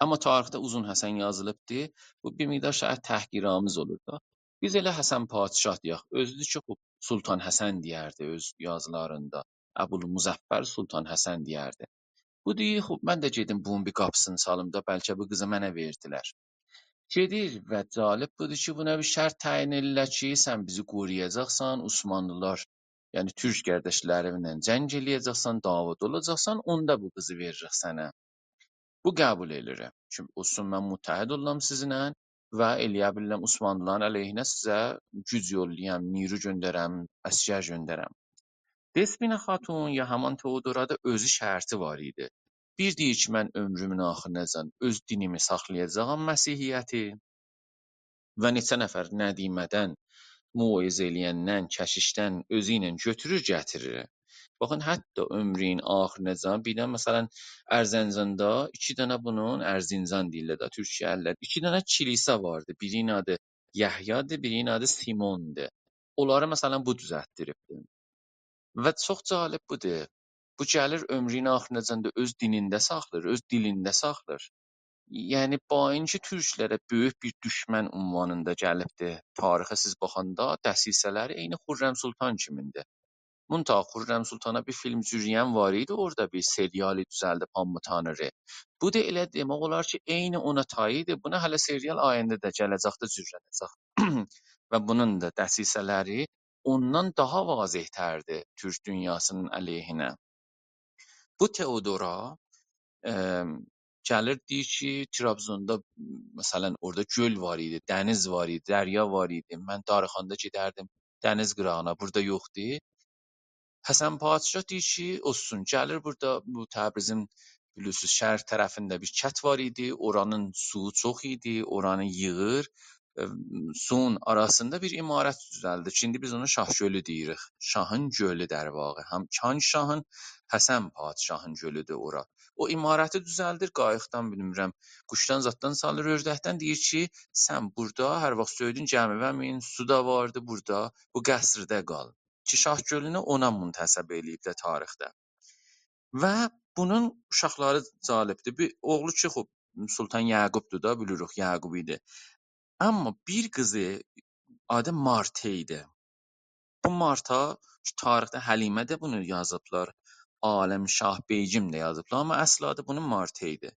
آمما تاریخده اوزون حسن یازیلیبدی. بو بیر مقدار شاید تحقیرآمیز اولور دا. بیز ائله حسن پادشاه دئیک. اؤزو کی، خوب، سلطان حسن دئیردی اؤز یازیلاریندا. ابوالمظفر سلطان حسن دئیردی. بو دئییر، «خوب، من ده گئدیم بونون بیر قاپیسینی چالیم دا، بلکه بو قیزی منه وئردیلر.» گئدیر و جالب بودور کی، بونا بیر شرط تعیین ائدیرلر کی، سن بیزی قورویاجاقسان، عثمانلیلار، یعنی تورک قارداشلارینلا جنگ ائله‌یه‌جکسن، دعوادا اولاجاقسان، اوندا بو قیزی وئریریک سنه. بو قبول ائله‌ییر. چونکی اولسون، من متحد اوللام سیزینله، و ائلیه بیلیرم عثمانلیلارین علیهینه سیزه گوج یوللایام، نیرو گؤندرم، عسگر گؤندرم. دسپینه خاتون یا همان تئودورا دا اؤزو شرطی وار ایدی. بیر دئییر کی، من عؤمرومون آخیریناجان اؤز دینیمی ساخلایاجاغام، مسیحیتی. و نئچه نفر ندیمه‌دن، موعظه ائله‌یندن، کشیشدن اؤزو ایله گؤتورور، گتیریر. باخین، حتی عؤمرونون آخیریناجان، بیردن، مثلا، ارزنجاندا ایکی دنه، بونون ارزینجان دئییرلر ده، تورکیه‌لی‌لر، ایکی دنه کلیسا واردی. بیری‌نین آدی یحیادیر، بیری‌نین آدی سیموندور. اونلاری، مثلا، بو دوزلتدیریبدیر. و چوخ جالب بودور. بو گلیر عؤمرونون آخیریناجان دا اؤز دینینده ساخلاییر، اؤز دیلینده ساخلاییر. یعنی، با اینکه تورکلره بؤیوک بیر دوشمن عنوانیندا گلیبدی تاریخه، سیز باخاندا دسیسه‌لری عینی خرم سلطان کیمیندیر. منتها خرم سلطانا بیر فیلم جوریه‌ن وار ایدی، اورادا بیر سریالی دوزلدیب، پامبا تانری. بو دا ائله دئمک اولار کی، عینی اونا تای ایدی. بونا هله سریال آینده‌ده گله‌جکده جورلنه‌جک. و بونون دا دسیسه‌لری اوندان داها واضح‌تردیر تورک دونیاسی‌نین علیهینه. بو تئودورا، ائم، گلیر، دئییر کی، ترابزوندا، مثلا، اورادا گؤل وار ایدی، دنیز وار ایدی، دریا وار ایدی. من داریخاندا گئدردیم دنیز قیراغینا، بورادا یوخدور. حسن پادشاه دئییر کی، اولسون، گلیر بورادا، بو تبریزین، بیلیرسینیز، شرق طرفینده بیر کت وار ایدی، اورانین سویو چوخ ایدی، اورانی ییغیر، ائ، سویون آراسیندا بیر عمارت دوزلدیر کی، ایندی بیز اونا شاه گؤلو دئییریک. شاهین گؤلو، در واقع. هم، هانگی شاهین؟ حسن پادشاهین گؤلودور اورا. او عمارتی دوزلدیر، قاییقدان، بیلمیرم، قوشدان زاددان سالیر، اؤردکدن، دئییر کی، سن بورادا هر واخت سؤیدون گمیوه مین، سو دا واردی بورادا، بو قصرده قال. کی، شاه گؤلونو اونا منتسب ائله‌ییبلر تاریخده. و بونون اوشاقلاری جالبدیر. بیر اوغلو کی، خوب، سلطان یعقوبدور دا، بیلیریک، یعقوب ایدی. آمما بیر قیزی آدی مارتا ایدی. بو مارتا کی، تاریخده حلیمه ده بونو یازیبلار، عالمشاه بیگم ده یازیبلار، آمما اصل آدی بونون مارتا ایدی.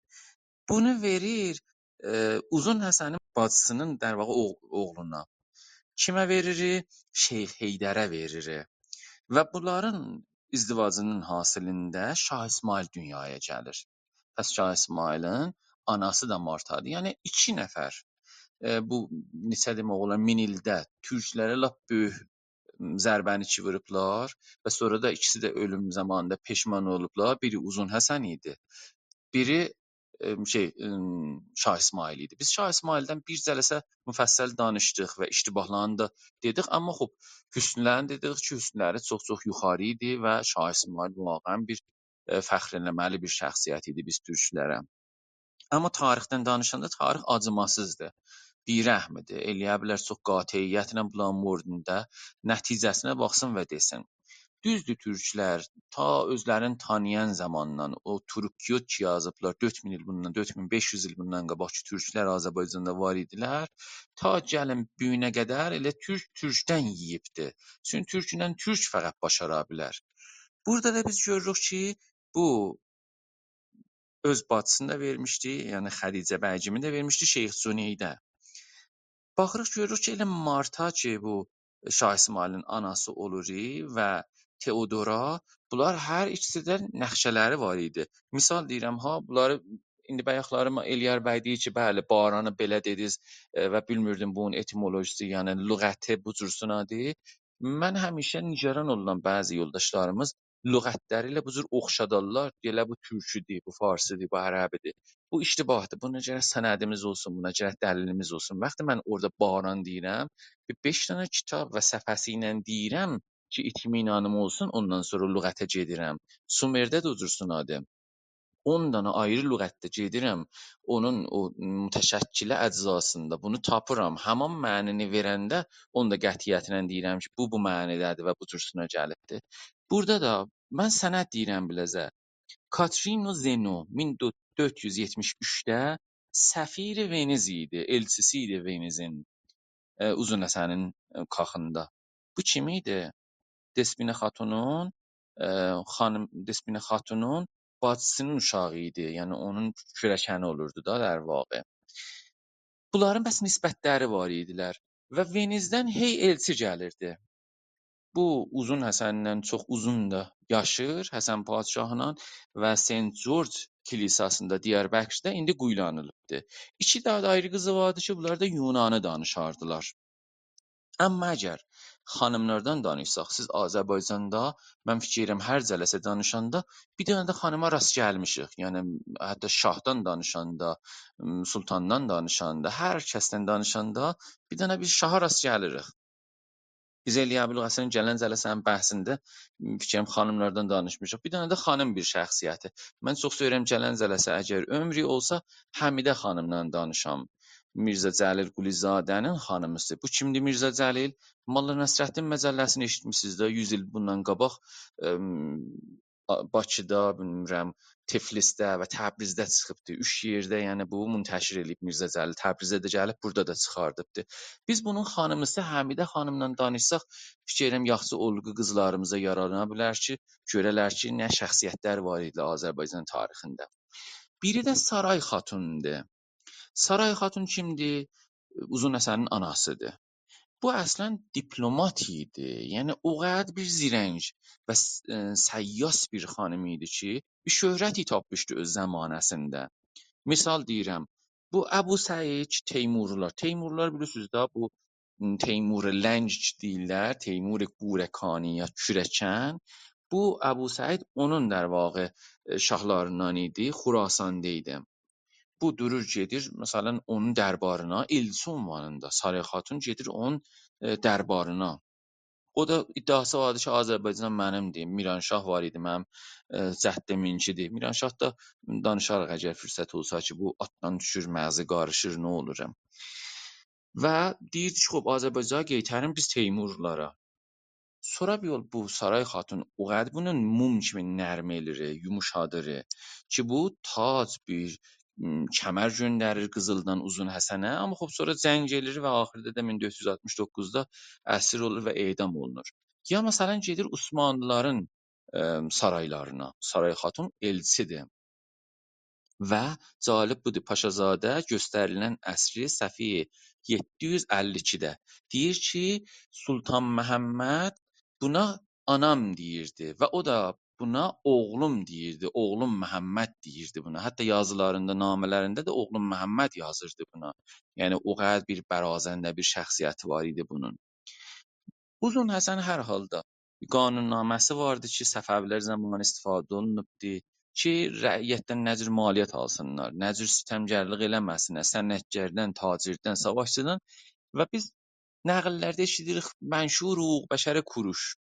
بونو وئریر، ائ، اوزون حسنین باجیسی‌نین، در واقع، اوغ-، اوغلونا. کیمه وئریر؟ شیخ حیدره وئریر. و بونلارین ازدواجی‌نین حاصلینده شاه اسماعیل دونیایا گلیر. پس شاه اسماعیلین آناسی دا مارتادیر. یعنی، ایکی نفر، ائ، بو، نئچه دئمک اولار، مین ایلده تورکلره لاپ بؤیوک ضربه‌نی کی ووروبلار و سونرا دا ایکیسی ده اؤلوم زامانیندا پشیمان اولوبلار. بیری اوزون حسن ایدی، بیری، ائ، شئی، ائ، شاه اسماعیل ایدی. بیز شاه اسماعیلدن بیر جلسه مفصل دانیشدیق و اشتباهلارینی دا دئدیک. آمما، خوب، حسنلرینی دئدیک کی، حسنلری چوخ-چوخ یوخاری ایدی و شاه اسماعیل واقعا بیر، ائ، فخر ائله‌مه‌لی بیر شخصیت ایدی بیز تورکلره. آمما تاریخدن دانیشاندا تاریخ آجیماسیزدیر. بی‌رحم‌دیر. ائلیه بیلر چوخ قاطعیتله بونلارین موردینده نتیجه‌سینه باخسین و دئسین. دوزدور، تورکلر تا اؤزلرینی تانییان زاماندان، او تورکیوت کی یازیبلار، دؤرد مین ایل بوندان، دؤرد مین بئش یوز ایل بوندان قاباق کی، تورکلر آذربایجاندا وار ایدیلر، تا گلین بو گونه قدر ائله تورک تورکدن یئییبدی. چونکی تورکله تورک فقط باشارا بیلر. بورادا دا بیز گؤروروک کی، بو اؤز باجیسینی دا وئرمیشدی، یعنی خدیجه بیگمی ده وئرمیشدی شیخ جنیده. باخیریق، گؤروروک کی، ائله مارتا کی، بو شاه اسماعیلین آناسی اولور و تئودورا، بونلار هر ایکیسی ده نقشه‌لری وار ایدی. مثال دئییرم ها، بونلاری ایندی بایاقلاری ما ائلیار بی دئییر کی، بلی، بارانی بئله دئدینیز، ائ، و بیلمیردیم بونون ائتیمولوژی‌سی، یعنی لغتی بو جور سونادیر. من همیشه نگران اولورام بعضی یولداشلاریمیز لغتلری ایله بو جور اوخشادارلار، دئیرلر، بو تورکودور، بو فارسیدیر، بو عربیدیر. بو اشتباهدیر. بونا گرک سندیمیز اولسون، بونا گرک دلیلیمیز اولسون. وقتی من اورادا باران دئییرم، بیر بئش دنه کیتاب و صفحه‌سی ایله دئییرم کی، اطمینانیم اولسون، اوندان سونرا لغته گئدیرم. سومرده ده او جور سونادیر. اون دنه آیری لغتده گئدیرم، اونون او متشکله اجزاسیندا بونو تاپیرام. همان معنینی وئرنده اونو دا قطعیتله دئییرم کی، بو، بو معنیده‌دیر و بو جور سونا گلیبدیر. بورادا دا من سند دئییرم بیله‌زه. کاترینو زنو مین دؤرد یوز یئتمیش اوچده سفیر ونیز ایدی، ائلچیسی ایدی ونیزین، ائ، اوزون حسنین، ائ، کاخیندا. بو کیم ایدی؟ دسپینه خاتونون، ائ، خانیم، دسپینه خاتونون باجیسی‌نین اوشاغی ایدی. یعنی اونون کوره‌کنی اولوردو دا، در واقع. بونلارین بس نسبتلری وار ایدیلر و ونیزدن هئی ائلچی گلیردی. بو اوزون حسن‌له چوخ اوزون دا یاشیر، حسن پادشاهلا، و سنت جورج کلیساسیندا دیاربکرده ایندی قویولانیلیبدیر. ایکی دنه ده آیری قیزی واردی کی، بونلار دا یونانی دانیشاردیلار. اما اگر خانیملاردان دانیشساق، سیز آذربایجاندا، من فیکیر ائدیرم، هر جلسه دانیشاندا بیر دنه ده خانیما راست گلمیشیک. یعنی، حتی شاهدان دانیشاندا، م، سلطاندان دانیشاندا، هر کسدن دانیشاندا بیر دنه بیز شاها راست گلیریک. بیز علی ابوالحسنین گلن جلسه‌نین بحثینده، م، فیکریم خانیملاردان دانیشمیشیق. بیر دنه ده خانیم بیر شخصیتی. من چوخ سئویرم گلن جلسه، اگر عؤمرو اولسا، حمیده خانیملا دانیشام. میرزه جلیل قلی‌زاده‌نین خانیمی‌سی. بو کیمدیر میرزه جلیل؟ ملا نصرالدین مجله‌سینی ائشیتمیسینیز ده، یوز ایل بوندان قاباق، ام، با-، باکیدا، بیلمیرم، تفلیسده و تبریزده چیخیبدی. اوچ یئرده، یعنی، بو منتشر ائله‌ییب میرزه جلیل. تبریزه ده گلیب، بورادا دا چیخاردیبدی. بیز بونون خانیمی‌سی حمیده خانیملا دانیشساق، فیکیر ائدیرم، یاخشی اولدو کی، قیزلاریمیزا یارانا بیلر کی، گؤره‌لر کی، نه شخصیت‌لر وار ایدی آذربایجان تاریخینده. بیری ده سارای خاتون‌دور. سارای خاتون کیمدیر؟ اوزون حسنین آناسی‌دیر. بو اصلاً دیپلمات ایدی. یعنی، او قدر بیر زیرنگ و س-، ائ، سیاس بیر خانیم ایدی کی، بیر شهرت تاپمیشدی اؤز زمانه‌سینده. مثال دئییرم، بو ابوسعید، تیمورلار، تیمورلار بیلیرسینیز ده، بو، م، تیمور لنگ دئییرلر، تیمور گورکانی یا کورکن. بو ابوسعید اونون، در واقع، ائ، شاهلاریندان ایدی، خراساندا ایدی. بو دورور، گئدیر، مثلاً، اونون دربارینا، ائلچی عنوانیندا، سارای خاتون گئدیر اونون، ائ، دربارینا. او دا ادعاسی واردی کی، آذربایجان منیمدیر، میرانشاه وار ایدی، منیم، ائ، جدّیمینکی‌دیر. میرانشاه دا، دانیشاریق اگر فرصت اولسا کی، بو آتدان دوشور، مغزی قاریشیر، نه اولور؟ و دئییردی کی، خوب، آذربایجانی قئیترین بیز تیمورلارا. سونرا بیر یول بو سارای خاتون او قدر بونو موم کیمی نرم ائلیر، یوموشادیر کی، بو تاج بیر، م، کمر گؤندریر قیزیلدان اوزون حسنه. اما خوب، سونرا جنگ ائلیر و آخیردا دا مین دؤرد یوز آلتمیش دوققوزدا اسیر اولور و اعدام اولونور. یا مثلاً گئدیر عثمانلی‌لارین، ائ، سارایلارینا. سارای خاتون ائلچی‌دیر. و جالب بودور، پاشازاده گؤستریلن عصری صفحه یئددی یوز اللی ایکیده دئییر کی، سلطان محمد بونا آنام دئییردی و او دا بونا اوغلوم دئییردی، اوغلوم محمد دئییردی بونا. حتی یازیلاریندا، نامه‌لرینده ده اوغلوم محمد یازیردی بونا. یعنی، او قدر بیر برازنده بیر شخصیتی وار ایدی بونون. اوزون حسن هر حالدا قانون‌نامه‌سی واردی کی، صفوی‌لر زامانی استفاده اولونوبدو کی، رعیتدن نه جور مالیات آلسینلار، نه جور ستمگرلیک ائله‌مه‌سینلر، صنعتگردن، تاجردن، ساواشچیدان. و بیز نقل‌لرده ائشیدیریک: «منشور حقوق بشر کوروش.»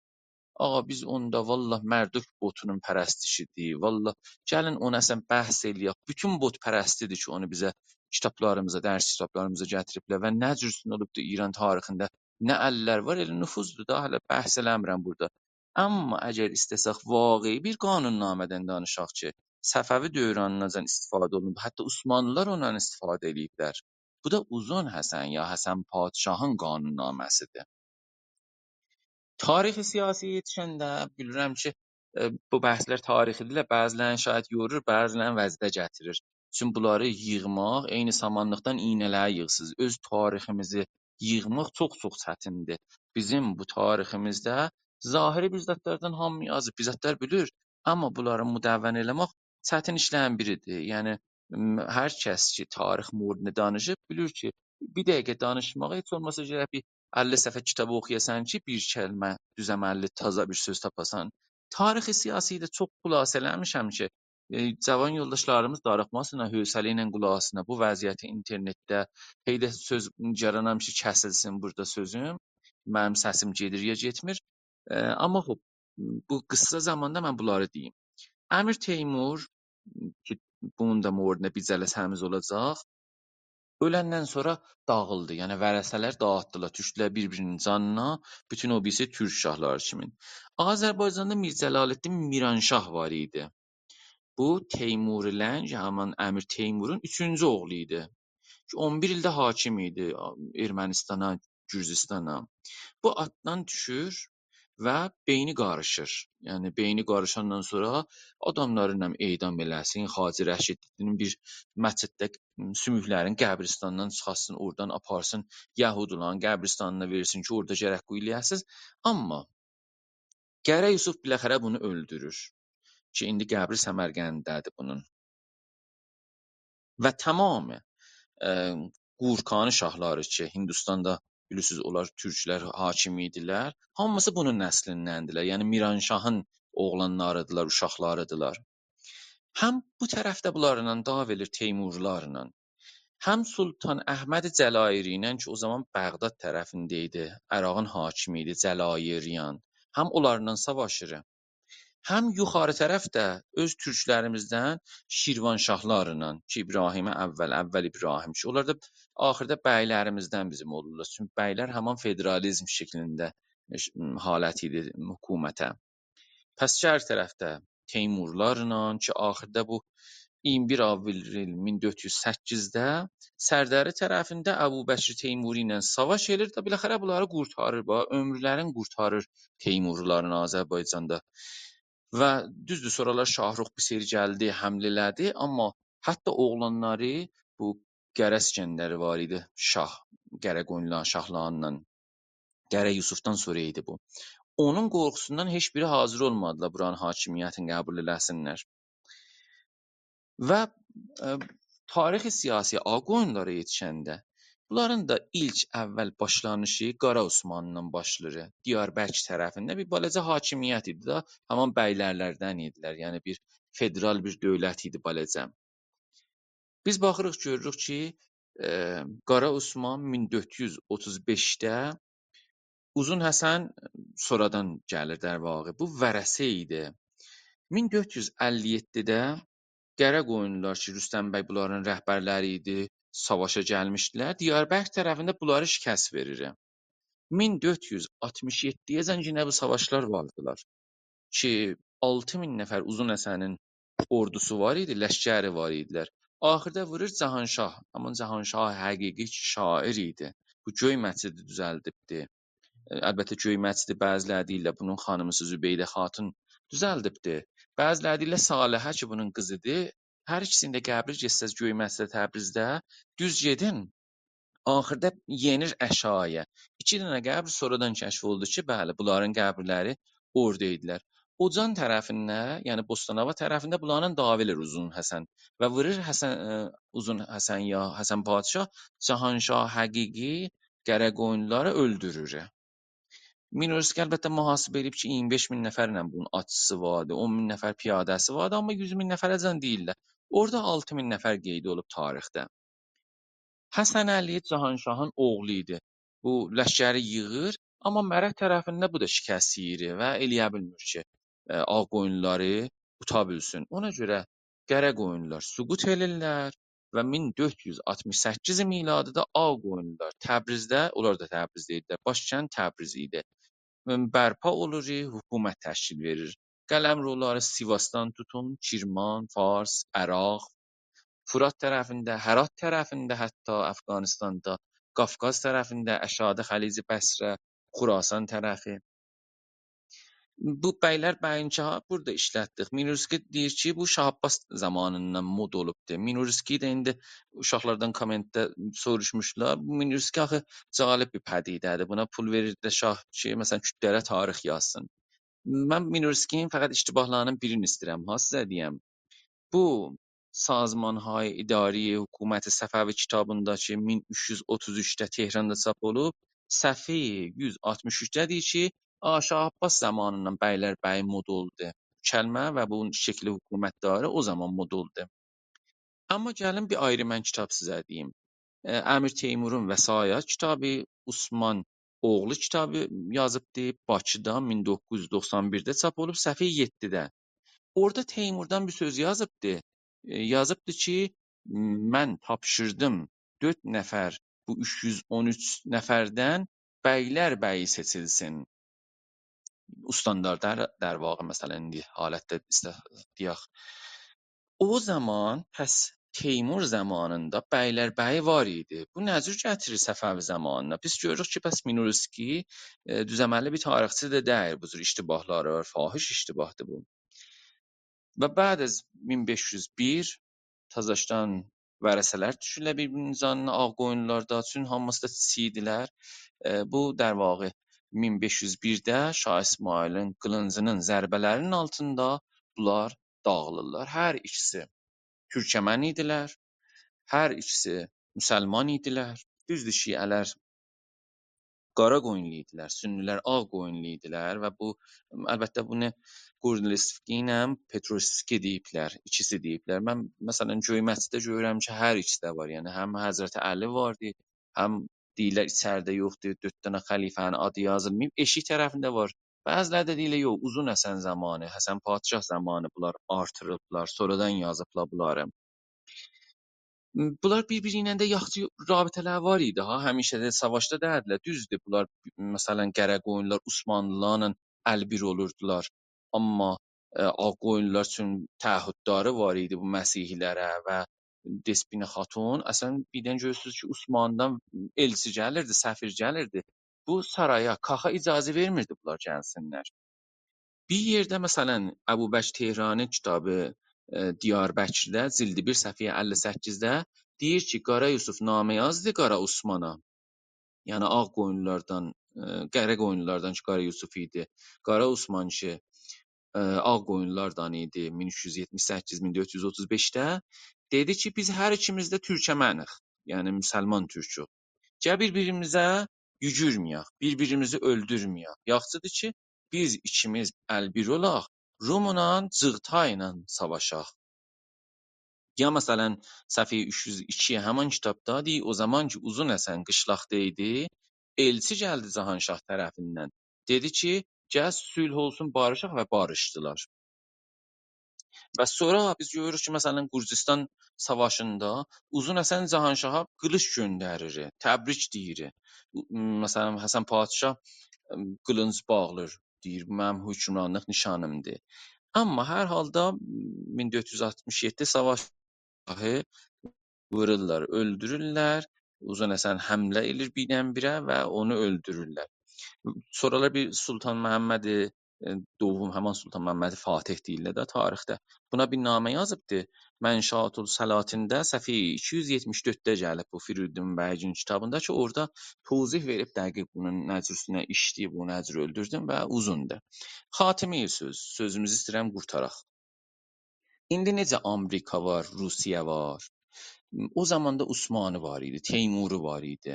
آغا، بیز اوندا والله مردوک بوتونون پرستیشی‌دیر. والله، گلین اونو اصلاً بحث ائله‌یک. بوتون بوت‌پرستی‌دیر کی، اونو بیزه کیتابلاریمیزا، درس کیتابلاریمیزا گتیریبلر و نه جورسون اولوبدور ایران تاریخینده، نه اللر وار، ائله نفوذدور دا، هله بحث ائله‌میرم بورادا. اما اگر ایسته‌سک واقعی بیر قانون‌نامه‌دن دانیشاق کی، صفوی دورانیناجان استفاده اولونوب، حتی عثمانلی‌لار اوندان استفاده ائله‌ییبلر. بو دا اوزون حسن یا حسن پادشاهین قانون‌نامه‌سی‌دیر. تاریخ سیاسی‌یه یئتیشنده بیلیرم کی، ائ، بو بحث‌لر تاریخی‌دیرلر، بعضی‌لرینی شاید یورور، بعضی‌لرینی وضعیته گتیریر. چون بونلاری ییغماق، عینی سامانلیقدان ایینه‌لری ییغیرسینیز. اؤز تاریخیمیزی ییغماق چوخ-چوخ چتیندیر. بیزیم بو تاریخیمیزده ظاهری بیر زادلاردان هامی یازیب، بیر زادلار بیلیر، اما بونلاری مدون ائله‌مک چتین ایشلرین بیری‌دیر. یعنی، م، هر کس کی، تاریخ موردینده دانیشیب، بیلیر کی، بیر دقیقه دانیشماغا هئچ اولماسا گرک بیر اللی صفحه کیتابی اوخویاسان کی، بیر کلمه دوز عمللی، تازا بیر سؤز تاپاسان. تاریخ سیاسی‌نی ده چوخ خلاصه ائله‌میشم کی، ائ، جاوان یولداشلاریمیز داریخماسینلار حوصله ایله قولاق آسسینلار. بو وضعیتی اینترنتده، هئی ده سؤز، گرانام کی، کسیلسین بورادا سؤزوم. منیم سسیم گئدیر یا گئتمیر. ائ، اما خوب، بو قیسا زاماندا من بونلاری دئییم. امیر تیمور، کی، بونون دا موردینده بیر جلسه‌میز اولاجاق، اؤلندن سونرا داغیلدی. یعنی، ورثه‌لر داغیتدیلار، دوشدولر بیر-بیری‌نین جانینا، بوتون او بیریسی تورک شاهلاری کیمین. آذربایجاندا میر جلال‌الدین میرانشاه وار ایدی. بو، تیمور لنگ، همان امیر تیمورون اوچونجو اوغلو ایدی. کی، اون بیر ایل ده حاکم ایدی ارمنستانا، گورجوستانا. بو آتدان دوشور و بئینی قاریشیر. یعنی، بئینی قاریشاندان سونرا آداملارین هم اعدام ائله‌سین، خواجه رشیدی‌نین بیر مسجدده سوموکلرین قبرستاندان چیخارتسین، اورادان آپارسین، یهودی‌لارین قبرستانینا وئرسین کی، اورادا گرک قویو ائله‌یه‌سینیز. اما قره یوسف بالاخره بونو اؤلدورور کی، ایندی قبری سمرقندده‌دیر بونون. و تمام، ائ، گورکانی شاهلاری کی، هندوستاندا بیلیرسینیز، اونلار تورکلر حاکم ایدیلر، هامیسی بونون نسلیندندیلر. یعنی میرانشاهین اوغلانلاریدیلار، اوشاقلاریدیلار. هم بو طرفده بونلارلا دعوا ائله‌ییر، تیمورلارلا. هم سلطان احمد جلایری ایله کی، او زامان بغداد طرفینده ایدی، عراقین حاکمی ایدی، جلایریان. هم اونلارلا ساواشیر. هم یوخاری طرفده اؤز تورکلریمیزدن شیروانشاهلارلا کی، ابراهیم اول، اول ابراهیم کی، اونلار دا آخیردا بیگلریمیزدن بیزیم اولورلار. چونکی بیگلر همان فدرالیزم شکلینده، ائ، حالت ایدی حکومته. پس شرق طرفده تیمورلارلا کی، آخیردا بو ایگیرمی بیر آوریل مین دؤرد یوز سککیزده سردری طرفینده ابوبکر تیموری ایله ساواش ائله‌ییر ده، بالاخره بونلاری قورتاریر، باخ، عؤمورلرین قورتاریر تیمورلارین آذربایجاندا. و دوزدور، سونرالار شاهرخ بو سری گلدی، حمله ائله‌دی، آمما حتی اوغلانلاری، بو قره اسکندری وار ایدی، شاه، قره قویونلارین شاهلاریندان، قره یوسفدان سونرا ایدی بو. اونون قورخوسوندان هئچ بیری حاضر اولمادیلار بورانین حاکمیتینی قبول ائله‌سینلر. و، ائ، تاریخ سیاسی آغ‌قویونلارا یئتیشنده، بونلارین دا ایلک اول باشلانیشی قارا عثمانلا باشلاییر. دیاربکر طرفینده بیر بالاجا حاکمیت ایدی ده، همان بیگلرلردن ایدیلر. یعنی بیر فدرال بیر دؤولت ایدی بالاجا. بیز باخیریق، گؤروروک کی، ائ، قارا عثمان مین دؤرد یوز اوتوز بئشده، اوزون حسن سونرادان گلیر، در واقع. بو ورثه ایدی. مین دؤرد یوز اللی یئددیده قره قویونلولار کی، رستم بی بونلارین رهبرلری ایدی، ساواشا گلمیشدیلر. دیاربکر طرفینده بونلاری شکست وئریر. مین دؤرد یوز آلتمیش یئددی‌یه‌جن یئنه بو ساواشلار واردیلار کی، آلتی مین نفر اوزون حسنین اوردوسو وار ایدی، لشکری وار ایدیلر. آخیردا وورور جهانشاه، آمما جهانشاه حقیقی کی، شاعر ایدی. بو گؤی مسجدی دوزلدیبدی. ائ، البته، گؤی مسجدی بعضی‌لری دئییرلر، بونون خانیمیسی زبیده خاتون دوزلدیبدی. بعضی‌لری دئییرلر، صالحه کی، بونون قیزیدیر، هر ایکیسینین ده قبری گئتسز گؤی مسجد تبریزده، دوز گئدین، آخیردا یئنیر اشایه. ایکی دنه قبر سونرادان کشف اولدو کی، بلی، بونلارین قبرلری اورادا ایدیلر. اوجان طرفینده، یعنی بوستان‌آباد طرفینده بونلارلا دعوا ائله‌ییر اوزون حسن و وورور حسن، ائ، اوزون حسن یا حسن پادشاه، جهانشاه حقیقی قره قویونلولاری اؤلدورور. مینورسکی البته محاسبه ائدیب کی، ایگیرمی بئش مین نفرله بونون آتچیسی واردی، اون مین نفر پیاده‌سی واردی، آمما یوز مین نفره‌جن دئییللر. اورادا آلتی مین نفر قید اولوب تاریخده. حسن علی جهانشاهین اوغلو ایدی. بو لشکری ییغیر، آمما مرگ طرفینده بو دا شکست یئییر و ائلیه بیلمیر کی، ائ، آغ‌قویونلولاری اوتا بیلسین. اونا گؤره قره قویونلولار سقوط ائلیرلر و مین دؤرد یوز آلتمیش سککیز میلادیده آغ‌قویونلولار تبریزده، اونلار دا تبریزده ایدیلر، باشکند تبریز ایدی، م، برپا اولور، حکومت تشکیل وئریر. قلمرولاری سیواسدان توتون، کرمان، فارس، عراق، فرات طرفینده، هرات طرفینده، حتی افغانستاندا، قافقاز طرفینده، اشاده خلیج بصره، خراسان طرفی. بو بیگلر بیگین کی، ها، بورادا ایشلتدیک. مینورسکی دئییر کی، بو شاه عباس زامانیندان مد اولوبدور. مینورسکی ده ایندی اوشاقلاردان کامنتده سوروشموشدولار. بو مینورسکی آخی جالب بیر پدیده‌دیر. بونا پول وئریر ده شاه کی، مثلا، کوردلره تاریخ یازسین. من مینورسکی‌نین فقط اشتباهلاری‌نین بیرینی ایسته‌ییرم ها سیزه دئیم. بو سازمان‌های اداری حکومت صفوی کیتابیندا کی، مین اوچ یوز اوتوز اوچده تهراندا چاپ اولوب، صفحه یوز آلتمیش اوچده دئییر کی، آ، شاه عباس زامانیندان بیگلر بیگی مد اولدو. کلمه و بو شکل حکومتداری او زامان مد اولدو. آمما گلین بیر آیری من کیتاب سیزه دئییم. ائ، امیر تیمورون وصایت کیتابی، عثمان اوغلو کیتابی یازیبدی. باکیدا مین دوققوز یوز دوخسان بیرده چاپ اولوب، صفحه یئددیده. اورادا تیموردان بیر سؤز یازیبدی. ائ، یازیبدی کی، «من تاپشیردیم دؤرد نفر بو اوچ یوز اون اوچ نفردن بیگلر بیگی سئچیلسین.» استاندار در، در واقع، مثلا، ایندی حالتده ایسته-، دئیک. او زامان، پس تیمور زامانیندا بیگلر بیگی وار ایدی. بو نه جور گتیریر صفوی زامانینا؟ بیز گؤروروک کی، پس مینورسکی، ائ، دوز عمللی بیر تاریخچی ده دئییل، بو جور اشتباهلاری وار، فاحش اشتباهدیر بو. و بعد از مین بئش یوز بیر تازاشدان ورثه‌لر دوشورلر بیر-بیرینین جانینا آغ‌قویونلولاردا، چون هامیسی دا کیچیک ایدیلر. ائ، بو، در واقع، مین بئش یوز بیرده شاه اسماعیلین قیلینجینین ضربه‌لری‌نین آلتیندا بونلار داغیلیرلار. هر ایکیسی تورکمن ایدیلر، هر ایکیسی مسلمان ایدیلر. دوزدور، شیعه‌لر قارا قویونلو ایدیلر، سنی‌لر آغ قویونلو ایدیلر و بو، البته، بونو گوردیلسکی ایله پتروشسکی دئییبلر، ایکیسی دئییبلر. من، مثلا، گؤی مسجدده گؤرورم کی، هر ایکیسی ده وار. یعنی، هم حضرت علی واردی، هم دئییرلر، ایچریده یوخدور، دؤرد دنه خلیفه‌نین آدی یازیلماییب، ائشیک طرفینده وار. بعضی‌لری ده دئییرلر، یوخ، اوزون حسن زامانی، حسن پادشاه زامانی بونلار آرتیریبلار، سونرادان یازیبلار بونلاری. بونلار بیر-بیری ایله ده یاخشی رابطه‌لری وار ایدی ها، همیشه ده ساواشدا دئییردیلر. دوزدور، بونلار، مثلا، قره قویونلولار عثمانلی‌لارلا ال‌بیر اولوردولار. آمما، ائ، آغ قویونلولار اوچون تعهدداری وار ایدی بو مسیحی‌لره و دسپینه خاتون. اصلا، بیردن گؤرورسونوز کی، عثمانلی‌دان ائلچی گلیردی، سفیر گلیردی. بو سارایا، کاخا اجازه وئرمیردی بونلار گلسینلر. بیر یئرده، مثلا، ابوبکر تهرانی کیتابی، ائ، دیاربکرده، جلد بیر، صفحه اللی سککیزده دئییر کی، قارا یوسف نامه یازدی قارا عثمانا. یعنی آغ قویونلولاردان، ائ، قره قویونلولاردان کی، قارا یوسف ایدی. قارا عثمان کی، ائ، آغ قویونلولاردان ایدی مین اوچ یوز یئتمیش سککیز، مین دؤرد یوز اوتوز بئشده. دئدی کی، بیز هر ایکیمیز ده تورکمنیک، یعنی مسلمان تورکوک. گل بیر-بیریمیزه یوگورمه‌یک، بیر-بیریمیزی اؤلدورمه‌یک. یاخشیدیر کی، بیز ایکیمیز ال‌بیر اولاق، روملا، جیغتایلا ساواشاق. یا، مثلا، صفحه اوچ یوز ایکی همان کیتابدا دئییر، او زامان کی، اوزون حسن قیشلاقدا ایدی، ائلچی گلدی جهانشاه طرفیندن. دئدی کی، گل صلح اولسون، باریشاق و باریشدیلار. و سونرا بیز گؤروروک کی، مثلا، گرجستان ساواشیندا اوزون حسن جهانشاها قیلیش گؤندریر، تبریک دئییر. مثلا، حسن پادشاه، ائم، قیلینج باغلیر، دئییر، «بو منیم حکمرانلیق نیشانیمدیر.» آمما هر حالدا مین دؤرد یوز آلتمیش یئددی ساواشی وورورلار، اؤلدورورلر. اوزون حسن حمله ائله‌ییر بیردن-بیره و اونو اؤلدورورلر. سونرالار بیر سلطان محمد، ائ، دوم، همان سلطان محمد فاتح دئییرلر ده تاریخده. بونا بیر نامه یازیبدی. منشیات السلاطین‌ده صفحه ایکی یوز یئتمیش دؤردده گلیب بو فریدون بیگین کیتابیندا کی، اورادا توضیح وئریب دقیق بونون نه جور اوستونه ایچدی، بونو نه جور اؤلدوردون و اوزوندور. خاتمه‌ی سؤز، سؤزوموزو ایسته‌ییرم قورتاراق. ایندی نئجه آمریکا وار، روسیه وار، او زامان دا عثمانی وار ایدی، تیموری وار ایدی.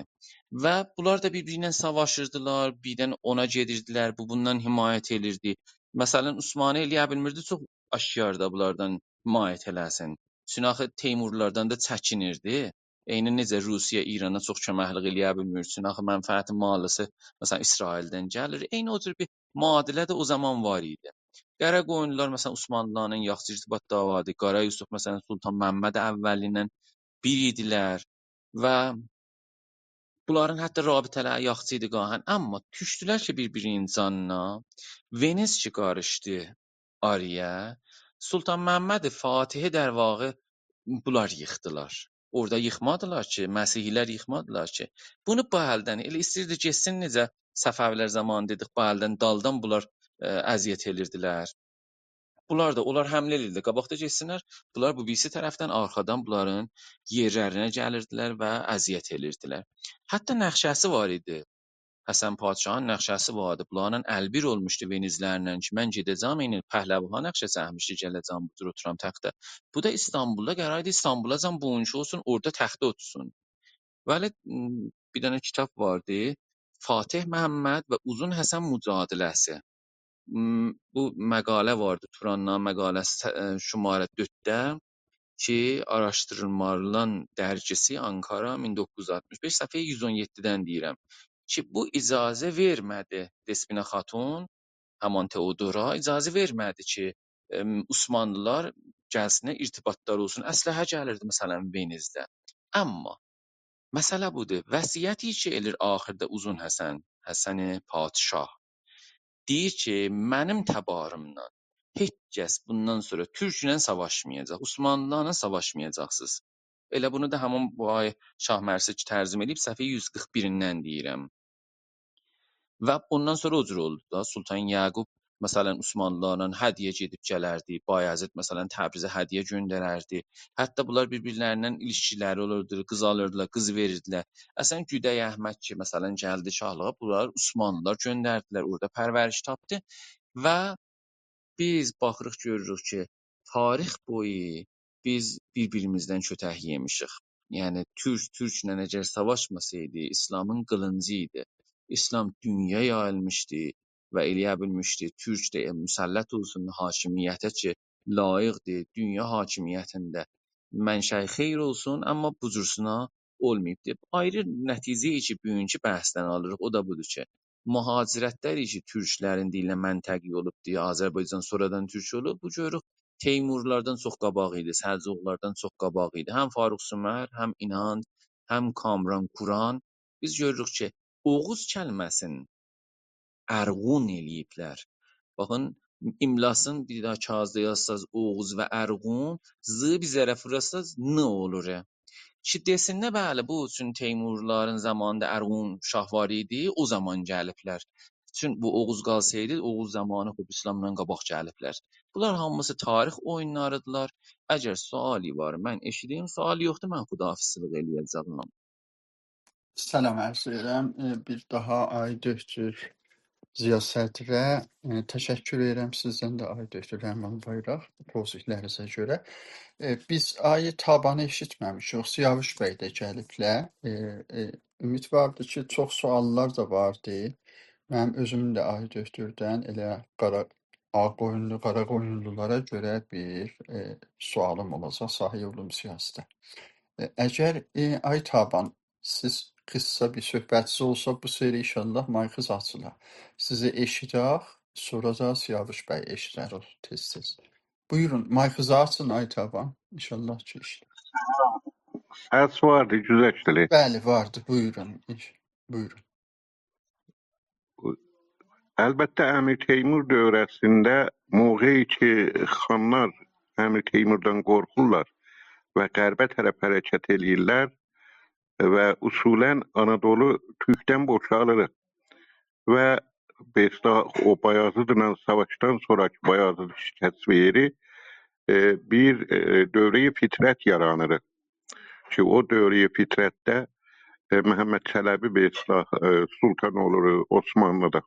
و بونلار دا بیر-بیری ایله ساواشیردیلار، بیردن اونا گئدیردیلر، بو بوندان حمایت ائدیردی. مثلا، عثمانی ائلیه بیلمیردی چوخ آشکاردا بونلاردان حمایت ائله‌سین. چونکی آخی تیمورلاردان دا چکینیردی. عینی نئجه روسیه ایرانا چوخ کؤمکلیک ائلیه بیلمیر، چونکی آخی منفعت مالی‌سی، مثلا، اسرائیلدن گلیر. عینی او جور بیر معادله ده او زامان وار ایدی. قره قویونلولار، مثلا، عثمانلی‌لارلا یاخشی ارتباطدا وار ایدی. قارا یوسف، مثلا، سلطان محمد اولی ایله بیر ایدیلر و بونلارین حتی رابطه‌لری یاخشی ایدی گاهاً. آمما دوشدولر کی، بیر-بیری‌نین جانینا. ونیز کی، قاریشدی آرایا، سلطان محمد فاتحی، در واقع، بونلار ییخدیلار. اورادا ییخمادیلار کی، مسیحی‌لر ییخمادیلار کی. بونو بو الدن، ائله ایسته‌ییردی گئتسین، نئجه صفوی‌لر زامانی دئدیک، بو الدن دالدان بونلار، ائ، اذیت ائدیردیلر. بونلار دا، اونلار حمله ائدیردی، قاباقدا گئتسینلر. بونلار بو بیریسی طرفدن، آرخادان بونلارین یئرلرینه گلیردیلر و اذیت ائدیردیلر. حتی نقشه‌سی وار ایدی. حسن پادشاهین نقشه‌سی واردی. بونلارلا ال‌بیر اولموشدو ونیزلرله کی، من گئده‌جم، عینی پهلوی‌ها نقشه چکمیشدی، گله‌جم بو جور اوتورام تخته. بو دا ایستانبولدا قرار ایدی، ایستانبولاجان بونونکی اولسون، اورادا تخته اوتورسون. ولی، م، بیر دنه کیتاب واردی، فاتح محمد و اوزون حسن مجادله‌سی. م، بو مقاله واردی، توران‌نامه مقاله‌سی، س-، ائ، شماره دؤردده کی، آراشدیریلمالارین درگیسی، آنکارا، مین دوققوز یوز آلتمیش بئش، صفحه یوز اون یئددیدن دئییرم کی، بو اجازه وئرمه‌دی، دسپینه خاتون، همان تئودورا اجازه وئرمه‌دی کی، ائم، عثمانلی‌لار گلسینلر، ارتباطلار اولسون. اسلحه گلیردی، مثلا، ونیزده. آمما مسئله بودور. وصیتی کی ائله‌ییر آخیردا اوزون حسن، حسن پادشاه، دئییر کی، منیم تباریمدان هئچ کس بوندان سونرا تورکله ساواشمایاجاق، عثمانلی‌لارلا ساواشمایاجاقسینیز. ائله بونو دا همین بو آقای شاه مرثی کی ترجمه ائدیب، صفحه یوز قیرخ بیریندن دئییرم. و اوندان سونرا او جور اولدو دا، سلطان یعقوب مثلا، عثمانلی‌لارلا هدیه گئدیب گلردی، بایزید، مثلا، تبریزه هدیه گؤندرردی. حتی بونلار بیر-بیرلریندن ایلیشکیلری اولوردو، قیز آلیردیلار، قیز وئریردیلر. اصلا، گودک احمد کی، مثلا، گلدی شاهلیغا، بونلاری عثمانلی‌لار گؤندردیلر، اورادا پرورش تاپدی و بیز باخیریق، گؤروروک کی، تاریخ بویو بیز بیر-بیریمیزدن کؤتک یئمیشیک. یعنی، تورک تورکله اگر ساواشماسایدی، ایسلامین قیلینجی ایدی. ایسلام دونیایا یاییلمیشدی و ائلیه بیلمیشدی تورک ده مسلط اولسون حاکمیته کی، لایقدیر دونیا حاکمیتینده منشأ خیر اولسون، اما بو جورسونا اولماییبدی. آیری نتیجه کی، بوگونکو بحثدن آلیریق، او دا بودور کی، مهاجرتلر کی، تورکلرین دیلینه منطقی اولوبدو، آذربایجان سونرادان تورک اولوب، بو گؤروروک تیمورلاردان چوخ قاباق ایدی، سلجوقلاردان چوخ قاباق ایدی. هم فاروق سومر، هم اینانج، هم کامران کوران. بیز گؤروروک کی، اوغوز کلمه‌سینی ارغون ائله‌ییبلر. باخین، املاسینی بیر داها کاغیذدا یازساز اوغوز و ارغون، ز بیر طرف ووراساز ن اولور. کی دئسینلر، بلی، بو اوچون تیمورلارین زامانیندا ارغون شاه وار ایدی، او زامان گلیبلر. چون بو اوغوز قالسایدی، اوغوز زامانی خوب ایسلامدان قاباق گلیبلر. بونلار هامیسی تاریخ اویونلاریدیرلار. اگر سؤالی وار، من ائشیدیم، سؤالی یوخدور، من خداحافظچیلیک ائله‌یه‌جم. سلام عرض ائدیرم. ائ، بیر داها آقای دکتر ضیا صدره، ائ، تشکر ائدیرم سیزدن ده، آقای دکتر رحمان بایراق، توضیحلرینیزه گؤره. ائ، بیز آقای تابانی ائشیتمه‌میشیک، سیاوش بی ده گلیبلر. ائ، ائ، امید واردی کی، چوخ سؤاللار دا واردی. منیم اؤزومون ده آقای دکتردن ائله قارا، آغ‌قویونلو، قاراقویونلولارا گؤره بیر، ائ، سؤالیم اولاجاق، صاحب اولوم سیاستده. ائ، اگر، ائ، آقای تابان، سیز قیسا بیر صحبتینیز اولسا، بو سری ان‌شاءالله مایکینیز آچیلار. سیزی ائشیدک، سونرا دا سیاوش بی ائشیدر او تئز-تئز. بویورون، مایکینیزی آچین، آقای تابان. ان‌شاءالله کی، ائشیدیر. سس واردی، گوزشتلی. بلی، واردی. بویورون، ایش-، بویورون. البته، امیر تیمور دؤوره‌سینده موقعی کی، خانلار امیر تیموردان قورخورلار و غربه طرف حرکت ائله‌ییرلر و اصولاً آنادولو تورکدن بوشالیر و به اصطلاح او بایازیدلا ساواشدان سونراکی بایازید شکست وئریر، ائ، بیر، ائ، دوره‌ی فترت یارانیر. کی، او دوره‌ی فترتده، ائ، محمد چلبی، به اصطلاح، ائ، سلطان اولور عثمانلیدا.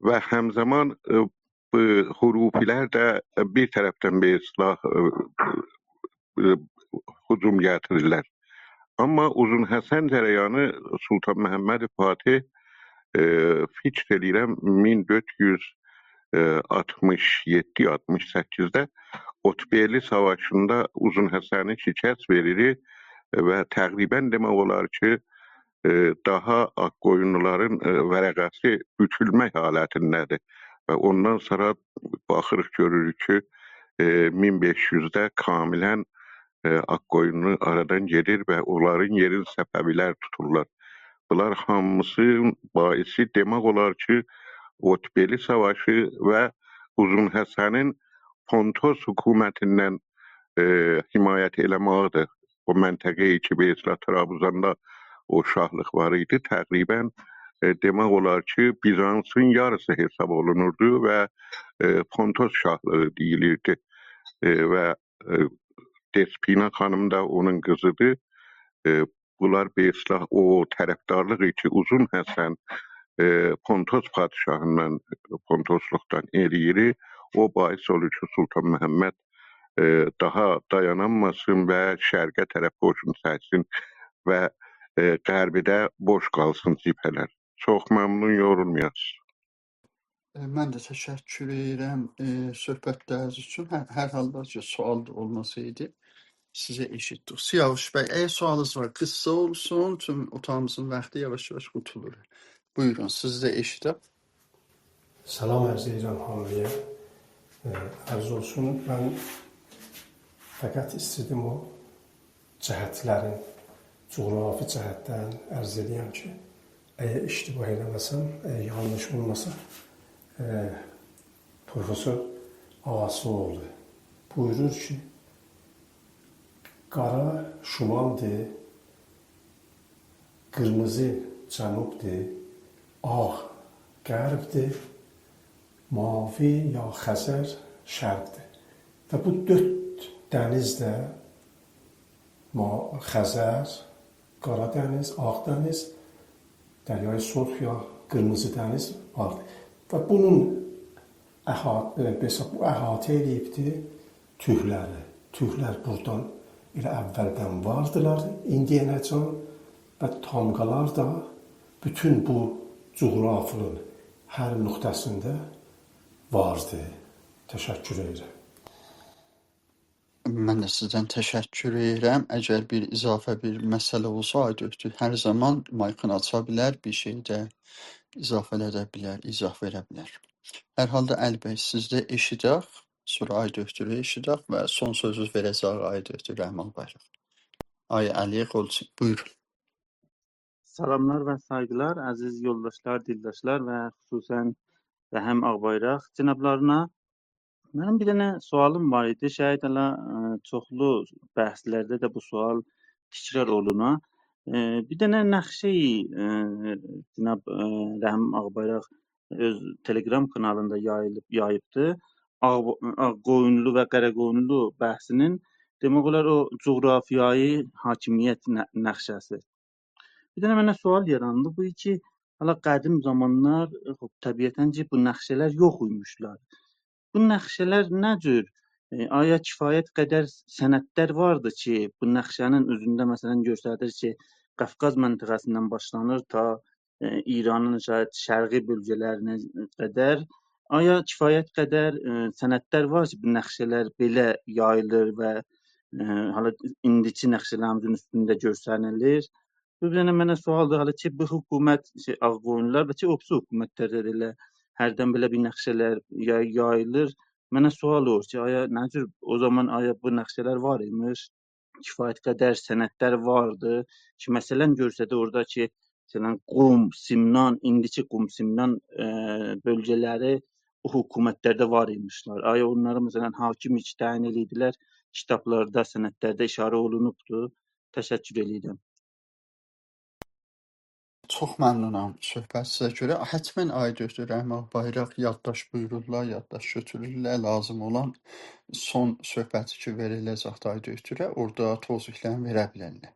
و همزمان، ائ، بو حروفی‌لر ده بیر طرفدن، به اصطلاح، ائ، ائ، هجوم گتیریرلر. آمما اوزون حسن جریانی سلطان محمد فاتح، ائ، فیکر ائله‌ییرم، مین دؤرد یوز آلتمیش یئددی، آلتمیش سککیزده اوتبئلی ساواشیندا اوزون حسنی شکست وئریر و تقریباً دئمک اولار کی، ائ، داها آغ‌قویونلولارین، ائ، ورقه‌سی بوکولمک حالتینده‌دیر. و اوندان سونرا باخیریق، گؤروروک کی، ائ، مین بئش یوزده کاملاً، ائ، آغ‌قویونلو آرادان گئدیر و اونلارین یئرینی صفوی‌لر توتورلار. بونلار هامیسی باعثی، دئمک اولار کی، اوتبئلی ساواشی و اوزون حسنین پونتوس حکومتیندن، ائ، حمایت ائله‌مه‌ییدیر. او منطقه‌یی کی، به اصطلاح، طرابزاندا او شاهلیق وار ایدی، تقریباً، ائ، دئمک اولار کی، بیزانسین یاریسی حساب اولونوردو و، ائ، پونتوس شاهلیغی دئییلیردی. ائ، و، ائ، دسپینا خانیم دا اونون قیزیدیر. ائ، بونلار، به اصطلاح، او طرفدارلیق کی، اوزون حسن، ائ، پونتوس پادشاهیندان، پونتوسلوقدان ائله‌ییر، او باعث اولور کی، سلطان محمد، ائ، داها دایانانماسین و شرقه طرف قوشون چکسین و، ائ، غربیده بوش قالسین جبهه‌لر. چوخ ممنون، یورولمایاسینیز. ائ، من ده تشکر ائدیرم، ائ، صحبتلرینیز اوچون. هر، هر حالدا کی، سؤال دا اولماسایدی، سیزی ائشیتدیک. سیاوش بی، اگر سؤالینیز وار، قیسا اولسون، چون اوتاغیمیزین واختی یاواش-یاواش قوتولور. بویورون، سیزی ده ائشیدک. سلام عرض ائدیرم هامییا. ائ، عرض اولسون، من فقط ایسته‌دیم او جهتلرین، جغرافی جهتدن عرض ائدیرم کی، اگر اشتباه ائله‌مه‌سم، اگر یانلیش اولماسا، ائ، پروفسور آغاسی‌اوغلو بویورور کی، قارا شمالدیر، قیرمیزی جنوبدور، آغ غربدیر، ماوی یا خزر شرقدیر. و بو دؤرد دنیز ده، ما-، خزر، قارا دنیز، آغ دنیز، دریای سرخ یا قیرمیزی دنیز واردیر. و بونون احا-، ائ، بئله بو احاطه ائله‌ییبدی تورکلری. تورکلر بورادان ائله اوّلدن واردیلار، ایندییه‌نه‌جن و تامغالار دا بوتون بو جغرافیانین هر نقطه‌سینده واردی. تشکر ائدیرم. من ده سیزدن تشکر ائدیرم. اگر بیر اضافه بیر مسئله اولسا، آقای دکتر، هر زامان مایکینی آچا بیلر، بیر شئی ده اضافه ائله‌یه بیلر، ایضاح وئره بیلر. هر حالدا علی بی، سیزی ده ائشیدک، سونرا آقای دکترو ائشیدک و سون سؤزو وئره‌جک آقای دکتر رحیم آقبایراق. آقای علی، قول چک-، بویورون. سلاملار و سایغیلار، عزیز یولداشلار، دیلداشلار و خصوصاً رحیم آقبایراق جنابلارینا. منیم بیر دنه سؤالیم وار ایدی. شاید هله، ائ، چوخلو بحثلرده ده بو سؤال تکرار اولونا. ائ، بیر دنه نقشه، ائ، جناب، ائ، رحیم آقبایراق اؤز تلگرام کانالیندا یاییلیب، یاییبدی. آغ، آغ قویونلو و قره قویونلو بحثینین، دئمک اولار، او جغرافیایی حاکمیت ن، نقشه‌سی. بیر دنه منه سؤال یاراندی. بو کی، هله قدیم زامانلار، ائ، خوب، طبیعتاً کی، بو نقشه‌لر یوخ ایمیشلر. بو نقشه‌لر نه جور، ائ، آیا کفایت قدر سندلر واردی کی، بو نقشه‌نین اوزونده، مثلاً، گؤستریر کی، قافقاز منطقه‌سیندن باشلانیر تا، ائ، ایرانین شاید شرقی بؤلگه‌لرینه قدر؟ آیا کفایت قدر، ائ، سندلر وار کی، بو نقشه‌لر بئله یاییلیر و، ائ، هله ایندیکی نقشه‌لریمیزین اوستونده گؤرسنیلیر؟ بو بیر دنه منه سؤالدیر. هله کی، بو حکومت، شئی، آغ‌قویونلولار و کی، او بیریسی حکومتلرده ده ائله هردن بئله بیر نقشه‌لر یای، یاییلیر. منه سؤال اولور کی، آیا نه جور، او زامان آیا بو نقشه‌لر وار ایمیش؟ کفایت قدر سندلر واردی کی، مثلاً، گؤرسه‌دی اورادا کی، مثلاً، قم، سمنان، ایندیکی قم، سمنان، ائ، بؤلگه‌لری او حکومتلرده وار ایمیشلر. آیا اونلاری، مثلاً، حاکم کی، تعیین ائله‌ییردیلر، کیتابلاردا، سندلرده اشاره اولونوبدور؟ تشکر ائدیرم. چوخ ممنونام صحبتینیزه گؤره. حتماً آقای دکتر رحیم آقبایراق یادداشت بویورورلار، یادداشت گؤتورورلر، لازیم اولان سون صحبتی کی وئریله‌جکدی آقای دکتره، اورادا توضیحلرینی وئره بیلرلر.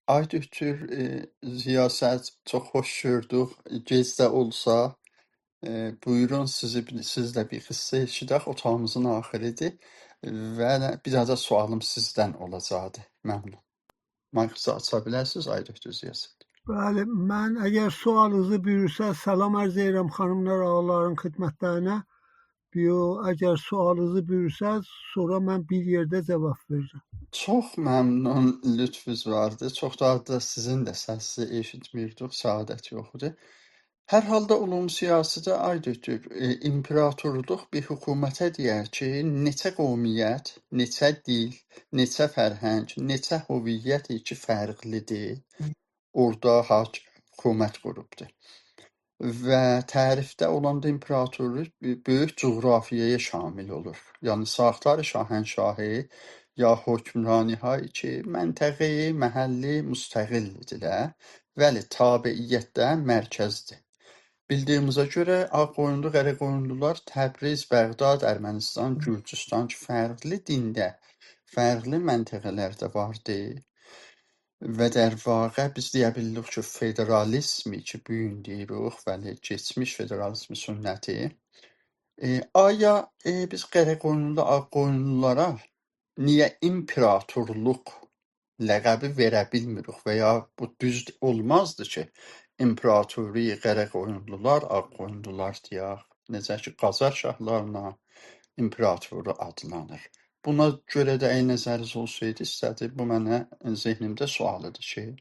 آقای دکتر، ائ، ضیاست، چوخ خوش گؤردوک. گئج ده اولسا، ائ، بویورون، سیزی، سیز ده بیر قیسسا ائشیدک، اوتاغیمیزین آخیریدیر. و بیر داها دا سؤالیم سیزدن اولاجاقدی. ممنون. مایکینیزی آچا بیلرسینیز، آقای دکتر ضیاست. بلی، من اگر سؤالینیزی بویورسا، سلام عرض ائدیرم خانیملار، آقالارین خدمتلرینه. یو، اگر سؤالینیزی بویورسا، سونرا من بیر یئرده جواب وئررم. چوخ ممنون، لطفونوز واردی. چوخ داها دا سیزین ده سسینیزی ائشیتمیردیک، سعادت یوخ ایدی. هر حالدا علوم سیاسی‌ده، آقای دکتر، ائ، ایمپراتورلوق بیر حکومته دئیر کی، نئچه قومیت، نئچه دیل، نئچه فرهنگ، نئچه هویت کی فرقلیدیر، اورادا حاک، حکومت قوروبدور. و تعریفده اولاندا ایمپراتورلوق بؤ، بؤیوک جغرافیایا شامل اولور. یعنی، ساختار شاهنشاهی یا حکمرانی‌هایی کی، منطقه‌ای، محلی، مستقل ایدیلر. ولی تابعیتده مرکزدیر. بیلدیگیمیزه گؤره، آغ‌قویونلو، قره‌قویونلولار تبریز، بغداد، ارمنستان، گورجوستان کی، فرقلی دینده، فرقلی منطقه‌لرده واردی. و در واقع بیز دئیه بیلیریک کی، فدرالیزم کی، بو گون دئییریک، ولی کئچمیش فدرالیزم سنتی. ائ، آیا، ائ، بیز قره‌قویونلو، آغ‌قویونلولارا نییه ایمپراتورلوق لقبی وئره بیلمیریک و یا بو دوز اولمازدی کی، ایمپراتوری قره‌قویونلولار، آغ‌قویونلولار دئیک. نئجه کی، قاجار شاهلارینا ایمپراتوری آدلانیر. بونا گؤره ده اگر نظرینیز اولسایدی، ایسته‌دی، بو منه ذهنیمده سؤالیدیر کی،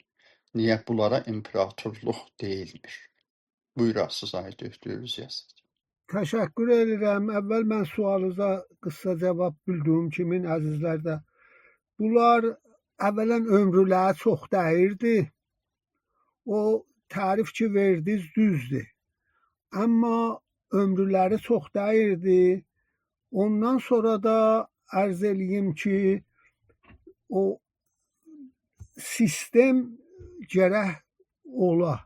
نییه بونلارا ایمپراتورلوق دئییلمیر؟ بویوراسینیز، آقای دکتر ضیاست. تشکر ائدیرم. اول من سؤالینیزا قیسا جواب بیلدیگیم کیمین، عزیزلر ده. بونلار اولاً عؤمرولری چوخ دئییردی. او تعریف کی وئردینیز دوزدور. اما عؤمرولری چوخ دئییردی. اوندان سونرا دا عرض ائله‌ییم کی، او سیستم گرک اولا.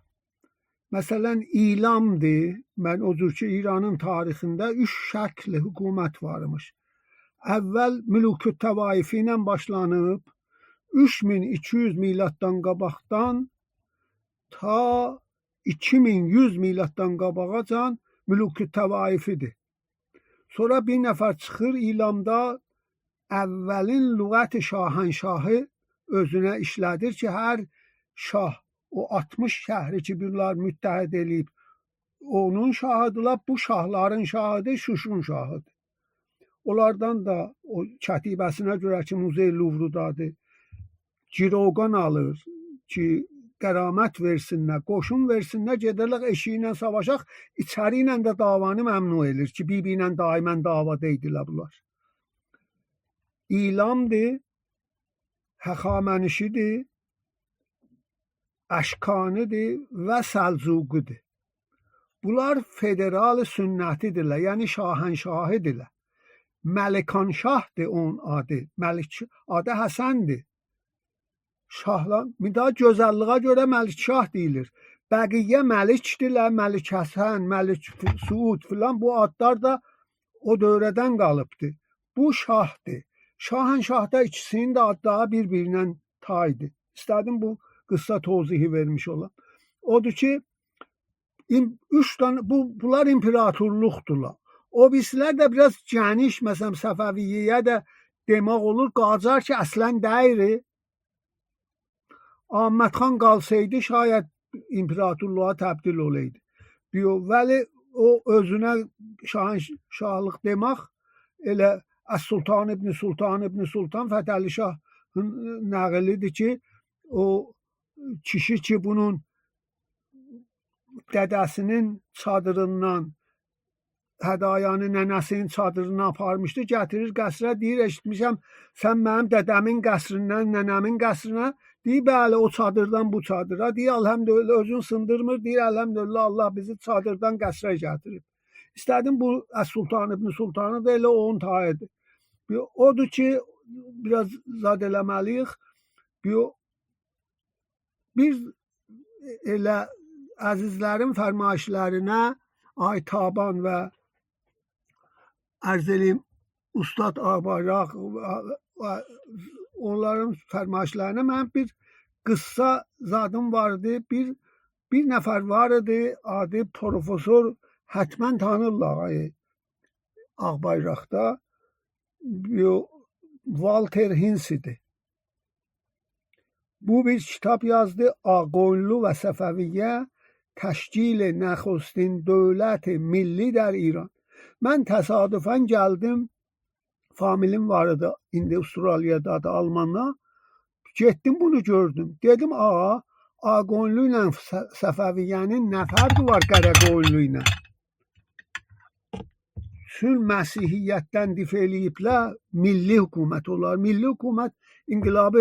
مثلا، ایلامدیر. من او جور کی، ایرانین تاریخینده اوچ شکل حکومت وارمیش. اول ملوک طوایفی ایله باشلانیب، اوچ مین ایکی یوز میلاددان قاباقدان تا ایکی مین یوز میلاددان قاباغاجان ملوک طوایفیدیر. سونرا بیر نفر چیخیر ایلامدا، اولین لغت شاهنشاهی اؤزونه ایشله‌دیر کی، هر شاه، او آلتمیش شهری کی، بونلار متحد ائله‌ییب، اونون شاهیدیلار، بو شاهلارین شاهیدی شوشون شاهیدیر. اونلاردان دا، او کتیبه‌سینه گؤره کی، موزه‌ی لووردادیر، گیروگان آلیر کی، غرامت وئرسینلر، قوشون وئرسینلر، گئده‌لر ائشیگی ایله ساواشاق، ایچری ایله ده دعوانی ممنوع ائله‌ییر کی، بیر-بیری ایله دائما دعوادا ایدیلر بونلار. ایلامدیر، هخامنشی‌دیر، اشکانی‌دیر و سلجوقی‌دیر. بونلار فدرال سنتی‌دیرلر، یعنی شاهنشاهی‌دیرلر. ملکانشاهدیر اونون آدی. ملک آدی حسندیر. شاهلار، بیر داها گؤزللیگه گؤره ملکشاه دئییلیر. بقیه ملکدیرلر، ملک حسن، ملک ف-، سعود فلان، بو آدلار دا او دؤوره‌دن قالیبدی. بو شاهدیر. شاهنشاهدا ایکیسینین ده آدلاری بیر-بیریندن تایدیر. ایسته‌دیم بو قیسا توضیحی وئرمیش اولام. اودور کی، این، اوچ دنه، بو، بونلار ایمپراتورلوقدولار. او بیریسی‌لر ده بیر آز گئنیش، مثلا، صفویه‌یه ده دئمک اولور، قاجار کی، اصلا دئییری. احمد خان قالسایدی، شاید ایمپراتورلوغا تبدیل اولایدی. بیو-، ولی او اؤزونه شاهنش-، شاهلیق دئمک، ائله السلطان ابن سلطان ابن سلطان فتحعلی شاهین نقلی‌دیر کی، او کیشی کی، بونون دده‌سینین چادیریندان، هدایانی ننه‌سینین چادیریندان آپارمیشدی، گتیریر قصره، دئییر: «ائشیتمیشم، سن منیم دده‌مین قصریندن ننه‌مین قصرینه.» دئییر: «بلی، او چادیردان بو چادیرا.» دئییر: «الحمدلله»، اؤزونو سیندیرمیر، دئییر: «الحمدلله، الله بیزی چادیردان قصره گتیریب.» ایسته‌دیم بو السلطان ابن سلطانی دا ائله اونون تاییدیر. بیر اودور کی، بیر آز زاد ائله‌مه‌لی‌ییک. بیر بیر ائله عزیزلرین فرمایشلرینه، آقای تابان و عرض ائله‌ییم، اوستاد آقبایراق و، و اونلارین فرمایشلرینه منیم بیر قیسا زادیم واردی. بیر، بیر نفر وار ایدی، آدی پروفسور، حتما تانیرلار آقای آقبایراقدا. بو والتر هینس ایدی. بو بیر کیتاب یازدی، «آق‌قویونلو و صفویه، تشکیل نخستین دولت ملی در ایران.» من تصادفا گلدیم، فامیلیم وار ایدی، ایندی استرالیادادیر، آلماندا. گئتدیم، بونو گؤردوم. دئدیم: «آقا، آق‌قویونلو ایله ص-، صفویه‌نین نه فرقی وار قاراقویونلو ایله؟» چون مسیحیتدن دفاع ائله‌ییبلر، ملی حکومت اولار. ملی حکومت انقلاب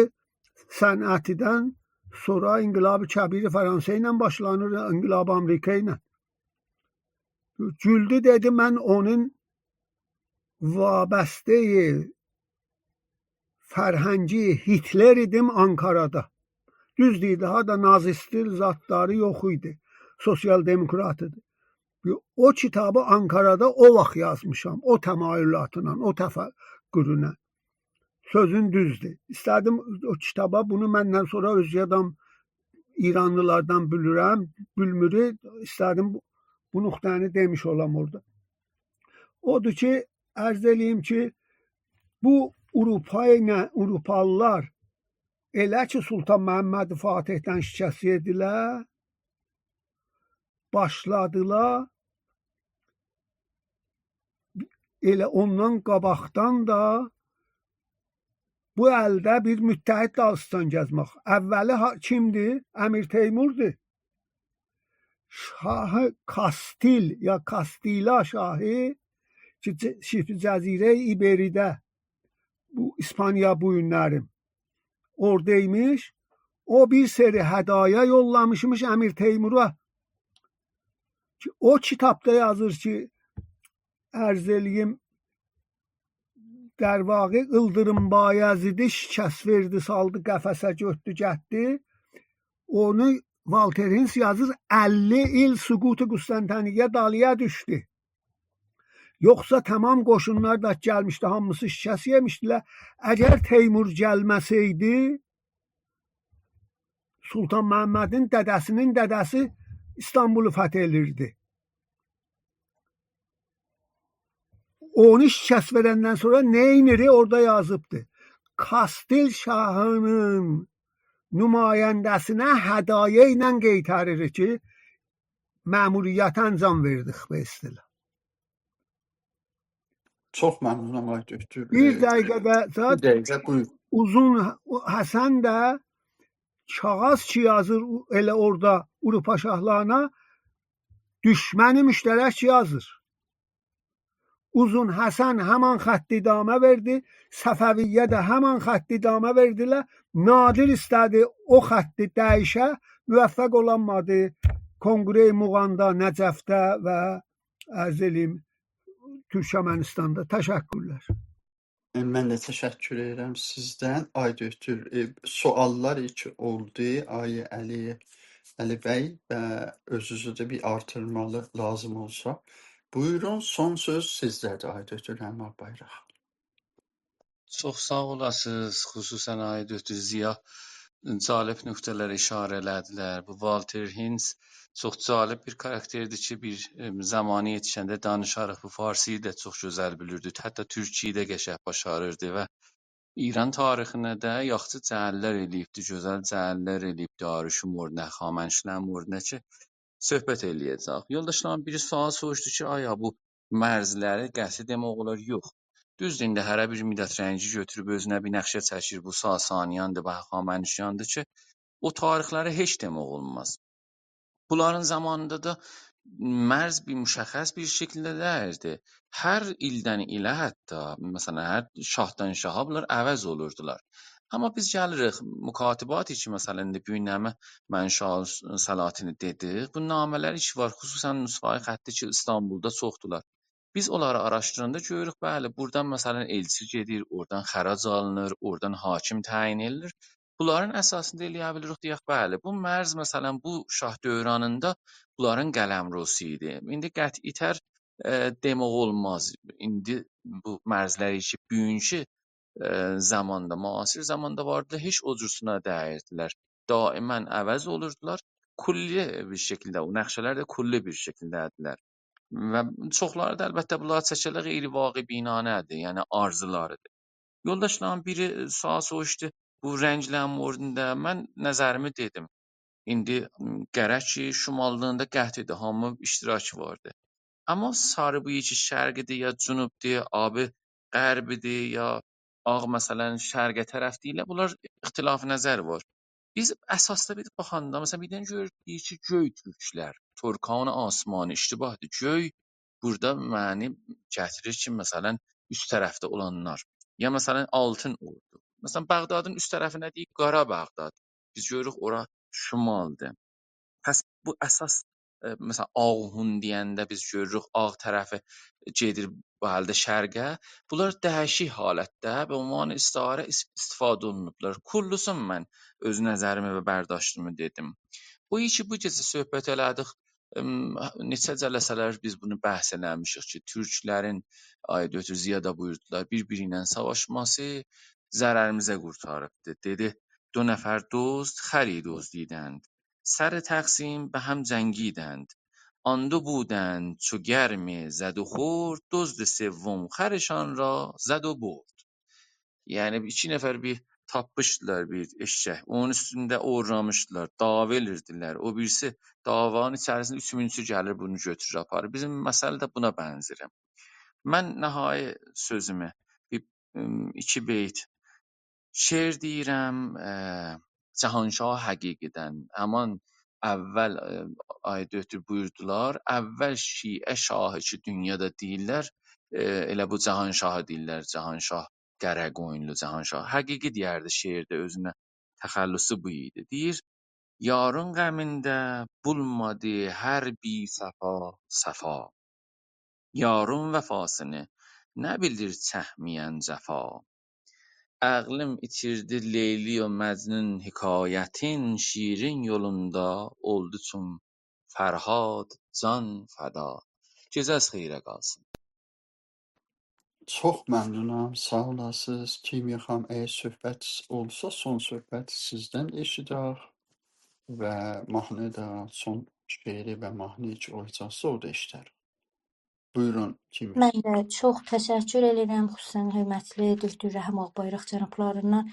صنعتی‌دن سونرا انقلاب کبیر فرانسه ایله باشلانیر، انقلاب آمریکا ایله. گولدو، دئدی: «من اونون وابسته‌ی فرهنگی هیتلر ایدیم آنکارادا.» دوز دئییر، داها دا نازیستی زادلاری یوخ ایدی. سوسیال دموکرات ایدی. او کیتابی آنکارادا او واخت یازمیشام، او تمایلاتلا، او تفکرونن. سؤزون دوزدور. ایسته‌دیم او کیتابا، بونو مندن سونرا اؤزگه آدام، ایرانلیلاردان بیلیرم، بیلمیری، ایسته‌دیم بو، بو نقطه‌نی دئمیش اولام اورادا. اودور کی، عرض ائله‌ییم کی، بو آوروپا ایله، آوروپالیلار ائله کی سلطان محمد فاتحدن شکست یئدیلر، باشلادیلار، ائله اوندان قاباقدان دا بو الده بیر متحد دالیسیجان گزمک. اولی ها-، کیمدیر؟ امیر تیموردور. شاه کاستیل یا کاستیلا شاهی کی، ج-، شبه جزیره ایبریده، بو ایسپانیا بویونلاری اوردایمیش. او بیر سری هدایا یوللامیشمیش امیر تیمورا. کی، او کیتابدا یازیر کی، عرض ائله‌ییم، در واقع ایلدیریم بایزیدی شکست وئردی، سالدی قفسه، گؤتدو، گتدی. اونو والتر هینز یازیر: «اللی ایل سقوط قسطنطنیه دالییا دوشدو. یوخسا تمام قوشونلار دا گلمیشدی، هامیسی شکست یئمیشدیلر. اگر تیمور گلمه‌سئیدی، سلطان محمدین دده‌سینین دده‌سی ایستانبولو فتح ائدیردی.» اونو شکست وئرندن سونرا نئینیر؟ اورادا یازیبدی: «کاستیل شاهینین نماینده‌سینه هدیه ایله قایتاریر کی، مأموریتی انجام وئردیک به اصطلاح.» چوخ ممنونام، آقای دکتر. بیر ائ، دقیقه ده بیر زاد دقیقه، بویور. اوزون ح-، حسن ده کاغاذ کی یازیر او-، ائله اورادا آوروپا شاهلارینا، دوشمن مشترک یازیر. اوزون حسن همان خطی ادامه وئردی، صفویه ده همان خطی ادامه وئردیلر. نادر ایسته‌دی او خطی دییشه، موفق اولانمادی. کنگره موغاندا، نجفده و عرض ائله‌ییم، تورکمنیستاندا. تشکرلر. من ده تشکر ائدیرم سیزدن. آقای دکتر، ائ، سؤاللار کی اولدو، آقای علی، علی بی، و اؤزونوزو ده بیر آرتیرمالی لازیم اولسا. بویورون، سون سؤز سیزده‌دیر، آقای دکتر عمار بایراق. چوخ ساغ اولاسینیز، خصوصاً آقای دکتر ضیا جالب نقطه‌لره اشاره ائله‌دیلر. بو والتر هینز چوخ جالب بیر کاراکتردیر کی، بیر، ائ، زمانی یئتیشنده دانیشاریق، بو فارسی‌نی ده چوخ گؤزل بیلیردی، حتی تورکی‌نی ده قشنگ باشاریردی و ایران تاریخینه ده یاخشی جعلی‌لر ائله‌ییبدی، گؤزل جعلی‌لر ائله‌ییبدی، آری‌شون موردینه، هخامنشی‌لرین موردینه کی، صحبت ائله‌یه‌جه‌ییک. یولداشلارین بیری سؤال سوروشدو کی، آیا بو مرزلری قطعی دئمک اولار؟ یوخ. دوزدور، ایندی هره بیر میللت رنگی گؤتوروب اؤزونه بیر نقشه چکیر، بو ساسانیاندیر، بو هخامنشیاندیر کی، او تاریخلری هئچ دئمک اولماز. بونلارین زامانیندا دا مرز بیر مشخص بیر شکیلده دئییردی. هر ایلدن ایله حتی، مثلاً، هر شاهدان شاها بونلار عوض اولوردولار. آمما بیز گلیریک، مکاتباتی کی، مثلاً، ایندی بو گون نمنه من شاه سلاطینی دئدیک، بو نامه‌لر کی وار، خصوصاً نسخه‌های خطی کی، ایستانبولدا چوخدولار. بیز اونلاری آراشدیراندا گؤروروک، بلی، بورادان، مثلاً، ائلچی گئدیر، اورادان خراج آلینیر، اورادان حاکم تعیین ائدیلیر. بونلارین اساسیندا ائلیه بیلیریک دئیک، بلی، بو مرز، مثلاً، بو شاه دورانیندا بونلارین قلمروسو ایدی. ایندی قطعی‌تر، ائ، دئمک اولماز. ایندی بو مرزلری کی، بوگونکو، ائ، زاماندا، معاصر زاماندا واردی، هئچ او جورسونه دئییردیلر. دائماً عوض اولوردولار. کلی بیر شکیلده، او نقشه‌لر ده کلی بیر شکیلده‌دیرلر. و چوخلاری دا، البته، بونلاری چکه‌لر غیرواقع‌بینانه‌دیر، یعنی آرزولاریدیر. یولداشلارین بیری سؤال سوروشدو، بو رنگلرین موردینده من نظریمی دئدیم. ایندی، م، قره کی شماللیغیندا قطعی‌دیر، هامی اشتراک واردی. آمما ساری بو کی شرقی‌دیر یا جنوبدور، آبی غربی‌دیر یا آغ، مثلاً، شرقه طرف دئییرلر، بونلار اختلاف نظر وار. بیز اساسدا بیر باخاندا، مثلاً، بیردن گؤروروک، دئییر کی، گؤی تورکلر، ترکان آسمانی، اشتباهدیر. گؤی بورادا معنی گتیریر کی، مثلاً، اوست طرفده اولانلار. یا، مثلاً، آلتین اوردو. مثلاً، بغدادین اوست طرفینه دئییر قارا بغداد. بیز گؤروروک، اورا شمالدیر. پس بو اساس، ائ، مثلاً، آغون دئینده بیز گؤروروک، آغ طرفی گئدیر بو حالدا شرقه. بونلار دییشیک حالتده به عنوان استعاره اس-، استفاده اولونوبلار. کلّیسین من اؤز نظریمی و برداشتیمی دئدیم. او کی بو گئجه صحبت ائله‌دیک، ام، نئچه جلسه‌لر بیز بونو بحث ائله‌میشیک کی، تورکلرین، آقای دکتر ضیا دا بویوردولار، بیر-بیری ایله ساواشماسی ضرریمیزه قورتاریبدیر. دئدی: «دو نفر دزد خری دزدیدند، سر تقسیم به هم جنگیدند. آن دو بودند چو گرم زد و خورد، دزد سوم خرشان را زد و برد.» یعنی، ایکی نفر بیر تاپیشدیلار بیر ائششک، اونون اوستونده اوغورلامیشدیلار، دعوا ائدیردیلر. او بیریسی دعوانین ایچریسینده اوچونجوسو گلیر، بونو گؤتورور، آپاریر. بیزیم مسئله ده بونا بنزیر. من نهایی سؤزومو بیر، ام، ایکی بیت شعر دئییرم، ائ، جهانشاه حقیقی‌دن. همان اول، ائ، آقای دکتر بویوردولار، اول شیعه شاهی کی دونیادا دئییرلر، ائ، ائله بو جهانشاهی دئییرلر، جهانشاه قره قویونلو جهانشاه. حقیقی دئیردی شعرده، اؤزونه تخلصو بو ایدی. دئییر: «یارین غمینده بولمادی هر بی‌صفا صفا، یارین وفاسینی نه بیلیر چکمه‌ین جفا. عقلیم ایتیردی لیلی و مجنون حکایتین، شیرین یولوندا اولدو چون فرهاد جان فدا. گئجه‌ز خئیره قالسین. چوخ ممنونام، ساغ اولاسینیز. کیمیا خانیم، اگر صحبت اولسا، سون صحبت سیزدن ائشیدک و ماهنی ده، سون شعری و ماهنی کی اولاجاقسا، او دا ائشیدر. بویورون، کیمیا. من ده چوخ تشکر ائدیرم، خصوصاً حؤرمتلی دکتر رحیم آغ‌بایراق جنابلارینا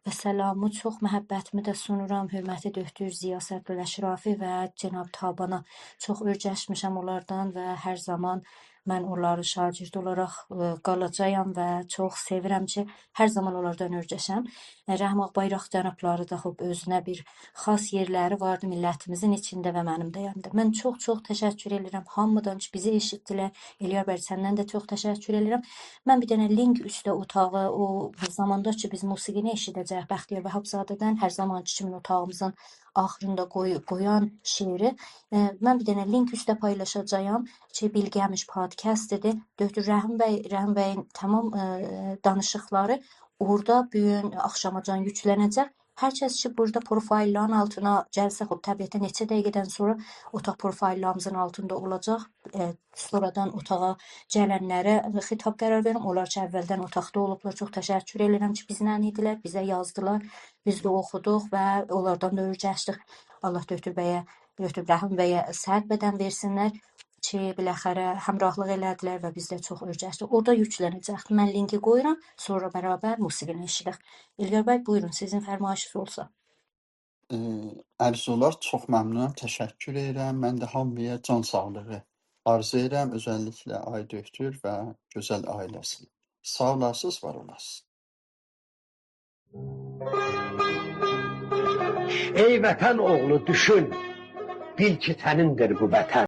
و سلامی، چوخ محبتیمی ده سونورام حؤرمتلی دکتر ضیا صدرالاشرافی و جناب تابانا. چوخ اؤیرشمیشم اونلاردان و هر زامان من اونلاری شاگرد اولاراق، ائ، قالاجاغام و چوخ سئویرم کی، هر زامان اونلاردان اؤیرشم. ائ، رحیم آغ‌بایراق جنابلاری دا، خوب، اؤزونه بیر خاص یئرلری واردی میللتیمیزین ایچینده و منیم ده یانیمدا. من چوخ-چوخ تشکر ائدیرم هامیدان کی، بیزی ائشیتدیلر. الیار بی، سندن ده چوخ تشکر ائدیرم. من بیر دنه لینک اوسته اوتاغی، او زاماندا کی، بیز موسیقینی ائشیده‌جه‌ییک بختیار وهابزاده‌دن، هر زامانکی کیمی اوتاغیمیزین آخیریندا قوی-، قویان شعری. ائ، من بیر دنه لینک اوسته پایلاشاجاغام کی، بیلگه‌میش پادکستی‌دیر. دکتر رحیم بی، رحیم بیین تمام، ائ، دانیشیقلاری اورادا بو گون آخشاماجان یوکلنه‌جک. هر کس کی، بورادا پروفایل‌لارین آلتینا گلسه، خوب، طبیعتا نئچه دقیقه‌دن سونرا اوتاق پروفایل‌لاریمیزین آلتیندا اولاجاق. ائ، سونرادان اوتاغا گلنلره خطاب قرار وئریم. اونلار کی، اولدن اوتاقدا اولوبلار، چوخ تشکر ائدیرم کی، بیزله ایدیلر، بیزه یازدیلار. بیز ده اوخودوق و اونلاردان دا اؤیرشدیک. الله دکتر بیه، دکتر رحیم بیه صحت بدن وئرسینلر کی، بالاخره همراهلیق ائله‌دیلر و بیز ده چوخ اؤیرشدیک. اورادا یوکلنه‌جکدیر. من لینکی قویورام، سونرا برابر موسیقینی ائشیدک. الیار بی، بویورون، سیزین فرمایشینیز اولسا. ائ، عرض اولار، چوخ ممنونام، تشکر ائدیرم. من ده هامییا جان ساغلیغی آرزو ائدیرم، اؤزللیکله آقای دکتر و گؤزل عائله‌سینه. ساغ اولاسینیز، وار اولاسینیز. ای وطن اوغلو، دوشون، بیل کی، سنین‌دیر بو وطن.